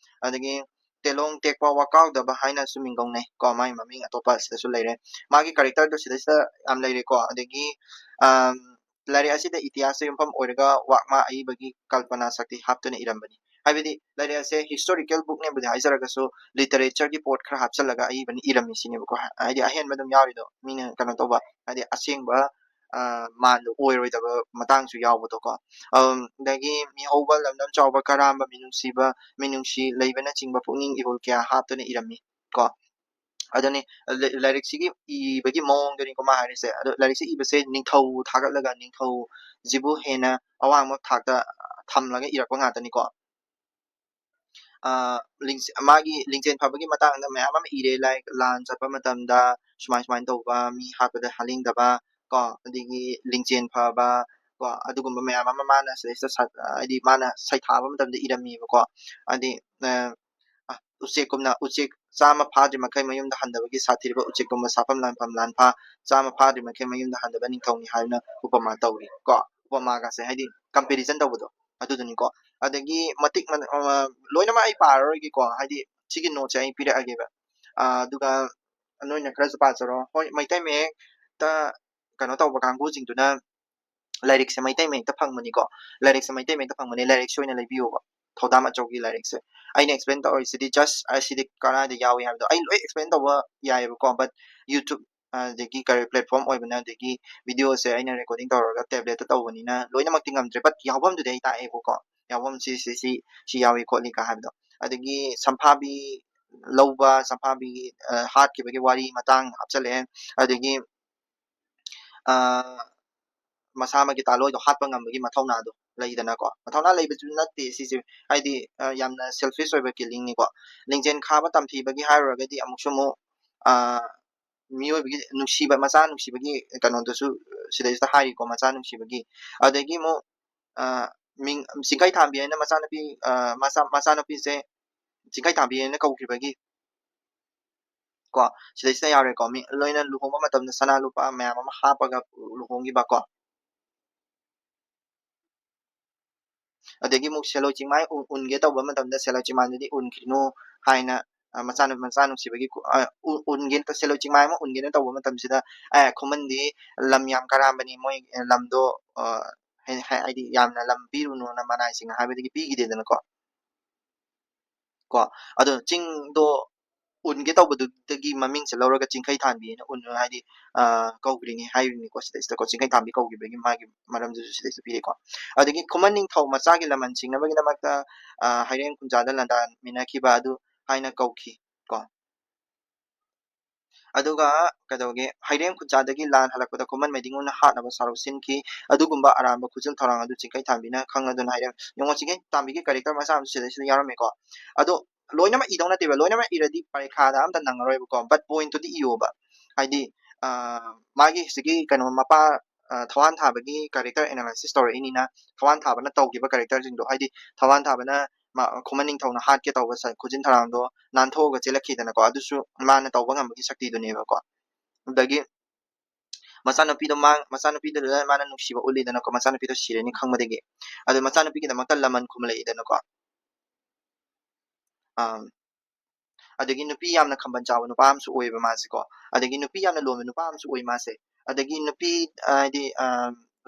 ꯑꯗꯒꯤ ꯇꯦꯂꯣꯡ ꯇꯦꯛꯄ ꯋꯥꯀꯥꯎꯗꯕ ꯍꯥꯏꯅꯁꯨ ꯃꯤꯡꯒꯧꯅꯩ ꯀꯣ, ꯃꯥꯒꯤ ꯃꯃꯤꯡ ꯑꯇꯣꯞꯄ ꯁꯤꯗꯁꯨ ꯂꯩꯔꯦ꯫ ꯃꯥꯒꯤ ꯀꯦꯔꯦꯛꯇꯔꯗꯣ ꯁꯤꯗꯩꯁꯤꯗ ꯌꯥꯝ ꯂꯩꯔꯦꯀꯣ꯫ ꯑꯗꯒꯤ, ꯑꯝ, ꯂꯥꯏꯔꯤꯛ ꯑꯁꯤꯗ ꯏꯇꯤꯍꯥꯁꯇ ꯌꯨꯝꯐꯝ ꯑꯣꯏꯔꯒ ꯋꯥꯛꯃꯥ ꯑꯏꯕꯒꯤ ꯀꯜꯄꯅꯥ ꯁꯛꯇꯤ ꯍꯥꯞꯇꯨꯅ ꯏꯔꯝꯕꯅꯤ꯫ ꯍꯥꯏꯕꯗꯤ ꯂꯥꯏꯔꯤꯛ ꯑꯁꯦ ꯍꯤꯁꯇꯣꯔꯤꯀꯦꯜ ꯕꯨꯛꯅꯦꯕꯨꯗꯤ ꯍꯥꯏꯖꯔꯒꯁꯨ ꯂꯤꯇꯔꯦꯆꯔꯒꯤ ꯄꯣꯠ ꯈꯔ ꯍꯥꯞꯆꯤꯜꯂꯒ ꯑꯏꯕꯅꯤ, ꯏꯔꯝꯃꯤ ꯁꯤꯅꯦꯕꯀꯣ꯫ ꯍꯥꯏꯗꯤ ꯑꯍꯦꯟꯕ ꯑꯗꯨꯝ ꯌꯥꯎꯔꯤꯗꯣ, ꯃꯤꯅ ꯀꯩꯅꯣ ꯇꯧꯕ, ꯍꯥꯏꯗꯤ ꯑꯁꯦꯡꯕ, ꯑ, ꯃꯥꯟꯗꯣ ꯑꯣꯏꯔꯣꯏꯗꯕ ꯃꯇꯥꯡꯁꯨ ꯌꯥꯎꯕꯗꯣꯀꯣ꯫ ꯑꯝ, ꯑꯗꯒꯤ "ꯃꯤꯍꯧꯕ ꯂꯝꯗꯝ ꯆꯥꯎꯕ ꯀꯔꯥꯝꯕ ꯃꯤꯅꯨꯡꯁꯤꯕ ꯃꯤꯅꯨꯡꯁꯤ ꯂꯩꯕꯅꯆꯤꯡꯕ ꯄꯨꯛꯅꯤꯡ ꯏꯍꯨꯜ ꯀꯌꯥ ꯍꯥꯞꯇꯨꯅ ꯏꯔꯝꯃꯤ" ꯀꯣ꯫ ꯑꯗꯨꯅꯤ, ꯂꯥꯏ-, ꯂꯥꯏꯔꯤꯛꯁꯤꯒꯤ ꯏꯕꯒꯤ ꯃꯑꯣꯡꯗꯨꯅꯤꯀꯣ ꯃꯥ ꯍꯥꯏꯔꯤꯁꯦ꯫ ꯑꯗꯣ ꯂꯥꯏꯔꯤꯛꯁꯦ ꯏꯕꯁꯦ ꯅꯤꯡꯊꯧ ꯊꯥꯒꯠꯂꯒ ꯅꯤꯡꯊꯧꯁꯤꯕꯨ ꯍꯦꯟꯅ ꯑꯋꯥꯡꯕ ꯊꯥꯛꯇ ꯊꯝꯂꯒ ꯏꯔꯛꯄ ꯉꯥꯛꯇꯅꯤꯀꯣ꯫ ꯑ, ꯂꯤꯡ-, ꯃꯥꯒꯤ ꯂꯤꯡꯖꯦꯜ ꯐꯕꯒꯤ ꯃꯇꯥꯡꯗ ꯃꯌꯥꯝ ꯑꯃ ꯏꯔꯦ, like ꯂꯥꯟ ꯆꯠꯄ ꯃꯇꯝꯗ ꯁꯨꯃꯥꯏ ꯁꯨꯃꯥꯏꯅ ꯇꯧꯕ, ꯃꯤ ꯍꯥꯠꯄꯗ ꯍꯥꯠꯅꯤꯡꯗꯕ ꯀꯣ, ꯑꯗꯒꯤ ꯂꯤꯡꯖꯦꯜ ꯐꯕ ꯀꯣ, ꯑꯗꯨꯒꯨꯝꯕ ꯃꯌꯥꯝ ꯑꯃ ꯃꯥꯅ ꯁꯤꯗꯩꯁꯤꯗ ꯁ-, ꯍꯥꯏꯗꯤ ꯃꯥꯅ ꯁꯩꯊꯥꯕ ꯃꯇꯝꯗ ꯏꯔꯝꯃꯦꯕꯀꯣ꯫ ꯍꯥꯏꯗꯤ, ꯑ, ꯑ, "ꯎꯆꯦꯛꯀꯨꯝꯅ, ꯎꯆꯦꯛ ꯆꯥꯝꯃ ꯐꯥꯗ꯭ꯔꯤ ꯃꯈꯩ ꯃꯌꯨꯝꯗ ꯍꯟꯗꯕꯒꯤ ꯁꯥꯊꯤꯔꯕ ꯎꯆꯦꯛꯀꯨꯝꯕ ꯁꯥꯐꯝ ꯂꯥꯟꯐꯝ ꯂꯥꯟꯐꯥ ꯆꯥꯝꯃ ꯐꯥꯗ꯭ꯔꯤ ꯃꯈꯩ ꯃꯌꯨꯝꯗ ꯍꯟꯗꯕ ꯅꯤꯡꯊꯧꯅꯤ" ꯍꯥꯏꯅ ꯎꯄꯃꯥ ꯇꯧꯔꯤ ꯀꯣ꯫ ꯎꯄꯃꯥꯒꯁꯦ ꯍꯥꯏꯗꯤ comparison ꯇꯧꯕꯗꯣ ꯑꯗꯨꯗꯨꯅꯤꯀꯣ꯫ ꯑꯗꯒꯤ ꯃꯇꯤꯛ ꯃ-, ꯑ, ꯂꯣꯏꯅꯃꯛ ꯑꯩ ꯄꯥꯔꯔꯣꯏꯒꯦꯀꯣ, ꯍꯥꯏꯗꯤ ꯁꯤꯒꯤ noteꯁꯦ ꯑꯩ ꯄꯤꯔꯛꯑꯒꯦꯕ꯫ ꯑ, ꯑꯗꯨꯒ ꯅꯣꯏꯅ ꯈꯔꯁꯨ ꯄꯥꯖꯔꯣ꯫ ꯍꯣꯏ, ꯃꯩꯇꯩ ꯃꯌꯦꯛꯇ ꯀꯩꯅꯣ ꯇꯧꯕ ꯀꯥꯡꯕꯨꯁꯤꯡꯗꯨꯅ ꯂꯥꯏꯔꯤꯛꯁꯦ ꯃꯩꯇꯩ ꯃꯌꯦꯛꯇ ꯐꯪꯕꯅꯤꯀꯣ꯫ ꯂꯥꯏꯔꯤꯛꯁꯦ ꯃꯩꯇꯩ ꯃꯌꯦꯛꯇ ꯐꯪꯕꯅꯤ, ꯂꯥꯏꯔꯤꯛꯁꯦ ꯑꯣꯏꯅ ꯂꯩꯕꯤꯌꯣꯕ꯫ ꯊꯧꯗꯥꯝ ꯑꯆꯧꯒꯤ ꯂꯥꯏꯔꯤꯛꯁꯦ꯫ ꯑꯩꯅ explain ꯇꯧꯔꯤꯁꯤꯗꯤ just ꯑꯁꯤꯗꯤ ꯀꯗꯥꯏꯗ ꯌꯥꯎꯏ ꯍꯥꯏꯕꯗꯣ ꯑꯩ ꯂꯣꯏ explain ꯇꯧꯕ ꯌꯥꯏꯑꯕꯀꯣ, but YouTube, ꯑꯗꯒꯤ ꯀꯔꯤ platform ꯑꯣꯏꯕꯅ, ꯑꯗꯒꯤ videoꯁꯦ ꯑꯩꯅ recording ꯇꯧꯔꯒ tabletꯇ ꯇꯧꯕꯅꯤꯅ ꯂꯣꯏꯅꯃꯛꯇꯤ ꯉꯝꯗ꯭ꯔꯦ, but ꯌꯥꯎꯐꯝꯗꯨꯗꯤ ꯑꯩ ꯇꯥꯛꯑꯦꯕꯀꯣ꯫ ꯌꯥꯎꯐꯝ ꯁꯤ, ꯁꯤ, ꯁꯤ, ꯁꯤ ꯌꯥꯎꯏ ꯈꯣꯠꯂꯤꯒ ꯍꯥꯏꯕꯗꯣ꯫ ꯑꯗꯒꯤ ꯁꯝꯐꯥꯕꯤ ꯂꯧꯕ, ꯁꯝꯐꯥꯕꯤ, ꯑ, ꯍꯥꯠꯈꯤꯕꯒꯤ ꯋꯥꯔꯤ ꯃꯇꯥꯡ ꯍꯥꯞꯆꯜꯂꯛꯑꯦ꯫ ꯑꯗꯒꯤ, ꯑ, ꯃꯁꯥꯃꯛꯀꯤ ꯇꯥꯂꯣꯏꯗꯣ ꯍꯥꯠꯄ ꯉꯝꯕꯒꯤ ꯃꯊꯧꯅꯥꯗꯣ ꯂꯩꯗꯅꯀꯣ꯫ ꯃꯊꯧꯅꯥ ꯂꯩꯕꯁꯨ ꯅꯠꯇꯦ ꯁꯤꯁꯦ, ꯍꯥꯏꯗꯤ, ꯑ, ꯌꯥꯝꯅ selfish ꯑꯣꯏꯕ killingꯅꯤꯀꯣ꯫ ꯂꯤꯡꯖꯦꯜ ꯈꯥꯕ ꯇꯝꯊꯤꯕꯒꯤ ꯍꯥꯏꯔꯨꯔꯒꯗꯤ ꯑꯃꯨꯛꯁꯨ ꯑꯃꯨꯛ, ꯑ, ꯃꯤꯑꯣꯏꯕꯒꯤ ꯅꯨꯡꯁꯤꯕ, ꯃꯆꯥ ꯅꯨꯡꯁꯤꯕꯒꯤ ꯀꯩꯅꯣꯗꯨꯁꯨ ꯁꯤꯗꯩꯁꯤꯗ ꯍꯥꯏꯔꯤꯀꯣ, ꯃꯆꯥ ꯅꯨꯡꯁꯤꯕꯒꯤ꯫ ꯑꯗꯒꯤ ꯑꯃꯨꯛ, ꯑ, ꯃꯤꯡ-, ꯆꯤꯡꯈꯩ ꯊꯥꯟꯕꯤ ꯍꯥꯏꯅ ꯃꯆꯥꯅꯨꯄꯤ, ꯑ, ꯃꯆꯥ-, ꯃꯆꯥꯅꯨꯄꯤꯁꯦ ꯆꯤꯡꯈꯩ ꯊꯥꯟꯕꯤ ꯍꯥꯏꯅ ꯀꯧꯈꯤꯕꯒꯤ ꯀꯣ, ꯁꯤꯗꯩꯁꯤꯗ ꯌꯥꯎꯔꯦꯀꯣ꯫ ꯃꯤ ꯂꯣꯏꯅ ꯂꯨꯍꯣꯡꯕ ꯃꯇꯝꯗ ꯁꯅꯥ ꯂꯨꯄꯥ ꯃꯌꯥꯝ ꯑꯃ ꯍꯥꯞꯄꯒ ꯂꯨꯍꯣꯡꯈꯤꯕ ꯀꯣ꯫ ꯑꯗꯒꯤ ꯑꯃꯨꯛ ꯁꯦꯂꯣꯏ ꯆꯤꯡꯃꯥꯏ ꯎ-, ꯎꯟꯒꯦ ꯇꯧꯕ ꯃꯇꯝꯗ ꯁꯦꯂꯣꯏ ꯆꯤꯡꯃꯥꯏꯗꯨꯗꯤ ꯎꯟꯈꯤꯅꯨ ꯍꯥꯏꯅ, ꯑ, ꯃꯆꯥꯅꯨ-, ꯃꯆꯥ ꯅꯨꯡꯁꯤꯕꯒꯤ ꯀꯨ-, ꯑ, ꯎ-, ꯎꯟꯒꯦ, ꯁꯦꯂꯣꯏ ꯆꯤꯡꯃꯥꯏ ꯑꯃ ꯎꯟꯒꯦꯅ ꯇꯧꯕ ꯃꯇꯝꯁꯤꯗ, ꯑꯦ, ꯈꯨꯃꯟꯗꯤ ꯂꯝ ꯌꯥꯝ ꯀꯔꯥꯝꯕꯅꯤ, ꯃꯣꯏ ꯂꯝꯗꯣ, ꯑ, ꯍꯥꯏ-, ꯍꯥꯏ-, ꯍꯥꯏꯗꯤ ꯌꯥꯝꯅ ꯂꯝ ꯄꯤꯔꯨꯅꯨꯅ ꯃꯅꯥꯏꯁꯤꯡꯅ ꯍꯥꯏꯕꯗꯒꯤ ꯄꯤꯈꯤꯗꯦꯗꯅꯀꯣ꯫ ꯀꯣ, ꯑꯗꯣ ꯆꯤꯡꯗꯣ ꯎꯟꯒꯦ ꯇꯧꯕꯗꯨꯗꯒꯤ ꯃꯃꯤꯡꯁꯦ ꯂꯧꯔꯒ ꯆꯤꯡꯈꯩ ꯊꯥꯟꯕꯤꯅ ꯎꯟ ꯍꯥꯏꯗꯤ ꯀꯧꯈ꯭ꯔꯤꯅꯤ ꯍꯥꯏꯔꯤꯅꯤꯀꯣ꯫ ꯁꯤꯗꯩꯁꯤꯗꯀꯣ ꯆꯤꯡꯈꯩ ꯊꯥꯟꯕꯤ ꯀꯧꯈꯤꯕꯒꯤ ꯃꯥꯒꯤ ꯃꯔꯝꯗꯨꯁꯨ ꯁꯤꯗꯩꯁꯤꯗ ꯄꯤꯔꯦꯀꯣ꯫ ꯑꯗꯒꯤ ꯈꯨꯃꯟ ꯅꯤꯡꯊꯧ ꯃꯆꯥꯒꯤ ꯂꯃꯟ ꯁꯤꯡꯅꯕꯒꯤꯗꯃꯛꯇ ꯍꯩꯔꯦꯝ ꯈꯨꯟꯖꯥꯗ ꯂꯥꯟꯗꯥꯃꯤꯟꯅꯈꯤꯕ ꯑꯗꯨ ꯍꯥꯏꯅ ꯀꯧꯈꯤ ꯀꯣ꯫ ꯑꯗꯨꯒ ꯀꯩꯗꯧꯒꯦ, ꯍꯩꯔꯦꯝ ꯈꯨꯟꯖꯥꯗꯒꯤ ꯂꯥꯟ ꯍꯜꯂꯛꯄꯗ ꯈꯨꯃꯟ ꯃꯩꯗꯤꯡꯉꯨꯅ ꯍꯥꯠꯅꯕ ꯁꯥꯔꯧ ꯁꯤꯟꯈꯤ꯫ ꯑꯗꯨꯒꯨꯝꯕ ꯑꯔꯥꯟꯕ ꯈꯨꯖꯤꯜ ꯊꯧꯔꯥꯡ ꯑꯗꯨ ꯆꯤꯡꯈꯩ ꯊꯥꯟꯕꯤꯅ ꯈꯪꯂꯗꯨꯅ ꯍꯩꯔꯦꯝ꯫ ꯌꯦꯡꯉꯣ, ꯆꯤꯡꯈꯩ ꯊꯥꯟꯕꯤꯒꯤ ꯀꯦꯔꯦꯛꯇꯔ ꯃꯆꯥ ꯑꯃꯁꯨ ꯁꯤꯗꯩꯁꯤꯗ ꯌꯥꯎꯔꯝꯃꯦꯀꯣ꯫ ꯑꯗꯣ ꯂꯣꯏꯅꯃꯛ ꯏꯗꯧ ꯅꯠꯇꯦꯕ, ꯂꯣꯏꯅꯃꯛ ꯏꯔꯗꯤ ꯄꯔꯤꯈꯥꯗ ꯑꯝꯇ ꯅꯪꯉꯔꯣꯏꯕꯀꯣ꯫ ꯕꯠ ꯄꯣꯏꯟꯠꯇꯨꯗꯤ ꯏꯌꯣꯕ꯫ ꯍꯥꯏꯗꯤ ꯃꯥꯒꯤ ꯍꯧꯖꯤꯛꯀꯤ ꯀꯩꯅꯣ ꯃꯄꯥ ꯊꯋꯥꯟ ꯊꯥꯕꯒꯤ ꯀꯦꯔꯦꯛꯇꯔ ꯑꯦꯅꯥꯂꯥꯏꯁꯤꯁ ꯇꯧꯔꯛꯏꯅꯤꯅ, ꯊꯋꯥꯟ ꯊꯥꯕꯅ ꯇꯧꯈꯤꯕ ꯀꯦꯔꯦꯛꯇꯔꯁꯤꯡꯗꯣ, ꯍꯥꯏꯗꯤ ꯊꯋꯥꯟ ꯊꯥꯕꯅ ꯈꯨꯃꯟ ꯅꯤꯡꯊꯧꯅ ꯍꯥꯠꯀꯦ ꯇꯧꯕ ꯈꯨꯖꯤꯟ ꯊꯧꯔꯥꯡꯗꯣ ꯅꯥꯟꯊꯣꯛꯑꯒ ꯆꯦꯜꯂꯛꯈꯤꯗꯅꯀꯣ꯫ ꯑꯗꯨꯁꯨ ꯃꯥꯅ ꯇꯧꯕ ꯉꯝꯕꯒꯤ ꯁꯛꯇꯤꯗꯨꯅꯦꯕꯀꯣ꯫ ꯑꯗꯒꯤ ꯃꯆꯥꯅꯨꯄꯤꯗꯣ ꯃꯥ ꯃꯆꯥꯅꯨꯄꯤꯗꯨꯗ ꯃꯥꯅ ꯅꯨꯡꯁꯤꯕ ꯎꯠꯂꯤꯗꯅꯀꯣ, ꯃꯆꯥꯅꯨꯄꯤꯗꯣ ꯁꯤꯔꯅꯤ ꯈꯪꯕꯗꯒꯤ꯫ ꯑꯗꯨ ꯃꯆꯥꯅꯨꯄꯤꯒꯤꯗꯃꯛꯇ ꯂꯃꯟ ꯈꯨꯝꯂꯛꯏꯗꯅꯀꯣ꯫ ꯑꯥ, ꯑꯗꯒꯤ ꯅꯨꯄꯤ ꯌꯥꯝꯅ ꯈꯝꯕꯟ ꯆꯥꯎꯕ ꯅꯨꯄꯥ ꯑꯃꯁꯨ ꯑꯣꯏꯌꯦꯕ ꯃꯥꯁꯦꯀꯣ꯫ ꯑꯗꯒꯤ ꯅꯨꯄꯤ ꯌꯥꯝꯅ ꯂꯣꯟꯕ ꯅꯨꯄꯥ ꯑꯃꯁꯨ ꯑꯣꯏ ꯃꯥꯁꯦ꯫ ꯑꯗꯒꯤ ꯅꯨꯄꯤ, ꯍꯥꯏꯗꯤ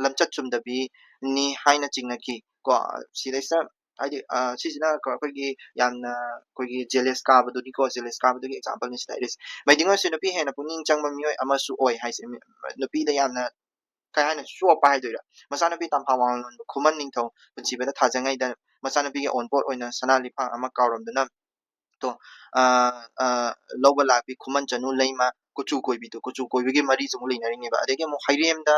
ꯂꯝꯆꯠ ꯆꯨꯝꯗꯕꯤꯅꯤ ꯍꯥꯏꯅ ꯆꯤꯡꯅꯈꯤ ꯀꯣ꯫ ꯁꯤꯗꯩꯁꯤꯗ ꯍꯥꯏꯗꯤ ꯁꯤꯁꯤꯅ ꯑꯩꯈꯣꯏꯒꯤ ꯌꯥꯝꯅ ꯑꯩꯈꯣꯏꯒꯤ ꯖꯦꯂꯦꯁ ꯀꯥꯕꯗꯨꯅꯤꯀꯣ, ꯖꯦꯂꯦꯁ ꯀꯥꯕꯗꯨꯒꯤ ꯑꯦꯛꯖꯥꯝꯄꯜꯅꯤ ꯁꯤꯗ ꯍꯥꯏꯔꯤꯁꯦ꯫ ꯃꯩꯗꯤꯡꯉꯨ ꯑꯁꯤ ꯅꯨꯄꯤ ꯍꯦꯟꯅ ꯄꯨꯛꯅꯤꯡ ꯆꯪꯕ ꯃꯤꯑꯣꯏ ꯑꯃꯁꯨ ꯑꯣꯏ ꯍꯥꯏꯁꯦ꯫ ꯅꯨꯄꯤꯗ ꯌꯥꯝꯅ ꯀꯩ ꯍꯥꯏꯅꯤ, ꯆꯣꯞꯄ ꯍꯥꯏꯗꯣꯏꯔꯥ, ꯃꯆꯥꯅꯨꯄꯤ ꯇꯝꯐꯥ ꯋꯥꯡꯂꯣꯟꯕ ꯈꯨꯃꯟ ꯅꯤꯡꯊꯧ ꯄꯨꯟꯁꯤꯕꯗ ꯊꯥꯖꯉꯩꯗ ꯃꯆꯥꯅꯨꯄꯤꯒꯤ ꯑꯋꯨꯟꯄꯣꯠ ꯑꯣꯏꯅ ꯁꯅꯥ ꯂꯤꯛꯐꯥꯡ ꯑꯃ ꯀꯥꯎꯔꯝꯗꯨꯅ ꯇꯣ, ꯑ, ꯑ, ꯂꯧꯕ ꯂꯥꯛꯄꯤ ꯈꯨꯃꯟ ꯆꯅꯨ ꯂꯩꯃ ꯀꯨꯆꯨ ꯀꯣꯏꯕꯤꯗꯣ, ꯀꯨꯆꯨ ꯀꯣꯏꯕꯒꯤ ꯃꯔꯤꯁꯨ ꯑꯃꯨꯛ ꯂꯩꯅꯔꯤꯅꯦꯕ꯫ ꯑꯗꯒꯤ ꯑꯃꯨꯛ ꯍꯩꯔꯦꯝꯗ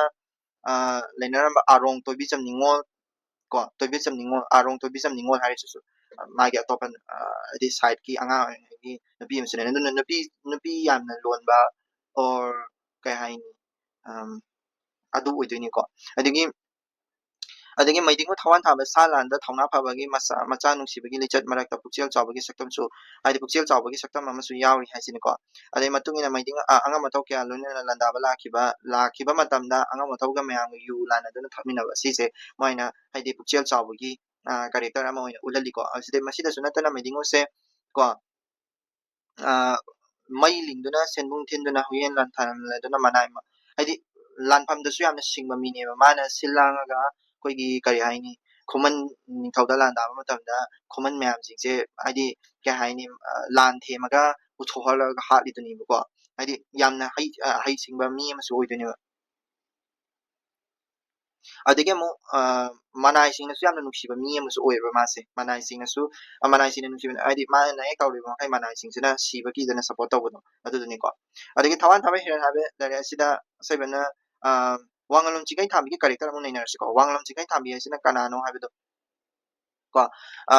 ꯑ, ꯂꯩꯅꯔꯝꯕ ꯑꯥꯔꯣꯡ ꯇꯣꯏꯕꯤꯆꯝ ꯅꯤꯉꯣꯜ ꯀꯣ, ꯇꯣꯏꯕꯤꯆꯝ ꯅꯤꯉꯣꯜ, ꯑꯥꯔꯣꯡ ꯇꯣꯏꯕꯤꯆꯝ ꯅꯤꯉꯣꯜ ꯍꯥꯏꯔꯤꯁꯤꯁꯨ ꯃꯥꯒꯤ ꯑꯇꯣꯞꯄ ꯍꯥꯏꯗꯤ ꯁꯥꯏꯠꯀꯤ ꯑꯉꯥꯡ ꯑꯣꯏꯔꯤꯉꯩꯒꯤ ꯅꯨꯄꯤ ꯑꯃꯁꯨ ꯂꯩꯅꯩ꯫ ꯑꯗꯨꯅ ꯅꯨꯄꯤ ꯅꯨꯄꯤ ꯌꯥꯝꯅ ꯂꯣꯟꯕ ꯑꯣꯔ ꯀꯩ ꯍꯥꯏꯅꯤ, ꯑꯗꯨ ꯑꯣꯏꯗꯣꯏꯅꯤꯀꯣ꯫ ꯑꯗꯒꯤ ꯑꯗꯒꯤ ꯃꯩꯗꯤꯡꯉꯨ ꯊꯋꯥꯟ ꯊꯥꯕ ꯁꯥ ꯂꯥꯟꯗ ꯊꯧꯅꯥ ꯐꯕꯒꯤ ꯃꯆꯥ ꯃꯆꯥ ꯅꯨꯡꯁꯤꯕꯒꯤ ꯂꯤꯆꯠ ꯃꯔꯛꯇ ꯄꯨꯛꯆꯦꯜ ꯆꯥꯎꯕꯒꯤ ꯁꯛꯇꯝꯁꯨ, ꯍꯥꯏꯗꯤ ꯄꯨꯛꯆꯦꯜ ꯆꯥꯎꯕꯒꯤ ꯁꯛꯇꯝ ꯑꯃꯁꯨ ꯌꯥꯎꯔꯤ ꯍꯥꯏꯁꯤꯅꯤꯀꯣ꯫ ꯑꯗꯩ ꯃꯇꯨꯡ ꯏꯟꯅ ꯃꯩꯗꯤꯡ ꯑ, ꯑꯉꯝ ꯑꯊꯧ ꯀꯌꯥ ꯂꯣꯏꯅꯅ ꯂꯥꯟꯗꯥꯕ ꯂꯥꯛꯈꯤꯕ ꯂꯥꯛꯈꯤꯕ ꯃꯇꯝꯗ ꯑꯉꯝ ꯑꯊꯧꯒ ꯃꯌꯥꯝꯒ ꯌꯨ ꯂꯥꯟꯅꯗꯨꯅ ꯊꯛꯃꯤꯟꯅꯕ, ꯁꯤꯁꯦ ꯃꯣꯏꯅ ꯍꯥꯏꯗꯤ ꯄꯨꯛꯆꯦꯜ ꯆꯥꯎꯕꯒꯤ ꯀꯦꯔꯦꯛꯇꯔ ꯑꯃ ꯑꯣꯏꯅ ꯎꯠꯍꯜꯂꯤꯀꯣ꯫ ꯑꯁꯤꯗꯩ ꯃꯁꯤꯗꯁꯨ ꯅꯠꯇꯅ ꯃꯩꯗꯤꯡꯉꯨꯁꯦ ꯀꯣ, ꯃꯩ ꯂꯤꯡꯗꯨꯅ ꯁꯦꯟꯕꯨꯡ ꯊꯤꯟꯗꯨꯅ ꯍꯨꯌꯦꯟ ꯂꯥꯟꯊꯥꯔꯝꯂꯗꯨꯅ ꯃꯅꯥꯏ ꯍꯥꯏꯗꯤ ꯂꯥꯟꯐꯝꯗꯁꯨ ꯌꯥꯝꯅ ꯁꯤꯡꯕ ꯃꯤꯅꯦꯕ꯫ ꯃꯥꯅ ꯁꯤꯜ ꯂꯥꯡꯉꯒ ꯑꯩꯈꯣꯏꯒꯤ ꯀꯔꯤ ꯍꯥꯏꯅꯤ, ꯈꯨꯃꯟ ꯅꯤꯡꯊꯧꯗ ꯂꯥꯟꯗꯥꯕ ꯃꯇꯝꯗ ꯈꯨꯃꯟ ꯃꯌꯥꯝꯁꯤꯡꯁꯦ ꯍꯥꯏꯗꯤ ꯀꯩ ꯍꯥꯏꯅꯤ, ꯂꯥꯟ ꯊꯦꯝꯃꯒ ꯄꯨꯊꯣꯛꯍꯜꯂꯒ ꯍꯥꯠꯂꯤꯗꯨꯅꯦꯕꯀꯣ꯫ ꯍꯥꯏꯗꯤ ꯌꯥꯝꯅ ꯍꯩ-, ꯑ, ꯍꯩꯁꯤꯡꯕ ꯃꯤ ꯑꯃꯁꯨ ꯑꯣꯏꯗꯣꯏꯅꯦꯕ꯫ ꯑꯗꯒꯤ ꯑꯃꯨꯛ, ꯑ, ꯃꯅꯥꯏꯁꯤꯡꯅꯁꯨ ꯌꯥꯝꯅ ꯅꯨꯡꯁꯤꯕ ꯃꯤ ꯑꯃꯁꯨ ꯑꯣꯏꯌꯦꯕ ꯃꯥꯁꯦ꯫ ꯃꯅꯥꯏꯁꯤꯡꯅꯁꯨ, ꯑ, ꯃꯅꯥꯏꯁꯤꯡꯅ ꯅꯨꯡꯁꯤꯕ ꯍꯥꯏꯗꯤ ꯃꯥꯅ ꯍꯦꯛ ꯇꯧꯔꯤꯕ ꯃꯈꯩ ꯃꯅꯥꯏꯁꯤꯡꯁꯤꯅ ꯁꯤꯕꯒꯤꯗꯅ support ꯇꯧꯕꯗꯣ ꯑꯗꯨꯗꯨꯅꯤꯀꯣ꯫ ꯑꯗꯒꯤ ꯊꯋꯥꯟ ꯊꯥꯕ ꯍꯤꯔꯟ ꯍꯥꯏꯕ ꯂꯥꯏꯔꯤꯛ ꯑꯁꯤꯗ ꯑꯁꯣꯏꯕꯅ, ꯑ, ꯋꯥꯉꯂꯣꯝ ꯆꯤꯡꯈꯩ ꯊꯥꯟꯕꯤꯒꯤ character ꯑꯃꯨꯛ ꯅꯩꯅꯔꯁꯤꯀꯣ꯫ ꯋꯥꯉꯂꯣꯝ ꯆꯤꯡꯈꯩ ꯊꯥꯟꯕꯤ ꯍꯥꯏꯁꯤꯅ ꯀꯅꯥꯅꯣ ꯍꯥꯏꯕꯗꯣ ꯀꯣ꯫ ꯑ,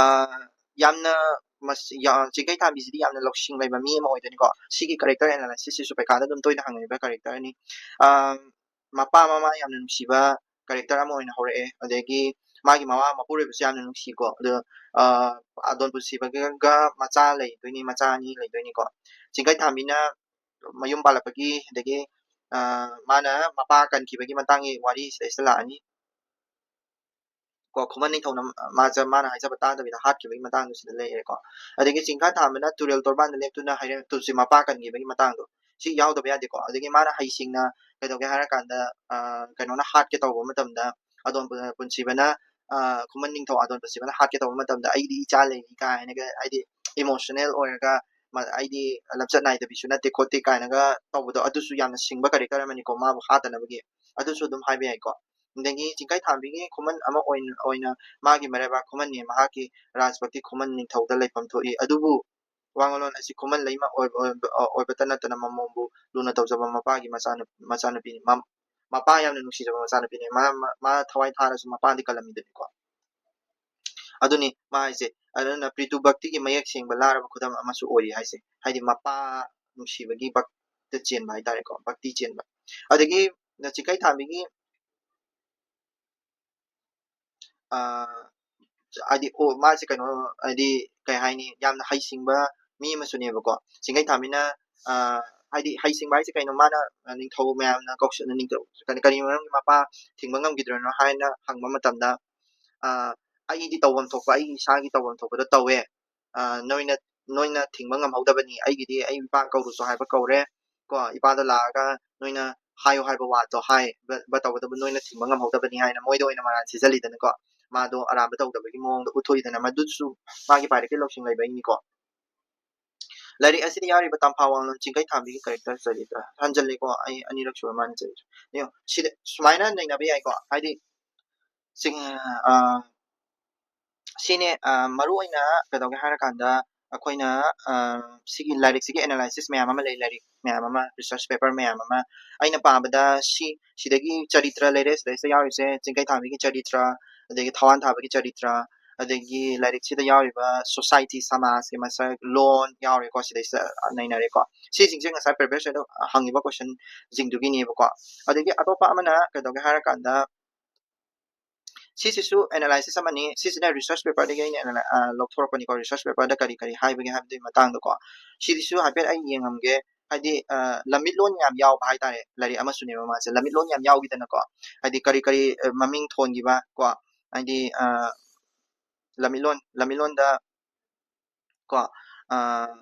ꯌꯥꯝꯅ ꯃꯁ-, ꯌꯥ-, ꯆꯤꯡꯈꯩ ꯊꯥꯟꯕꯤꯁꯤꯗꯤ ꯌꯥꯝꯅ ꯂꯧꯁꯤꯡ ꯂꯩꯕ ꯃꯤ ꯑꯃ ꯑꯣꯏꯗꯣꯏꯅꯤꯀꯣ꯫ ꯁꯤꯒꯤ character analysis ꯁꯤꯁꯨ ꯄꯩꯈꯥꯗ ꯑꯗꯨꯝ ꯇꯣꯏꯅ ꯍꯪꯅꯔꯤꯕ character ꯅꯤ꯫ ꯑ, ꯃꯄꯥ ꯃꯃꯥ ꯌꯥꯝꯅ ꯅꯨꯡꯁꯤꯕ character ꯑꯃ ꯑꯣꯏꯅ ꯍꯧꯔꯛꯑꯦ꯫ ꯑꯗꯒꯤ ꯃꯥꯒꯤ ꯃꯃꯥ ꯃꯄꯨꯔꯣꯏꯕꯁꯨ ꯌꯥꯝꯅ ꯅꯨꯡꯁꯤꯀꯣ꯫ ꯑꯗꯣ, ꯑ, ꯑꯗꯣꯟ ꯄꯨꯟꯁꯤꯕꯒ ꯃꯆꯥ ꯂꯩꯗꯣꯏꯅꯤ, ꯃꯆꯥ ꯑꯅꯤ ꯂꯩꯗꯣꯏꯅꯤꯀꯣ꯫ ꯆꯤꯡꯈꯩ ꯊꯥꯟꯕꯤꯅ ꯃꯌꯨꯝ ꯄꯥꯜꯂꯛꯄꯒꯤ, ꯑꯗꯒꯤ, ꯑ, ꯃꯥꯅ ꯃꯄꯥ ꯀꯟꯈꯤꯕꯒꯤ ꯃꯇꯥꯡꯒꯤ ꯋꯥꯔꯤ ꯁꯤꯗꯩꯁꯤꯗ ꯂꯥꯛꯑꯅꯤ꯫ ꯀꯣ, ꯈꯨꯃꯟ ꯅꯤꯡꯊꯧꯅ ꯃꯥꯁꯦ, ꯃꯥꯅ ꯍꯥꯏꯖꯕ ꯇꯥꯗꯕꯤꯗ ꯍꯥꯠꯈꯤꯕꯒꯤ ꯃꯇꯥꯡꯗꯨ ꯁꯤꯗ ꯂꯩꯔꯦꯀꯣ꯫ ꯑꯗꯒꯤ ꯆꯤꯡꯈꯥ ꯊꯥꯟꯕꯅ ꯇꯨꯔꯦꯜ ꯇꯣꯔꯕꯥꯟꯗ ꯂꯦꯞꯇꯨꯅ ꯍꯥꯏꯔꯦ, ꯇꯨꯜꯁꯤ ꯃꯄꯥ ꯀꯟꯈꯤꯕꯒꯤ ꯃꯇꯥꯡꯗꯣ ꯁꯤ ꯌꯥꯎꯗꯕ ꯌꯥꯗꯦꯀꯣ꯫ ꯑꯗꯒꯤ ꯃꯥꯅ ꯍꯩꯁꯤꯡꯅ ꯀꯩꯗꯧꯒꯦ ꯍꯥꯏꯔꯀꯥꯟꯗ, ꯑ, ꯀꯩꯅꯣꯅ ꯍꯥꯠꯀꯦ ꯇꯧꯕ ꯃꯇꯝꯗ ꯑꯗꯣꯟ ꯄꯨ-, ꯄꯨꯟꯁꯤꯕꯅ, ꯑ, ꯈꯨꯃꯟ ꯅꯤꯡꯊꯧ ꯑꯗꯣꯟ ꯄꯨꯟꯁꯤꯕꯅ ꯍꯥꯠꯀꯦ ꯇꯧꯕ ꯃꯇꯝꯗ "ꯑꯩꯗꯤ ꯏꯆꯥ ꯂꯩꯔꯤ" ꯀꯥꯏꯅꯒ, ꯍꯥꯏꯗꯤ emotional ꯑꯣꯏꯔꯒ, ꯃ-, "ꯑꯩꯗꯤ ꯂꯝꯆꯠ ꯅꯥꯏꯗꯕꯤꯁꯨ ꯅꯠꯇꯦ" ꯈꯣꯠꯇꯦ ꯀꯥꯏꯅꯒ ꯇꯧꯕꯗꯣ, ꯑꯗꯨꯁꯨ ꯌꯥꯝꯅ ꯁꯤꯡꯕ character ꯑꯃꯅꯤꯀꯣ, ꯃꯥꯕꯨ ꯍꯥꯠꯇꯅꯕꯒꯤ꯫ ꯑꯗꯨꯁꯨ ꯑꯗꯨꯝ ꯍꯥꯏꯕ ꯌꯥꯏꯀꯣ꯫ ꯑꯗꯒꯤ ꯆꯤꯡꯈꯩ ꯊꯥꯟꯕꯤꯒꯤ ꯈꯨꯃꯟ ꯑꯃ ꯑꯣꯏꯅ, ꯑꯣꯏꯅ ꯃꯥꯒꯤ ꯃꯔꯩꯕꯥꯛ ꯈꯨꯃꯟꯅꯤ, ꯃꯍꯥꯛꯀꯤ ꯔꯥꯖ ꯚꯛꯇꯤ ꯈꯨꯃꯟ ꯅꯤꯡꯊꯧꯗ ꯂꯩꯐꯝ ꯊꯣꯛꯏ꯫ ꯑꯗꯨꯕꯨ ꯋꯥꯉꯂꯣꯟ ꯑꯁꯤ ꯈꯨꯃꯟ ꯂꯩꯃ ꯑꯣꯏꯕ, ꯑꯣꯏꯕ, ꯑꯣꯏꯕꯇ ꯅꯠꯇꯅ ꯃꯃꯣꯝꯕꯨ ꯂꯨꯅ ꯇꯧꯖꯕ ꯃꯄꯥꯒꯤ ꯃꯆꯥꯅꯨ-, ꯃꯆꯥꯅꯨꯄꯤꯅꯤ꯫ ꯃ-, ꯃꯄꯥ ꯌꯥꯝꯅ ꯅꯨꯡꯁꯤꯖꯕ ꯃꯆꯥꯅꯨꯄꯤꯅꯤ꯫ ꯃꯥ, ꯃꯥ, ꯃꯥ ꯊꯋꯥꯏ ꯊꯥꯔꯁꯨ ꯃꯄꯥꯗꯤ ꯀꯜꯂꯝꯃꯤꯗꯨꯅꯤꯀꯣ꯫ ꯑꯗꯨꯅꯤ ꯃꯥ ꯍꯥꯏꯁꯦ꯫ ꯑꯗꯨꯅ ꯄ꯭ꯔꯤꯇꯨ ꯚꯛꯇꯤꯒꯤ ꯃꯌꯦꯛ ꯁꯦꯡꯕ ꯂꯥꯔꯕ ꯈꯨꯗꯝ ꯑꯃꯁꯨ ꯑꯣꯏꯔꯤ ꯍꯥꯏꯁꯦ꯫ ꯍꯥꯏꯗꯤ ꯃꯄꯥ ꯅꯨꯡꯁꯤꯕꯒꯤ ꯚꯛꯇ ꯆꯦꯟꯕ ꯍꯥꯏꯇꯥꯔꯦꯀꯣ, ꯚꯛꯇꯤ ꯆꯦꯟꯕ꯫ ꯑꯗꯒꯤ ꯆꯤꯡꯈꯩ ꯊꯥꯟꯕꯤꯒꯤ, ꯑ, ꯍꯥꯏꯗꯤ, ꯑꯣ, ꯃꯥꯁꯦ ꯀꯩꯅꯣ, ꯍꯥꯏꯗꯤ, ꯀꯩ ꯍꯥꯏꯅꯤ, ꯌꯥꯝꯅ ꯍꯩꯁꯤꯡꯕ ꯃꯤ ꯑꯃꯁꯨꯅꯦꯕꯀꯣ꯫ ꯆꯤꯡꯈꯩ ꯊꯥꯟꯕꯤꯅ, ꯑ, ꯍꯥꯏꯗꯤ, ꯍꯩꯁꯤꯡꯕ ꯍꯥꯏꯁꯦ ꯀꯩꯅꯣ, ꯃꯥꯅ, ꯑ, ꯅꯤꯡꯊꯧ ꯃꯌꯥꯝꯅ ꯀꯧꯁ-, ꯅꯤꯡꯊꯧ, ꯀꯔꯤ, ꯀꯔꯤ ꯃꯔꯝꯒꯤ ꯃꯄꯥ ꯊꯤꯡꯕ ꯉꯝꯈꯤꯗ꯭ꯔꯤꯅꯣ ꯍꯥꯏꯅ ꯍꯪꯕ ꯃꯇꯝꯗ, ꯑ, "ꯑꯩꯒꯤꯗꯤ ꯇꯧꯐꯝ ꯊꯣꯛꯄ, ꯑꯩꯒꯤ ꯏꯁꯥꯒꯤ ꯇꯧꯐꯝ ꯊꯣꯛꯄꯗꯣ ꯇꯧꯋꯦ꯫ ꯑ, ꯅꯣꯏꯅ, ꯅꯣꯏꯅ ꯊꯤꯡꯕ ꯉꯝꯍꯧꯗꯕꯅꯤ꯫ ꯑꯩꯒꯤꯗꯤ ꯑꯩ ꯏꯄꯥ ꯀꯧꯔꯨꯁꯨ ꯍꯥꯏꯕ ꯀꯧꯔꯦ꯫ ꯀꯣ, ꯏꯄꯥꯗꯣ ꯂꯥꯛꯑꯒ ꯅꯣꯏꯅ ꯍꯥꯏꯌꯨ ꯍꯥꯏꯕ ꯋꯥꯗꯣ ꯍꯥꯏ, ꯕ-, ꯕ ꯇꯧꯕꯇꯕꯨ ꯅꯣꯏꯅ ꯊꯤꯡꯕ ꯉꯝꯍꯧꯗꯕꯅꯤ" ꯍꯥꯏꯅ ꯃꯣꯏꯗ ꯑꯣꯏꯅ ꯃꯔꯥꯜ ꯁꯤꯖꯜꯂꯤꯗꯅꯀꯣ꯫ ꯃꯥꯗꯣ ꯑꯔꯥꯟꯕ ꯇꯧꯗꯕꯒꯤ ꯃꯑꯣꯡꯗ ꯎꯠꯊꯣꯛꯏꯗꯅ, ꯃꯗꯨꯁꯨ ꯃꯥꯒꯤ ꯄꯥꯏꯔꯛꯀꯤ ꯂꯧꯁꯤꯡ ꯂꯩꯕꯩꯅꯤꯀꯣ꯫ ꯂꯥꯏꯔꯤꯛ ꯑꯁꯤꯗ ꯌꯥꯎꯔꯤꯕ ꯇꯝꯐꯥ ꯋꯥꯡꯂꯣꯟ ꯆꯤꯡꯈꯩ ꯊꯥꯕꯤꯒꯤ ꯀꯦꯔꯦꯛꯇꯔ ꯆꯔꯤꯇ꯭ꯔ ꯍꯟꯖꯜꯂꯦꯀꯣ, ꯑꯩ ꯑꯅꯤꯔꯛ ꯁꯨꯔ ꯃꯥꯅ ꯆꯔꯤꯇ꯭ꯔ꯫ ꯌꯦꯡꯉꯣ, ꯁꯤꯗ ꯁꯨꯃꯥꯏꯅ ꯅꯩꯅꯕ ꯌꯥꯏꯀꯣ, ꯍꯥꯏꯗꯤ ꯆꯤꯡ-, ꯑ, ꯁꯤꯅꯦ, ꯑ, ꯃꯔꯨ ꯑꯣꯏꯅ ꯀꯩꯗꯧꯒꯦ ꯍꯥꯏꯔꯀꯥꯟꯗ ꯑꯩꯈꯣꯏꯅ, ꯑ, ꯁꯤꯒꯤ ꯂꯥꯏꯔꯤꯛꯁꯤꯒꯤ ꯑꯦꯅꯥꯂꯥꯏꯁꯤꯁ ꯃꯌꯥꯝ ꯑꯃ ꯂꯩ, ꯂꯥꯏꯔꯤꯛ ꯃꯌꯥꯝ ꯑꯃ, ꯔꯤꯁꯔꯁ ꯄꯦꯄꯔ ꯃꯌꯥꯝ ꯑꯃ꯫ ꯑꯩꯅ ꯄꯥꯕꯗ ꯁꯤ, ꯁꯤꯗꯒꯤ ꯆꯔꯤꯇ꯭ꯔ ꯂꯩꯔꯦ, ꯁꯤꯗꯩꯁꯤꯗ ꯌꯥꯎꯔꯤꯁꯦ ꯆꯤꯡꯈꯩ ꯊꯥꯕꯤꯒꯤ ꯆꯔꯤꯇ꯭ꯔ, ꯑꯗꯒꯤ ꯊꯋꯥꯟ ꯊꯥꯕꯒꯤ ꯆꯔꯤꯇ꯭ꯔ, ꯑꯗꯒꯤ ꯂꯥꯏꯔꯤꯛꯁꯤꯗ ꯌꯥꯎꯔꯤꯕ ꯁꯣꯁꯥꯏꯇꯤ, ꯁꯃꯥꯖꯀꯤ ꯃꯁꯛ, ꯂꯣꯟ ꯌꯥꯎꯔꯦꯀꯣ, ꯁꯤꯗꯩꯁꯤꯗ ꯅꯩꯅꯔꯦꯀꯣ꯫ ꯁꯤꯁꯤꯡꯁꯦ ꯉꯁꯥꯏ previous yearꯗ ꯍꯪꯉꯤꯕ questionꯁꯤꯡꯗꯨꯒꯤꯅꯦꯕꯀꯣ꯫ ꯑꯗꯒꯤ ꯑꯇꯣꯞꯄ ꯑꯃꯅ ꯀꯩꯗꯧꯒꯦ ꯍꯥꯏꯔꯀꯥꯟꯗ, ꯁꯤꯁꯤꯁꯨ ꯑꯦꯅꯥꯂꯥꯏꯁꯤꯁ ꯑꯃꯅꯤ꯫ ꯁꯤꯁꯤꯅ ꯔꯤꯁꯔꯁ ꯄꯦꯄꯔꯗꯒꯤ ꯑꯩꯅ ꯑꯦꯅꯥꯂꯥꯏ-, ꯑ, ꯂꯧꯊꯣꯔꯛꯄꯅꯤꯀꯣ, ꯔꯤꯁꯔꯁ ꯄꯦꯄꯔꯗ ꯀꯔꯤ ꯀꯔꯤ ꯍꯥꯏꯕꯒꯦ ꯍꯥꯏꯕꯗꯨꯒꯤ ꯃꯇꯥꯡꯗꯀꯣ꯫ ꯁꯤꯁꯤꯁꯨ ꯍꯥꯏꯐꯦꯠ ꯑꯩ ꯌꯦꯡꯉꯝꯒꯦ꯫ ꯍꯥꯏꯗꯤ, ꯑ, ꯂꯝꯃꯤꯠꯂꯣꯟ ꯌꯥꯝ ꯌꯥꯎꯕ ꯍꯥꯏꯇꯥꯔꯦ, ꯂꯥꯏꯔꯤꯛ ꯑꯃꯁꯨꯅꯦꯕ ꯃꯥꯁꯦ꯫ ꯂꯝꯃꯤꯠꯂꯣꯟ ꯌꯥꯝ ꯌꯥꯎꯈꯤꯗꯅꯀꯣ, ꯍꯥꯏꯗꯤ ꯀꯔꯤ ꯀꯔꯤ, ꯑ, ꯃꯃꯤꯡ ꯊꯣꯟꯈꯤꯕ ꯀꯣ, ꯍꯥꯏꯗꯤ, ꯑ, ꯂꯝꯃꯤꯠꯂꯣꯟ, ꯂꯝꯃꯤꯠꯂꯣꯟꯗ ꯀꯣ, ꯑ,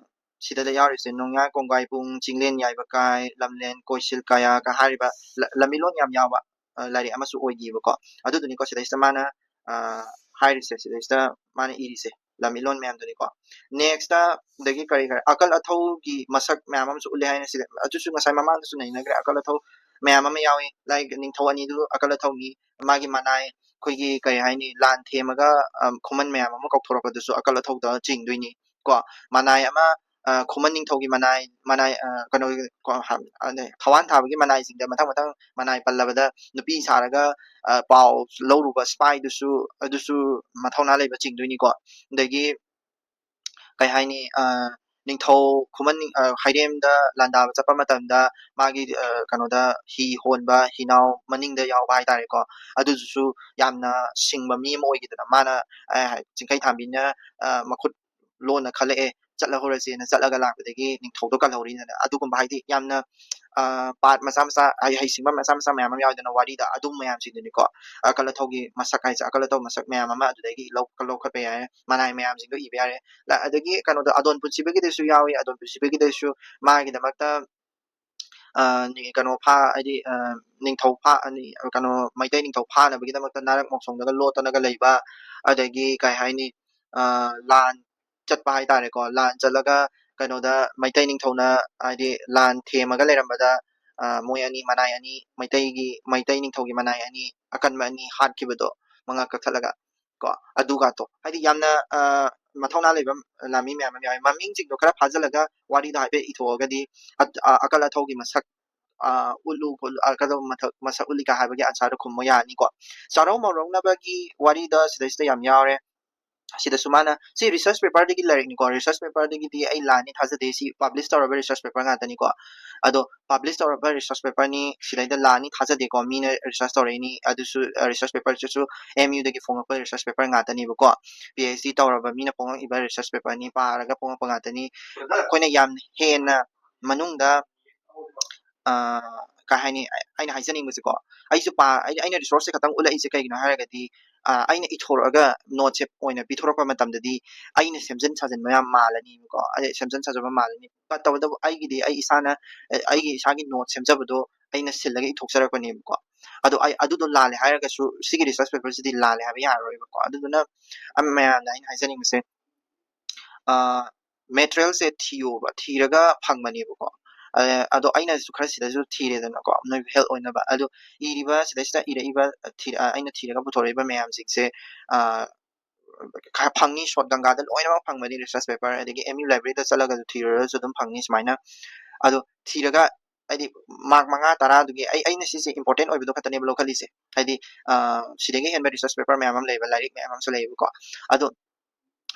ꯁꯤꯗ ꯌꯥꯎꯔꯤꯁꯦ ꯅꯣꯡꯌꯥꯏ ꯀꯣꯡꯒꯥꯏꯕꯨꯡ, ꯆꯤꯡꯂꯦꯟ ꯌꯥꯏꯕ ꯀꯥꯏ, ꯂꯝꯂꯦꯟ ꯀꯣꯏꯁꯤꯜ ꯀꯌꯥꯒ ꯍꯥꯏꯔꯤꯕ ꯂ-, ꯂꯝꯃꯤꯠꯂꯣꯟ ꯌꯥꯝ ꯌꯥꯎꯕ, ꯑ, ꯂꯥꯏꯔꯤꯛ ꯑꯃꯁꯨ ꯑꯣꯏꯈꯤꯕꯀꯣ꯫ ꯑꯗꯨꯗꯨꯅꯤꯀꯣ ꯁꯤꯗꯩꯁꯤꯗ ꯃꯥꯅ, ꯑ, ꯍꯥꯏꯔꯤꯁꯦ, ꯁꯤꯗꯩꯁꯤꯗ ꯃꯥꯅ ꯏꯔꯤꯁꯦ ꯂꯝꯃꯤꯠꯂꯣꯟ ꯃꯌꯥꯝꯗꯨꯅꯤꯀꯣ꯫ Nextꯇ ꯑꯗꯒꯤ ꯀꯔꯤ ꯀꯔꯤ ꯑꯀꯜ ꯑꯊꯧꯒꯤ ꯃꯁꯛ ꯃꯌꯥꯝ ꯑꯃꯁꯨ ꯎꯠꯂꯦ ꯍꯥꯏꯅ ꯁꯤꯗ, ꯑꯗꯨꯁꯨ ꯉꯁꯥꯏ ꯃꯃꯥꯡꯗꯁꯨ ꯅꯩꯅꯈ꯭ꯔꯦ꯫ ꯑꯀꯜ ꯑꯊꯧ ꯃꯌꯥꯝ ꯑꯃ ꯌꯥꯎꯏ, like ꯅꯤꯡꯊꯧ ꯑꯅꯤꯗꯨ ꯑꯀꯜ ꯑꯊꯧꯅꯤ, ꯃꯥꯒꯤ ꯃꯅꯥꯏ, ꯑꯩꯈꯣꯏꯒꯤ ꯀꯔꯤ ꯍꯥꯏꯅꯤ, ꯂꯥꯟ ꯊꯦꯝꯃꯒ, ꯑ, ꯈꯨꯃꯟ ꯃꯌꯥꯝ ꯑꯃ ꯀꯧꯊꯣꯔꯛꯄꯗꯨꯁꯨ ꯑꯀꯜ ꯑꯊꯧꯗ ꯆꯤꯡꯗꯣꯏꯅꯤ ꯀꯣ꯫ ꯃꯅꯥꯏ ꯑꯃ, ꯑ, ꯈꯨꯃꯟ ꯅꯤꯡꯊꯧꯒꯤ ꯃꯅꯥꯏ, ꯃꯅꯥꯏ, ꯑ, ꯀꯩꯅꯣ, ꯀꯣ, ꯍ-, ꯑ, ꯊꯋꯥꯟ ꯊꯥꯕꯒꯤ ꯃꯅꯥꯏꯁꯤꯡꯗ ꯃꯊꯪ ꯃꯊꯪ ꯃꯅꯥꯏ ꯄꯜꯂꯕꯗ ꯅꯨꯄꯤ ꯁꯥꯔꯒ, ꯑ, ꯄꯥꯎ ꯂꯧꯔꯨꯕ spyꯗꯨꯁꯨ, ꯑꯗꯨꯁꯨ ꯃꯊꯧꯅꯥ ꯂꯩꯕ ꯆꯤꯡꯗꯣꯏꯅꯤꯀꯣ꯫ ꯑꯗꯒꯤ ꯀꯩ ꯍꯥꯏꯅꯤ, ꯑ, ꯅꯤꯡꯊꯧ ꯈꯨꯃꯟ ꯅꯤꯡ-, ꯑ, ꯍꯥꯏꯔꯦꯝꯗ ꯂꯥꯟꯗꯥꯕ ꯆꯠꯄ ꯃꯇꯝꯗ ꯃꯥꯒꯤ, ꯑ, ꯀꯩꯅꯣꯗ ꯍꯤ ꯍꯣꯟꯕ ꯍꯤꯅꯥꯎ ꯃꯅꯤꯡꯗ ꯌꯥꯎꯕ ꯍꯥꯏꯇꯥꯔꯦꯀꯣ꯫ ꯑꯗꯨꯗꯨꯁꯨ ꯌꯥꯝꯅ ꯁꯤꯡꯕ ꯃꯤ ꯑꯃ ꯑꯣꯏꯈꯤꯗꯅ ꯃꯥꯅ, ꯑ, ꯆꯤꯡꯈꯩ ꯊꯥꯟꯕꯤꯅ, ꯑ, ꯃꯈꯨꯠ ꯂꯣꯟꯅ ꯈꯜꯂꯛꯑꯦ, ꯆꯠꯂꯍꯧꯔꯁꯦꯅ ꯆꯠꯂꯒ ꯂꯥꯛꯄꯗꯒꯤ ꯅꯤꯡꯊꯧꯗꯣ ꯀꯜꯍꯧꯔꯤꯅꯤꯗꯅ꯫ ꯑꯗꯨꯒꯨꯝꯕ ꯍꯥꯏꯗꯤ ꯌꯥꯝꯅ, ꯑ, part ꯃꯆꯥ ꯃꯆꯥ, ꯍꯩ-, ꯍꯩꯁꯤꯡꯕ ꯃꯆꯥ ꯃꯆꯥ ꯃꯌꯥꯝ ꯑꯃ ꯌꯥꯎꯋꯤꯗꯅ ꯋꯥꯔꯤꯗ, ꯑꯗꯨꯝ ꯃꯌꯥꯝꯁꯤꯡꯗꯨꯅꯤꯀꯣ꯫ ꯑꯀꯜ ꯑꯊꯧꯒꯤ ꯃꯁꯛ ꯍꯥꯏꯁꯦ, ꯑꯀꯜ ꯑꯊꯧ ꯃꯁꯛ ꯃꯌꯥꯝ ꯑꯃ ꯑꯗꯨꯗꯒꯤ ꯂꯧ-, ꯂꯧꯈꯠꯄ ꯌꯥꯏ꯫ ꯃꯅꯥꯏ ꯃꯌꯥꯝꯁꯤꯡꯗꯣ ꯏꯕ ꯌꯥꯔꯦ꯫ ꯂ-, ꯑꯗꯒꯤ ꯀꯩꯅꯣꯗꯣ, ꯑꯗꯣꯟ ꯄꯨꯟꯁꯤꯕꯒꯤꯗꯁꯨ ꯌꯥꯎꯏ꯫ ꯑꯗꯣꯟ ꯄꯨꯟꯁꯤꯕꯒꯤꯗꯁꯨ ꯃꯥꯒꯤꯗꯃꯛꯇ, ꯑ, ꯅꯤ-, ꯀꯩꯅꯣ ꯐꯥ-, ꯍꯥꯏꯗꯤ, ꯑ, ꯅꯤꯡꯊꯧ ꯐꯥ-, ꯑ, ꯅꯤ-, ꯀꯩꯅꯣ, ꯃꯩꯇꯩ ꯅꯤꯡꯊꯧ ꯐꯥꯅꯕꯒꯤꯗꯃꯛꯇ ꯅꯥꯔꯛ ꯃꯣꯛꯁꯣꯡꯗꯒ ꯂꯣꯠꯇꯅꯒ ꯂꯩꯕ, ꯑꯗꯒꯤ ꯀꯩ ꯍꯥꯏꯅꯤ, ꯑ, ꯂꯥꯟ ꯆꯠꯄ ꯍꯥꯏꯇꯥꯔꯦꯀꯣ꯫ ꯂꯥꯟ ꯆꯠꯂꯒ, ꯀꯩꯅꯣꯗ ꯃꯩꯇꯩ ꯅꯤꯡꯊꯧꯅ ꯍꯥꯏꯗꯤ ꯂꯥꯟ ꯊꯦꯝꯃꯒ ꯂꯩꯔꯝꯕꯗ, ꯑ, ꯃꯣꯏ ꯑꯅꯤ, ꯃꯅꯥꯏ ꯑꯅꯤ, ꯃꯩꯇꯩꯒꯤ, ꯃꯩꯇꯩ ꯅꯤꯡꯊꯧꯒꯤ ꯃꯅꯥꯏ ꯑꯅꯤ, ꯑꯀꯟꯕ ꯑꯅꯤ ꯍꯥꯠꯈꯤꯕꯗꯣ, ꯃꯉꯛ ꯀꯛꯊꯠꯂꯒ, ꯀꯣ, ꯑꯗꯨꯒꯇꯣ꯫ ꯍꯥꯏꯗꯤ ꯌꯥꯝꯅ, ꯑ, ꯃꯊꯧꯅꯥ ꯂꯩꯕ ꯂꯥꯟꯃꯤ ꯃꯌꯥꯝ ꯑꯃ ꯌꯥꯎꯋꯦ꯫ ꯃꯃꯤꯡꯁꯤꯡꯗꯣ ꯈꯔ ꯐꯥꯖꯤꯜꯂꯒ ꯋꯥꯔꯤꯗꯣ ꯍꯥꯏꯐꯦꯠ ꯏꯊꯣꯛꯑꯒꯗꯤ, ꯑ, ꯑ, ꯑꯀꯜ ꯑꯊꯧꯒꯤ ꯃꯁꯛ, ꯑ, ꯎꯠꯂꯨ ꯈꯣꯠꯂꯨ, ꯑ, ꯀꯗꯣꯝ ꯃꯊꯛ ꯃꯁꯛ ꯎꯠꯂꯤꯒ ꯍꯥꯏꯕꯒꯤ answer ꯗꯣ ꯈꯨꯝꯕ ꯌꯥꯅꯤꯀꯣ꯫ ꯆꯥꯔꯧ ꯃꯧꯔꯧꯅꯕꯒꯤ ꯋꯥꯔꯤꯗ ꯁꯤꯗꯩꯁꯤꯗ ꯌꯥꯝ ꯌꯥꯎꯔꯦ꯫ ꯁꯤꯗꯁꯨ ꯃꯥꯅ, ꯁꯤ research paper ꯗꯒꯤ ꯂꯥꯏꯔꯤꯛꯅꯤꯀꯣ, research paper ꯗꯒꯤꯗꯤ ꯑꯩ ꯂꯥꯟꯅꯤ ꯊꯥꯖꯗꯦ, ꯁꯤ publish ꯇꯧꯔꯕ research paper ꯉꯥꯛꯇꯅꯤꯀꯣ꯫ ꯑꯗꯣ publish ꯇꯧꯔꯕ research paper ꯅꯤ, ꯁꯤꯗꯩꯗ ꯂꯥꯟꯅꯤ ꯊꯥꯖꯗꯦꯀꯣ, ꯃꯤꯅ research ꯇꯧꯔꯛꯏꯅꯤ, ꯑꯗꯨꯁꯨ, ꯑ, research paper ꯁꯤꯁꯨ M U ꯗꯒꯤ ꯐꯣꯡꯉꯛꯄ research paper ꯉꯥꯛꯇꯅꯦꯕꯀꯣ꯫ P H D ꯇꯧꯔꯕ ꯃꯤꯅ ꯐꯣꯡꯉꯛꯏꯕ research paper ꯅꯤ, ꯄꯥꯔꯒ ꯐꯣꯡꯉꯛꯄ ꯉꯥꯛꯇꯅꯤ꯫ ꯑꯩꯈꯣꯏꯅ ꯌꯥꯝ ꯍꯦꯟꯅ ꯃꯅꯨꯡꯗ, ꯑ, ꯀꯩ ꯍꯥꯏꯅꯤ, ꯑꯩꯅ ꯍꯥꯏꯖꯅꯤꯡꯕꯁꯦꯀꯣ, ꯑꯩꯁꯨ ꯄꯥ-, ꯑꯩ-, ꯑꯩꯅ resource ꯁꯦ ꯈꯛꯇꯪ ꯎꯠꯂꯛꯏꯁꯦ ꯀꯩꯒꯤꯅꯣ ꯍꯥꯏꯔꯒꯗꯤ, ꯑ, ꯑꯩꯅ ꯏꯊꯣꯔꯛꯑꯒ note ꯁꯦ ꯑꯣꯏꯅ ꯄꯤꯊꯣꯔꯛꯄ ꯃꯇꯝꯗꯗꯤ ꯑꯩꯅ ꯁꯦꯝꯖꯤꯟ ꯁꯥꯖꯤꯟꯕ ꯌꯥꯝ ꯃꯥꯜꯂꯅꯤꯕꯀꯣ꯫ ꯑꯩ ꯁꯦꯝꯖꯤꯟ ꯁꯥꯖꯤꯟꯕ ꯃꯥꯜꯂꯅꯤ꯫ But ꯇꯧꯕꯇꯕꯨ ꯑꯩꯒꯤꯗꯤ ꯑꯩ ꯏꯁꯥꯅ, ꯑ, ꯑꯩꯒꯤ ꯏꯁꯥꯒꯤ note ꯁꯦꯝꯖꯕꯗꯣ ꯑꯩꯅ ꯁꯤꯜꯂꯒ ꯏꯊꯣꯛꯆꯔꯛꯄꯅꯦꯕꯀꯣ꯫ ꯑꯗꯣ ꯑꯩ ꯑꯗꯨꯗꯣ ꯂꯥꯜꯂꯦ ꯍꯥꯏꯔꯒꯁꯨ ꯁꯤꯒꯤ research paper ꯁꯤꯗꯤ ꯂꯥꯜꯂꯦ ꯍꯥꯏꯕ ꯌꯥꯔꯔꯣꯏꯕꯀꯣ꯫ ꯑꯗꯨꯗꯨꯅ ꯑ, ꯃꯌꯥꯝꯗ ꯑꯩꯅ ꯍꯥꯏꯖꯅꯤꯡꯕꯁꯦ, ꯑ, material ꯁꯦ ꯊꯤꯌꯣꯕ, ꯊꯤꯔꯒ ꯐꯪꯕꯅꯦꯕꯀꯣ꯫ ꯑ, ꯑꯗꯣ ꯑꯩꯅꯁꯨ ꯈꯔ ꯁꯤꯗꯁꯨ ꯊꯤꯔꯦꯗꯅꯀꯣ, ꯅꯣꯏ help ꯑꯣꯏꯅꯕ꯫ ꯑꯗꯣ ꯏꯔꯤꯕ, ꯁꯤꯗꯩꯁꯤꯗ ꯏꯔꯛꯏꯕ, ꯊꯤ-, ꯑ, ꯑꯩꯅ ꯊꯤꯔꯒ ꯄꯨꯊꯣꯔꯛꯏꯕ ꯃꯌꯥꯝꯁꯤꯡꯁꯦ, ꯑ, ꯈꯔ ꯐꯪꯅꯤ, ꯁꯣꯠ ꯒꯪꯒꯥꯗ ꯂꯣꯏꯅꯃꯛ ꯐꯪꯕꯅꯤ research paper, ꯑꯗꯒꯤ M U library ꯗ ꯆꯠꯂꯒꯁꯨ ꯊꯤꯔꯨꯔꯁꯨ ꯑꯗꯨꯝ ꯐꯪꯅꯤ ꯁꯨꯃꯥꯏꯅ꯫ ꯑꯗꯣ ꯊꯤꯔꯒ, ꯍꯥꯏꯗꯤ, mark ꯃꯉꯥ ꯇꯔꯥꯗꯨꯒꯤ ꯑꯩ, ꯑꯩꯅ ꯁꯤꯁꯦ important ꯑꯣꯏꯕꯗꯣ ꯈꯛꯇꯅꯦꯕ ꯂꯧꯈꯠꯂꯤꯁꯦ꯫ ꯍꯥꯏꯗꯤ, ꯑ, ꯁꯤꯗꯒꯤ ꯍꯦꯟꯕ research paper ꯃꯌꯥꯝ ꯑꯃ ꯂꯩꯕ, ꯂꯥꯏꯔꯤꯛ ꯃꯌꯥꯝ ꯑꯃꯁꯨ ꯂꯩꯌꯦꯕꯀꯣ꯫ ꯑꯗꯣ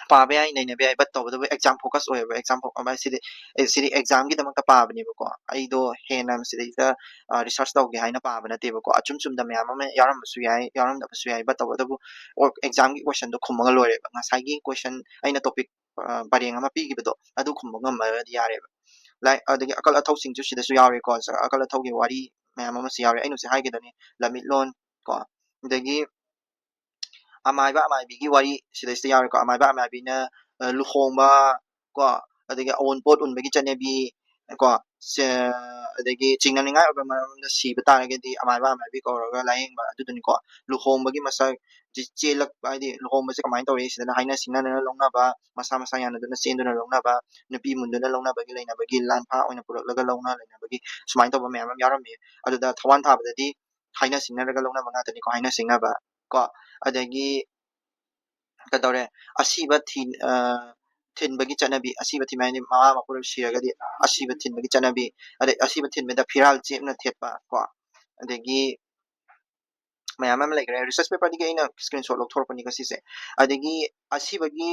ꯄꯥꯕ ꯌꯥꯏ, ꯅꯩꯅꯕ ꯌꯥꯏ, but ꯇꯧꯕꯇꯕꯨ exam focus ꯑꯣꯏꯌꯦꯕ, exam fo-, ꯑꯃ ꯁꯤꯗꯤ, ꯑꯦ, ꯁꯤꯗꯤ exam ꯒꯤꯗꯃꯛꯇ ꯄꯥꯕꯅꯦꯕꯀꯣ꯫ ꯑꯩꯗꯣ ꯍꯦꯟꯅ ꯁꯤꯗꯩꯗ, ꯑ, research ꯇꯧꯒꯦ ꯍꯥꯏꯅ ꯄꯥꯕ ꯅꯠꯇꯦꯕꯀꯣ꯫ ꯑꯆꯨꯝ ꯆꯨꯝꯗ ꯃꯌꯥꯝ ꯑꯃ ꯌꯥꯎꯔꯝꯕꯁꯨ ꯌꯥꯏ, ꯌꯥꯎꯔꯝꯗꯕꯁꯨ ꯌꯥꯏ, but ꯇꯧꯕꯇꯕꯨ ꯑꯣ, exam ꯒꯤ question ꯗꯣ ꯈꯨꯝꯃꯒ ꯂꯣꯏꯔꯦꯕ꯫ ꯉꯁꯥꯏꯒꯤ question ꯑꯩꯅ topic, ꯑ, ꯄꯔꯦꯡ ꯑꯃ ꯄꯤꯈꯤꯕꯗꯣ, ꯑꯗꯨ ꯈꯨꯝꯕ ꯉꯝꯃꯒꯗꯤ ꯌꯥꯔꯦꯕ꯫ ꯂꯥꯏꯛ, ꯑꯗꯒꯤ ꯑꯀꯜ ꯑꯊꯧꯁꯤꯡꯁꯨ ꯁꯤꯗꯁꯨ ꯌꯥꯎꯔꯦꯀꯣ꯫ ꯁ-, ꯑꯀꯜ ꯑꯊꯧꯒꯤ ꯋꯥꯔꯤ ꯃꯌꯥꯝ ꯑꯃꯁꯨ ꯌꯥꯎꯔꯦ꯫ ꯑꯩꯅ ꯍꯧꯖꯤꯛ ꯍꯥꯏꯈꯤꯗꯨꯅꯤ, ꯂꯝꯃꯤꯠꯂꯣꯟ ꯀꯣ, ꯑꯗꯒꯤ ꯑꯃꯥꯏꯕ ꯑꯃꯥꯏꯕꯤꯒꯤ ꯋꯥꯔꯤ ꯁꯤꯗꯩꯁꯤꯗ ꯌꯥꯎꯔꯦꯀꯣ꯫ ꯑꯃꯥꯏꯕ ꯑꯃꯥꯏꯕꯤꯅ, ꯑ, ꯂꯨꯍꯣꯡꯕ ꯀꯣ, ꯑꯗꯒꯤ ꯑꯑꯣꯟꯄꯣꯠ ꯎꯟꯕꯒꯤ ꯆꯠꯅꯕꯤ ꯀꯣ, ꯁꯦ-, ꯑꯗꯒꯤ ꯆꯤꯡꯅꯅꯤꯡꯉꯥꯏ ꯑꯣꯏꯕ ꯃꯔꯝꯗ ꯁꯤꯕ ꯇꯥꯔꯒꯗꯤ ꯑꯃꯥꯏꯕ ꯑꯃꯥꯏꯕꯤ ꯀꯧꯔꯒ ꯂꯥꯏꯌꯦꯡꯕ ꯑꯗꯨꯗꯨꯅꯤꯀꯣ꯫ ꯂꯨꯍꯣꯡꯕꯒꯤ ꯃꯁꯛ, ꯆꯦꯜꯂꯛꯄ, ꯍꯥꯏꯗꯤ ꯂꯨꯍꯣꯡꯕꯁꯦ ꯀꯃꯥꯏꯅ ꯇꯧꯔꯦ ꯁꯤꯗꯅ ꯍꯥꯏꯅ ꯁꯤꯡꯅꯗꯅ ꯂꯧꯅꯕ, ꯃꯁꯥ ꯃꯁꯥ ꯌꯥꯅꯗꯨꯅ ꯆꯦꯟꯗꯨꯅ ꯂꯧꯅꯕ, ꯅꯨꯄꯤ ꯃꯨꯟꯗꯨꯅ ꯂꯧꯅꯕꯒꯤ ꯂꯩꯅꯕꯒꯤ, ꯂꯥꯟꯐꯥ ꯑꯣꯏꯅ ꯄꯨꯔꯛꯂꯒ ꯂꯧꯅ ꯂꯩꯅꯕꯒꯤ ꯁꯨꯃꯥꯏꯅ ꯇꯧꯕ ꯃꯌꯥꯝ ꯑꯃ ꯌꯥꯎꯔꯝꯃꯤ꯫ ꯑꯗꯨꯗ ꯊꯋꯥꯟ ꯊꯥꯕꯗꯗꯤ ꯍꯥꯏꯅ ꯁꯤꯡꯅꯔꯒ ꯂꯧꯅꯕ ꯉꯥꯛꯇꯅꯤꯀꯣ, ꯍꯥꯏꯅ ꯁꯤꯡꯅꯕ ꯀꯣ꯫ ꯑꯗꯒꯤ ꯀꯩꯗꯧꯔꯦ, ꯑꯁꯤꯕ ꯊꯤ-, ꯑ, ꯊꯤꯟꯕꯒꯤ ꯆꯠꯅꯕꯤ, ꯑꯁꯤꯕ ꯊꯤꯟꯕ ꯍꯥꯏꯗꯤ ꯃꯃꯥ ꯃꯄꯨꯔꯣꯏꯕ ꯁꯤꯔꯒꯗꯤ ꯑꯁꯤꯕ ꯊꯤꯟꯕꯒꯤ ꯆꯠꯅꯕꯤ, ꯑꯗꯩ ꯑꯁꯤꯕ ꯊꯤꯟꯕꯗ ꯐꯤꯔꯥꯜ ꯆꯦꯞꯅ ꯊꯦꯠꯄ ꯀꯣ, ꯑꯗꯒꯤ ꯃꯌꯥꯝ ꯑꯃ ꯂꯩꯈ꯭ꯔꯦ꯫ Research paperꯗꯒꯤ ꯑꯩꯅ screenshot ꯂꯧꯊꯣꯔꯛꯄꯅꯤꯀꯣ ꯁꯤꯁꯦ꯫ ꯑꯗꯒꯤ ꯑꯁꯤꯕꯒꯤ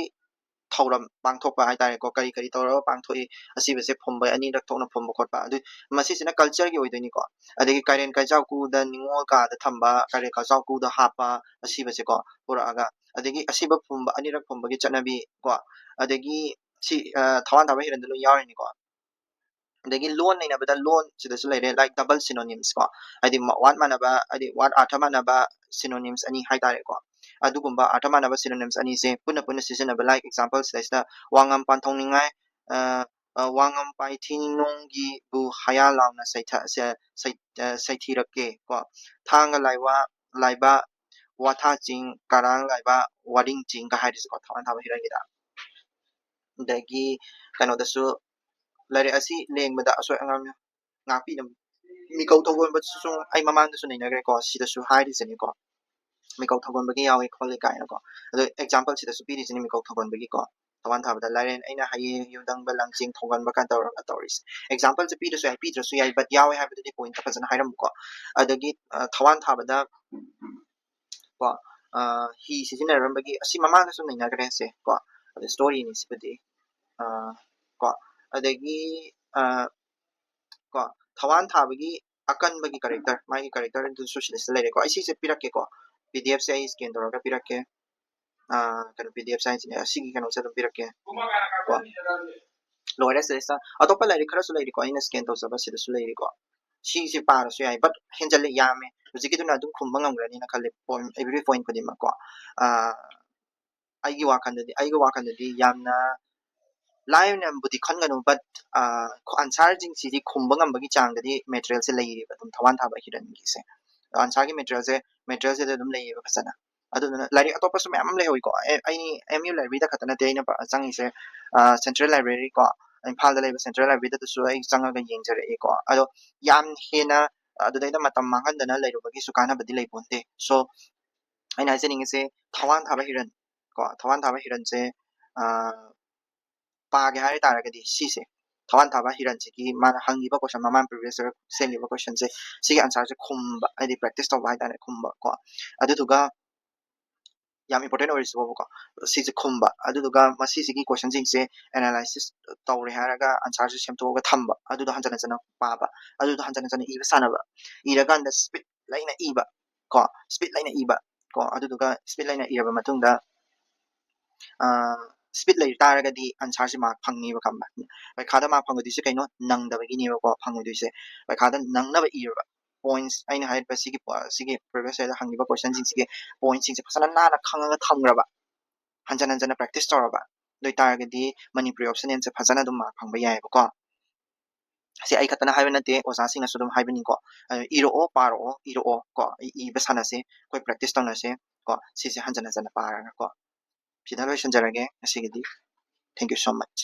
ꯊꯧꯔꯝ ꯄꯥꯡꯊꯣꯛꯄ ꯍꯥꯏꯇꯥꯔꯦꯀꯣ, ꯀꯔꯤ ꯀꯔꯤ ꯇꯧꯔꯒ ꯄꯥꯡꯊꯣꯛꯏ, ꯑꯁꯤꯕꯁꯦ ꯐꯨꯝꯕ ꯑꯅꯤꯔꯛ ꯊꯣꯛꯅ ꯐꯨꯝꯕ ꯈꯣꯠꯄ, ꯑꯗꯨ ꯃꯁꯤꯁꯤꯅ cultureꯒꯤ ꯑꯣꯏꯗꯣꯏꯅꯤꯀꯣ꯫ ꯑꯗꯒꯤ ꯀꯥꯏꯔꯦꯟ ꯀꯥꯏꯆꯥꯎꯀꯨꯗ ꯅꯤꯉꯣꯜ ꯀꯥꯗ ꯊꯝꯕ, ꯀꯥꯏꯔꯦꯟ ꯀꯥꯏꯆꯥꯎꯀꯨꯗ ꯍꯥꯞꯄ, ꯑꯁꯤꯕꯁꯦ ꯀꯣ ꯄꯨꯔꯛꯑꯒ, ꯑꯗꯒꯤ ꯑꯁꯤꯕ ꯐꯨꯝꯕ, ꯑꯅꯤꯔꯛ ꯐꯨꯝꯕꯒꯤ ꯆꯠꯅꯕꯤ ꯀꯣ, ꯑꯗꯒꯤ ꯁꯤ, ꯑ, ꯊꯋꯥꯟ ꯊꯥꯕ ꯍꯤꯔꯟꯗ ꯂꯣꯏ ꯌꯥꯎꯔꯤꯅꯤꯀꯣ꯫ ꯑꯗꯒꯤ ꯂꯣꯟ ꯅꯩꯅꯕꯗ ꯂꯣꯟ ꯁꯤꯗꯁꯨ ꯂꯩꯔꯦ, like double synonyms ꯀꯣ, ꯍꯥꯏꯗꯤ ꯃ-, word ꯃꯥꯟꯅꯕ, ꯍꯥꯏꯗꯤ word ꯑꯥꯔꯊ ꯃꯥꯟꯅꯕ synonyms ꯑꯅꯤ ꯍꯥꯏꯇꯥꯔꯦꯀꯣ꯫ ꯑꯗꯨꯒꯨꯝꯕ ꯑꯥꯔꯊ ꯃꯥꯟꯅꯕ synonyms ꯑꯅꯤꯁꯦ ꯄꯨꯟꯅ ꯄꯨꯟꯅ ꯁꯤꯖꯤꯟꯅꯕ, like example ꯁꯤꯗꯩꯁꯤꯗ ꯋꯥꯉꯝ ꯄꯥꯟꯊꯧꯅꯤꯡꯉꯥꯏ, ꯑ, ꯑ, ꯋꯥꯉꯝ ꯄꯥꯏꯊꯤꯅꯨꯡꯒꯤꯕꯨ ꯍꯌꯥ ꯂꯥꯎꯅ ꯁꯩꯊ-, ꯁ-, ꯁꯩ-, ꯑ, ꯁꯩꯊꯤꯔꯛꯀꯦ ꯀꯣ꯫ ꯊꯥꯡꯒ ꯂꯥꯏꯋꯥ, ꯂꯥꯏꯕ, ꯋꯥꯊꯥ ꯆꯤꯡ, ꯀꯔꯥꯡ ꯂꯥꯏꯕ, ꯋꯥꯔꯤꯡ ꯆꯤꯡꯒ ꯍꯥꯏꯔꯤꯁꯦꯀꯣ, ꯊꯋꯥꯟ ꯊꯥꯕ ꯍꯤꯔꯟꯒꯤꯗ꯫ ꯑꯗꯒꯤ ꯀꯩꯅꯣꯗꯁꯨ ꯂꯥꯏꯔꯤꯛ ꯑꯁꯤ ꯂꯦꯡꯕꯗ ꯑꯁꯣꯏ ꯑꯉꯥꯝ ꯉꯥꯛꯄꯤꯅꯕ꯫ ꯃꯤꯀꯧ ꯊꯧꯒꯣꯟꯕꯗꯁꯨ ꯑꯩ ꯃꯃꯥꯡꯗꯁꯨ ꯅꯩꯅꯈ꯭ꯔꯦꯀꯣ, ꯁꯤꯗꯁꯨ ꯍꯥꯏꯔꯤꯁꯤꯅꯤꯀꯣ꯫ ꯃꯤꯀꯧ ꯊꯧꯒꯣꯟꯕꯒꯤ ꯌꯥꯎꯏ ꯈꯣꯠꯂꯤ ꯀꯥꯏꯅꯀꯣ꯫ ꯑꯗꯣ example ꯁꯤꯗꯁꯨ ꯄꯤꯔꯤꯁꯤꯅꯤ ꯃꯤꯀꯧ ꯊꯧꯒꯣꯟꯕꯒꯤꯀꯣ꯫ ꯊꯋꯥꯟ ꯊꯥꯕꯗ ꯂꯥꯏꯔꯦꯟ ꯑꯩꯅ ꯍꯌꯦꯡ ꯌꯨꯝꯗꯪꯕ ꯂꯪꯆꯦꯡ ꯊꯧꯒꯟꯕ ꯀꯥꯏꯅ ꯇꯧꯔꯒ ꯇꯧꯔꯤꯁꯦ꯫ Exampleꯁꯦ ꯄꯤꯗ꯭ꯔꯁꯨ ꯌꯥꯏ, ꯄꯤꯗ꯭ꯔꯁꯨ ꯌꯥꯏ, but ꯌꯥꯎꯋꯦ ꯍꯥꯏꯕꯗꯨꯗꯤ pointꯇ ꯐꯖꯅ ꯍꯥꯏꯔꯝꯃꯨꯀꯣ꯫ ꯑꯗꯒꯤ, ꯑ, ꯊꯋꯥꯟ ꯊꯥꯕꯗ ꯀꯣ, ꯑ, ꯍꯤ ꯁꯤꯖꯤꯟꯅꯔꯝꯕꯒꯤ, ꯑꯁꯤ ꯃꯃꯥꯡꯗꯁꯨ ꯅꯩꯅꯈ꯭ꯔꯦ ꯁꯦ ꯀꯣ꯫ ꯑꯗꯨ storyꯅꯤ ꯁꯤꯕꯨꯗꯤ꯫ ꯑ, ꯀꯣ, ꯑꯗꯒꯤ, ꯑ, ꯀꯣ, ꯊꯋꯥꯟ ꯊꯥꯕꯒꯤ ꯑꯀꯟꯕꯒꯤ character, ꯃꯥꯒꯤ character ꯑꯗꯨꯁꯨ ꯁꯤꯗꯩꯁꯤꯗ ꯂꯩꯔꯦꯀꯣ꯫ ꯑꯩ ꯁꯤꯁꯦ ꯄꯤꯔꯛꯀꯦꯀꯣ, PDFꯁꯦ ꯑꯩ scan ꯇꯧꯔꯒ ꯄꯤꯔꯛꯀꯦ꯫ ꯑ, ꯀꯩꯅꯣ, PDF sizeꯅꯦ, ꯑꯁꯤꯒꯤ ꯀꯩꯅꯣꯁꯦ ꯑꯗꯨꯝ ꯄꯤꯔꯛꯀꯦ ꯀꯣ꯫ ꯂꯣꯏꯔꯦ ꯁꯤꯗꯩꯁꯤꯗ꯫ ꯑꯇꯣꯞꯄ ꯂꯥꯏꯔꯤꯛ ꯈꯔꯁꯨ ꯂꯩꯔꯤꯀꯣ, ꯑꯩꯅ scan ꯇꯧꯖꯕ ꯁꯤꯗꯁꯨ ꯂꯩꯔꯤꯀꯣ꯫ ꯁꯤꯁꯦ ꯄꯥꯔꯁꯨ ꯌꯥꯏ, but ꯍꯦꯟꯖꯜꯂꯦ, ꯌꯥꯝꯃꯦ꯫ ꯍꯧꯖꯤꯛꯀꯤꯗꯨꯅ ꯑꯗꯨꯝ ꯈꯨꯝꯕ ꯉꯝꯒ꯭ꯔꯅꯤꯅ ꯈꯜꯂꯦ, point, every point ꯈꯨꯗꯤꯡꯃꯛꯀꯣ꯫ ꯑ, ꯑꯩꯒꯤ ꯋꯥꯈꯜꯗꯗꯤ, ꯑꯩꯒꯤ ꯋꯥꯈꯜꯗꯗꯤ ꯌꯥꯝꯅ ꯂꯥꯏꯅꯕꯨꯗꯤ ꯈꯟꯒꯅꯨ, but, ꯑ, answerꯁꯤꯡꯁꯤꯗꯤ ꯈꯨꯝꯕ ꯉꯝꯕꯒꯤ ꯆꯥꯡꯗꯗꯤ materialꯁꯦ ꯂꯩꯔꯤꯕ, ꯑꯗꯨꯝ ꯊꯋꯥꯟ ꯊꯥꯕ ꯍꯤꯔꯟꯒꯤꯁꯦ꯫ Answerꯒꯤ materialꯁꯦ, materialꯁꯤꯗ ꯑꯗꯨꯝ ꯂꯩꯌꯦꯕ ꯐꯖꯅ꯫ ꯑꯗꯨꯗꯨꯅ ꯂꯥꯏꯔꯤꯛ ꯑꯇꯣꯞꯄꯁꯨ ꯃꯌꯥꯝ ꯑꯃ ꯂꯩꯍꯧꯋꯤꯀꯣ꯫ ꯑꯦ- ꯑꯩ ꯑꯦꯝ ꯌꯨ ꯂꯥꯏꯕ꯭ꯔꯦꯔꯤꯗ ꯈꯛꯇ ꯅꯠꯇꯦ ꯑꯩꯅ ꯄ- ꯆꯪꯉꯤꯁꯦ, ꯁꯦꯟꯇ꯭ꯔꯦꯜ ꯂꯥꯏꯕ꯭ꯔꯦꯔꯤ ꯀꯣ, ꯏꯝꯐꯥꯜꯗ ꯂꯩꯕ ꯁꯦꯟꯇ꯭ꯔꯦꯜ ꯂꯥꯏꯕ꯭ꯔꯦꯔꯤꯗꯁꯨ ꯑꯩ ꯆꯪꯉꯒ ꯌꯦꯡꯖꯔꯛꯑꯦꯀꯣ꯫ ꯑꯗꯣ ꯌꯥꯝ ꯍꯦꯟꯅ ꯑꯗꯨꯗꯩꯗ ꯃꯇꯝ ꯃꯥꯡꯍꯟꯗꯅ ꯂꯩꯔꯨꯕꯒꯤꯁꯨ ꯀꯥꯟꯅꯕꯗꯤ ꯂꯩꯄꯣꯟꯇꯦ꯫ So ꯑꯩꯅ ꯍꯥꯏꯖꯅꯤꯡꯉꯤꯁꯦ, ꯊꯋꯥꯟ ꯊꯥꯕ ꯍꯤꯔꯟ ꯀꯣ, ꯊꯋꯥꯟ ꯊꯥꯕ ꯍꯤꯔꯟꯁꯦ, ꯑ, ꯄꯥꯒꯦ ꯍꯥꯏ ꯇꯥꯔꯒꯗꯤ ꯁꯤꯁꯦ, ꯊꯋꯥꯟ ꯊꯥꯕ ꯍꯤꯔꯟꯁꯤꯒꯤ ꯃꯥꯅ ꯍꯪꯉꯤꯕ ꯀꯣꯏꯁꯟ, ꯃꯃꯥꯡ ꯄ꯭ꯔꯤꯚꯤꯌꯁ ꯌꯔ ꯁꯦꯝꯈꯤꯕ ꯀꯣꯏꯁꯟꯁꯦ, ꯁꯤꯒꯤ ꯑꯟꯁꯔꯁꯦ ꯈꯨꯝꯕ, ꯍꯥꯏꯗꯤ ꯄ꯭ꯔꯦꯛꯇꯤꯁ ꯇꯧꯕ ꯍꯥꯏꯇꯥꯔꯦ, ꯈꯨꯝꯕ ꯀꯣ꯫ ꯑꯗꯨꯗꯨꯒ ꯌꯥꯝ ꯏꯝꯄꯣꯔꯇꯦꯟ ꯑꯣꯏꯔꯤꯁꯤꯕꯣꯕꯀꯣ, ꯁꯤꯁꯦ ꯈꯨꯝꯕ, ꯑꯗꯨꯗꯨꯒ ꯃꯁꯤꯁꯤꯒꯤ ꯀꯣꯏꯁꯟꯁꯤꯡꯁꯦ ꯑꯦꯅꯥꯂꯥꯏꯁꯤꯁ ꯇꯧꯔꯦ ꯍꯥꯏꯔꯒ ꯑꯟꯁꯔꯁꯦ ꯁꯦꯝꯗꯣꯛꯑꯒ ꯊꯝꯕ, ꯑꯗꯨꯗꯣ ꯍꯟꯖꯟ ꯍꯟꯖꯟꯅ ꯄꯥꯕ, ꯑꯗꯨꯗꯣ ꯍꯟꯖꯟ ꯍꯟꯖꯟꯅ ꯏꯕ ꯁꯥꯟꯅꯕ, ꯏꯔꯀꯥꯟꯗ ꯁ꯭ꯄꯤꯠ ꯂꯩꯅ ꯏꯕ ꯀꯣ, ꯁ꯭ꯄꯤꯠ ꯂꯩꯅ ꯏꯕ ꯀꯣ꯫ ꯑꯗꯨꯗꯨꯒ ꯁ꯭ꯄꯤꯠ ꯂꯩꯅ ꯏꯔꯕ ꯃꯇꯨꯡꯗ, ꯁ꯭ꯄꯤꯠ ꯂꯩ ꯇꯥꯔꯒꯗꯤ ꯑꯟꯁꯔꯁꯤ ꯃꯥꯔꯛ ꯐꯪꯅꯤꯕ, ꯈꯪꯕ? ꯄꯩꯈꯥꯗ ꯃꯥꯔꯛ ꯐꯪꯒꯗꯣꯏꯁꯦ ꯀꯩꯅꯣ? ꯅꯪꯗꯕꯒꯤꯅꯦꯕꯀꯣ ꯐꯪꯉꯣꯏꯗꯣꯏꯁꯦ꯫ ꯄꯩꯈꯥꯗ ꯅꯪꯅꯕ ꯏꯔꯕ ꯄꯣꯏꯟꯠꯁ, ꯑꯩꯅ ꯍꯥꯏꯔꯤꯕ ꯁꯤꯒꯤ ꯄꯣ- ꯁꯤꯒꯤ ꯄ꯭ꯔꯤꯚꯤꯌꯁ ꯌꯔꯗ ꯍꯪꯉꯤꯕ ꯀꯣꯏꯁꯟꯁꯤꯡꯁꯤꯒꯤ ꯄꯣꯏꯟꯠꯁꯤꯡꯁꯦ ꯐꯖꯅ ꯅꯥꯟꯅ ꯈꯪꯉꯒ ꯊꯝꯈ꯭ꯔꯕ, ꯍꯟꯖꯟ ꯍꯟꯖꯟꯅ ꯄ꯭ꯔꯦꯛꯇꯤꯁ ꯇꯧꯔꯕ, ꯑꯗꯨ ꯑꯣꯏꯇꯥꯔꯒꯗꯤ ꯃꯅꯤꯄꯨꯔꯤ ꯑꯣꯞꯁꯅꯦꯜꯁꯦ ꯐꯖꯅ ꯑꯗꯨꯝ ꯃꯥꯔꯛ ꯐꯪꯕ ꯌꯥꯏꯑꯕꯀꯣ꯫ ꯁꯤ ꯑꯩ ꯈꯛꯇꯅ ꯍꯥꯏꯕ ꯅꯠꯇꯦ, ꯑꯣꯖꯥꯁꯤꯡꯅꯁꯨ ꯑꯗꯨꯝ ꯍꯥꯏꯕꯅꯤꯀꯣ꯫ ꯑ, ꯏꯔꯛꯑꯣ, ꯄꯥꯔꯛꯑꯣ, ꯏꯔꯛꯑꯣ ꯀꯣ, ꯏ- ꯏꯕ ꯁꯥꯟꯅꯁꯦ, ꯑꯩꯈꯣꯏ ꯄ꯭ꯔꯦꯛꯇꯤꯁ ꯇꯧꯅꯁꯦ ꯀꯣ꯫ ꯁꯤꯁꯦ ꯍꯟꯖꯟ ꯍꯟꯖꯟꯅ ꯄꯥꯔꯒ ꯀꯣ꯫ ꯁꯤꯗ ꯂꯣꯏꯁꯤꯟꯖꯔꯒꯦ ꯉꯁꯤꯒꯤꯗꯤ꯫ Thank you so much.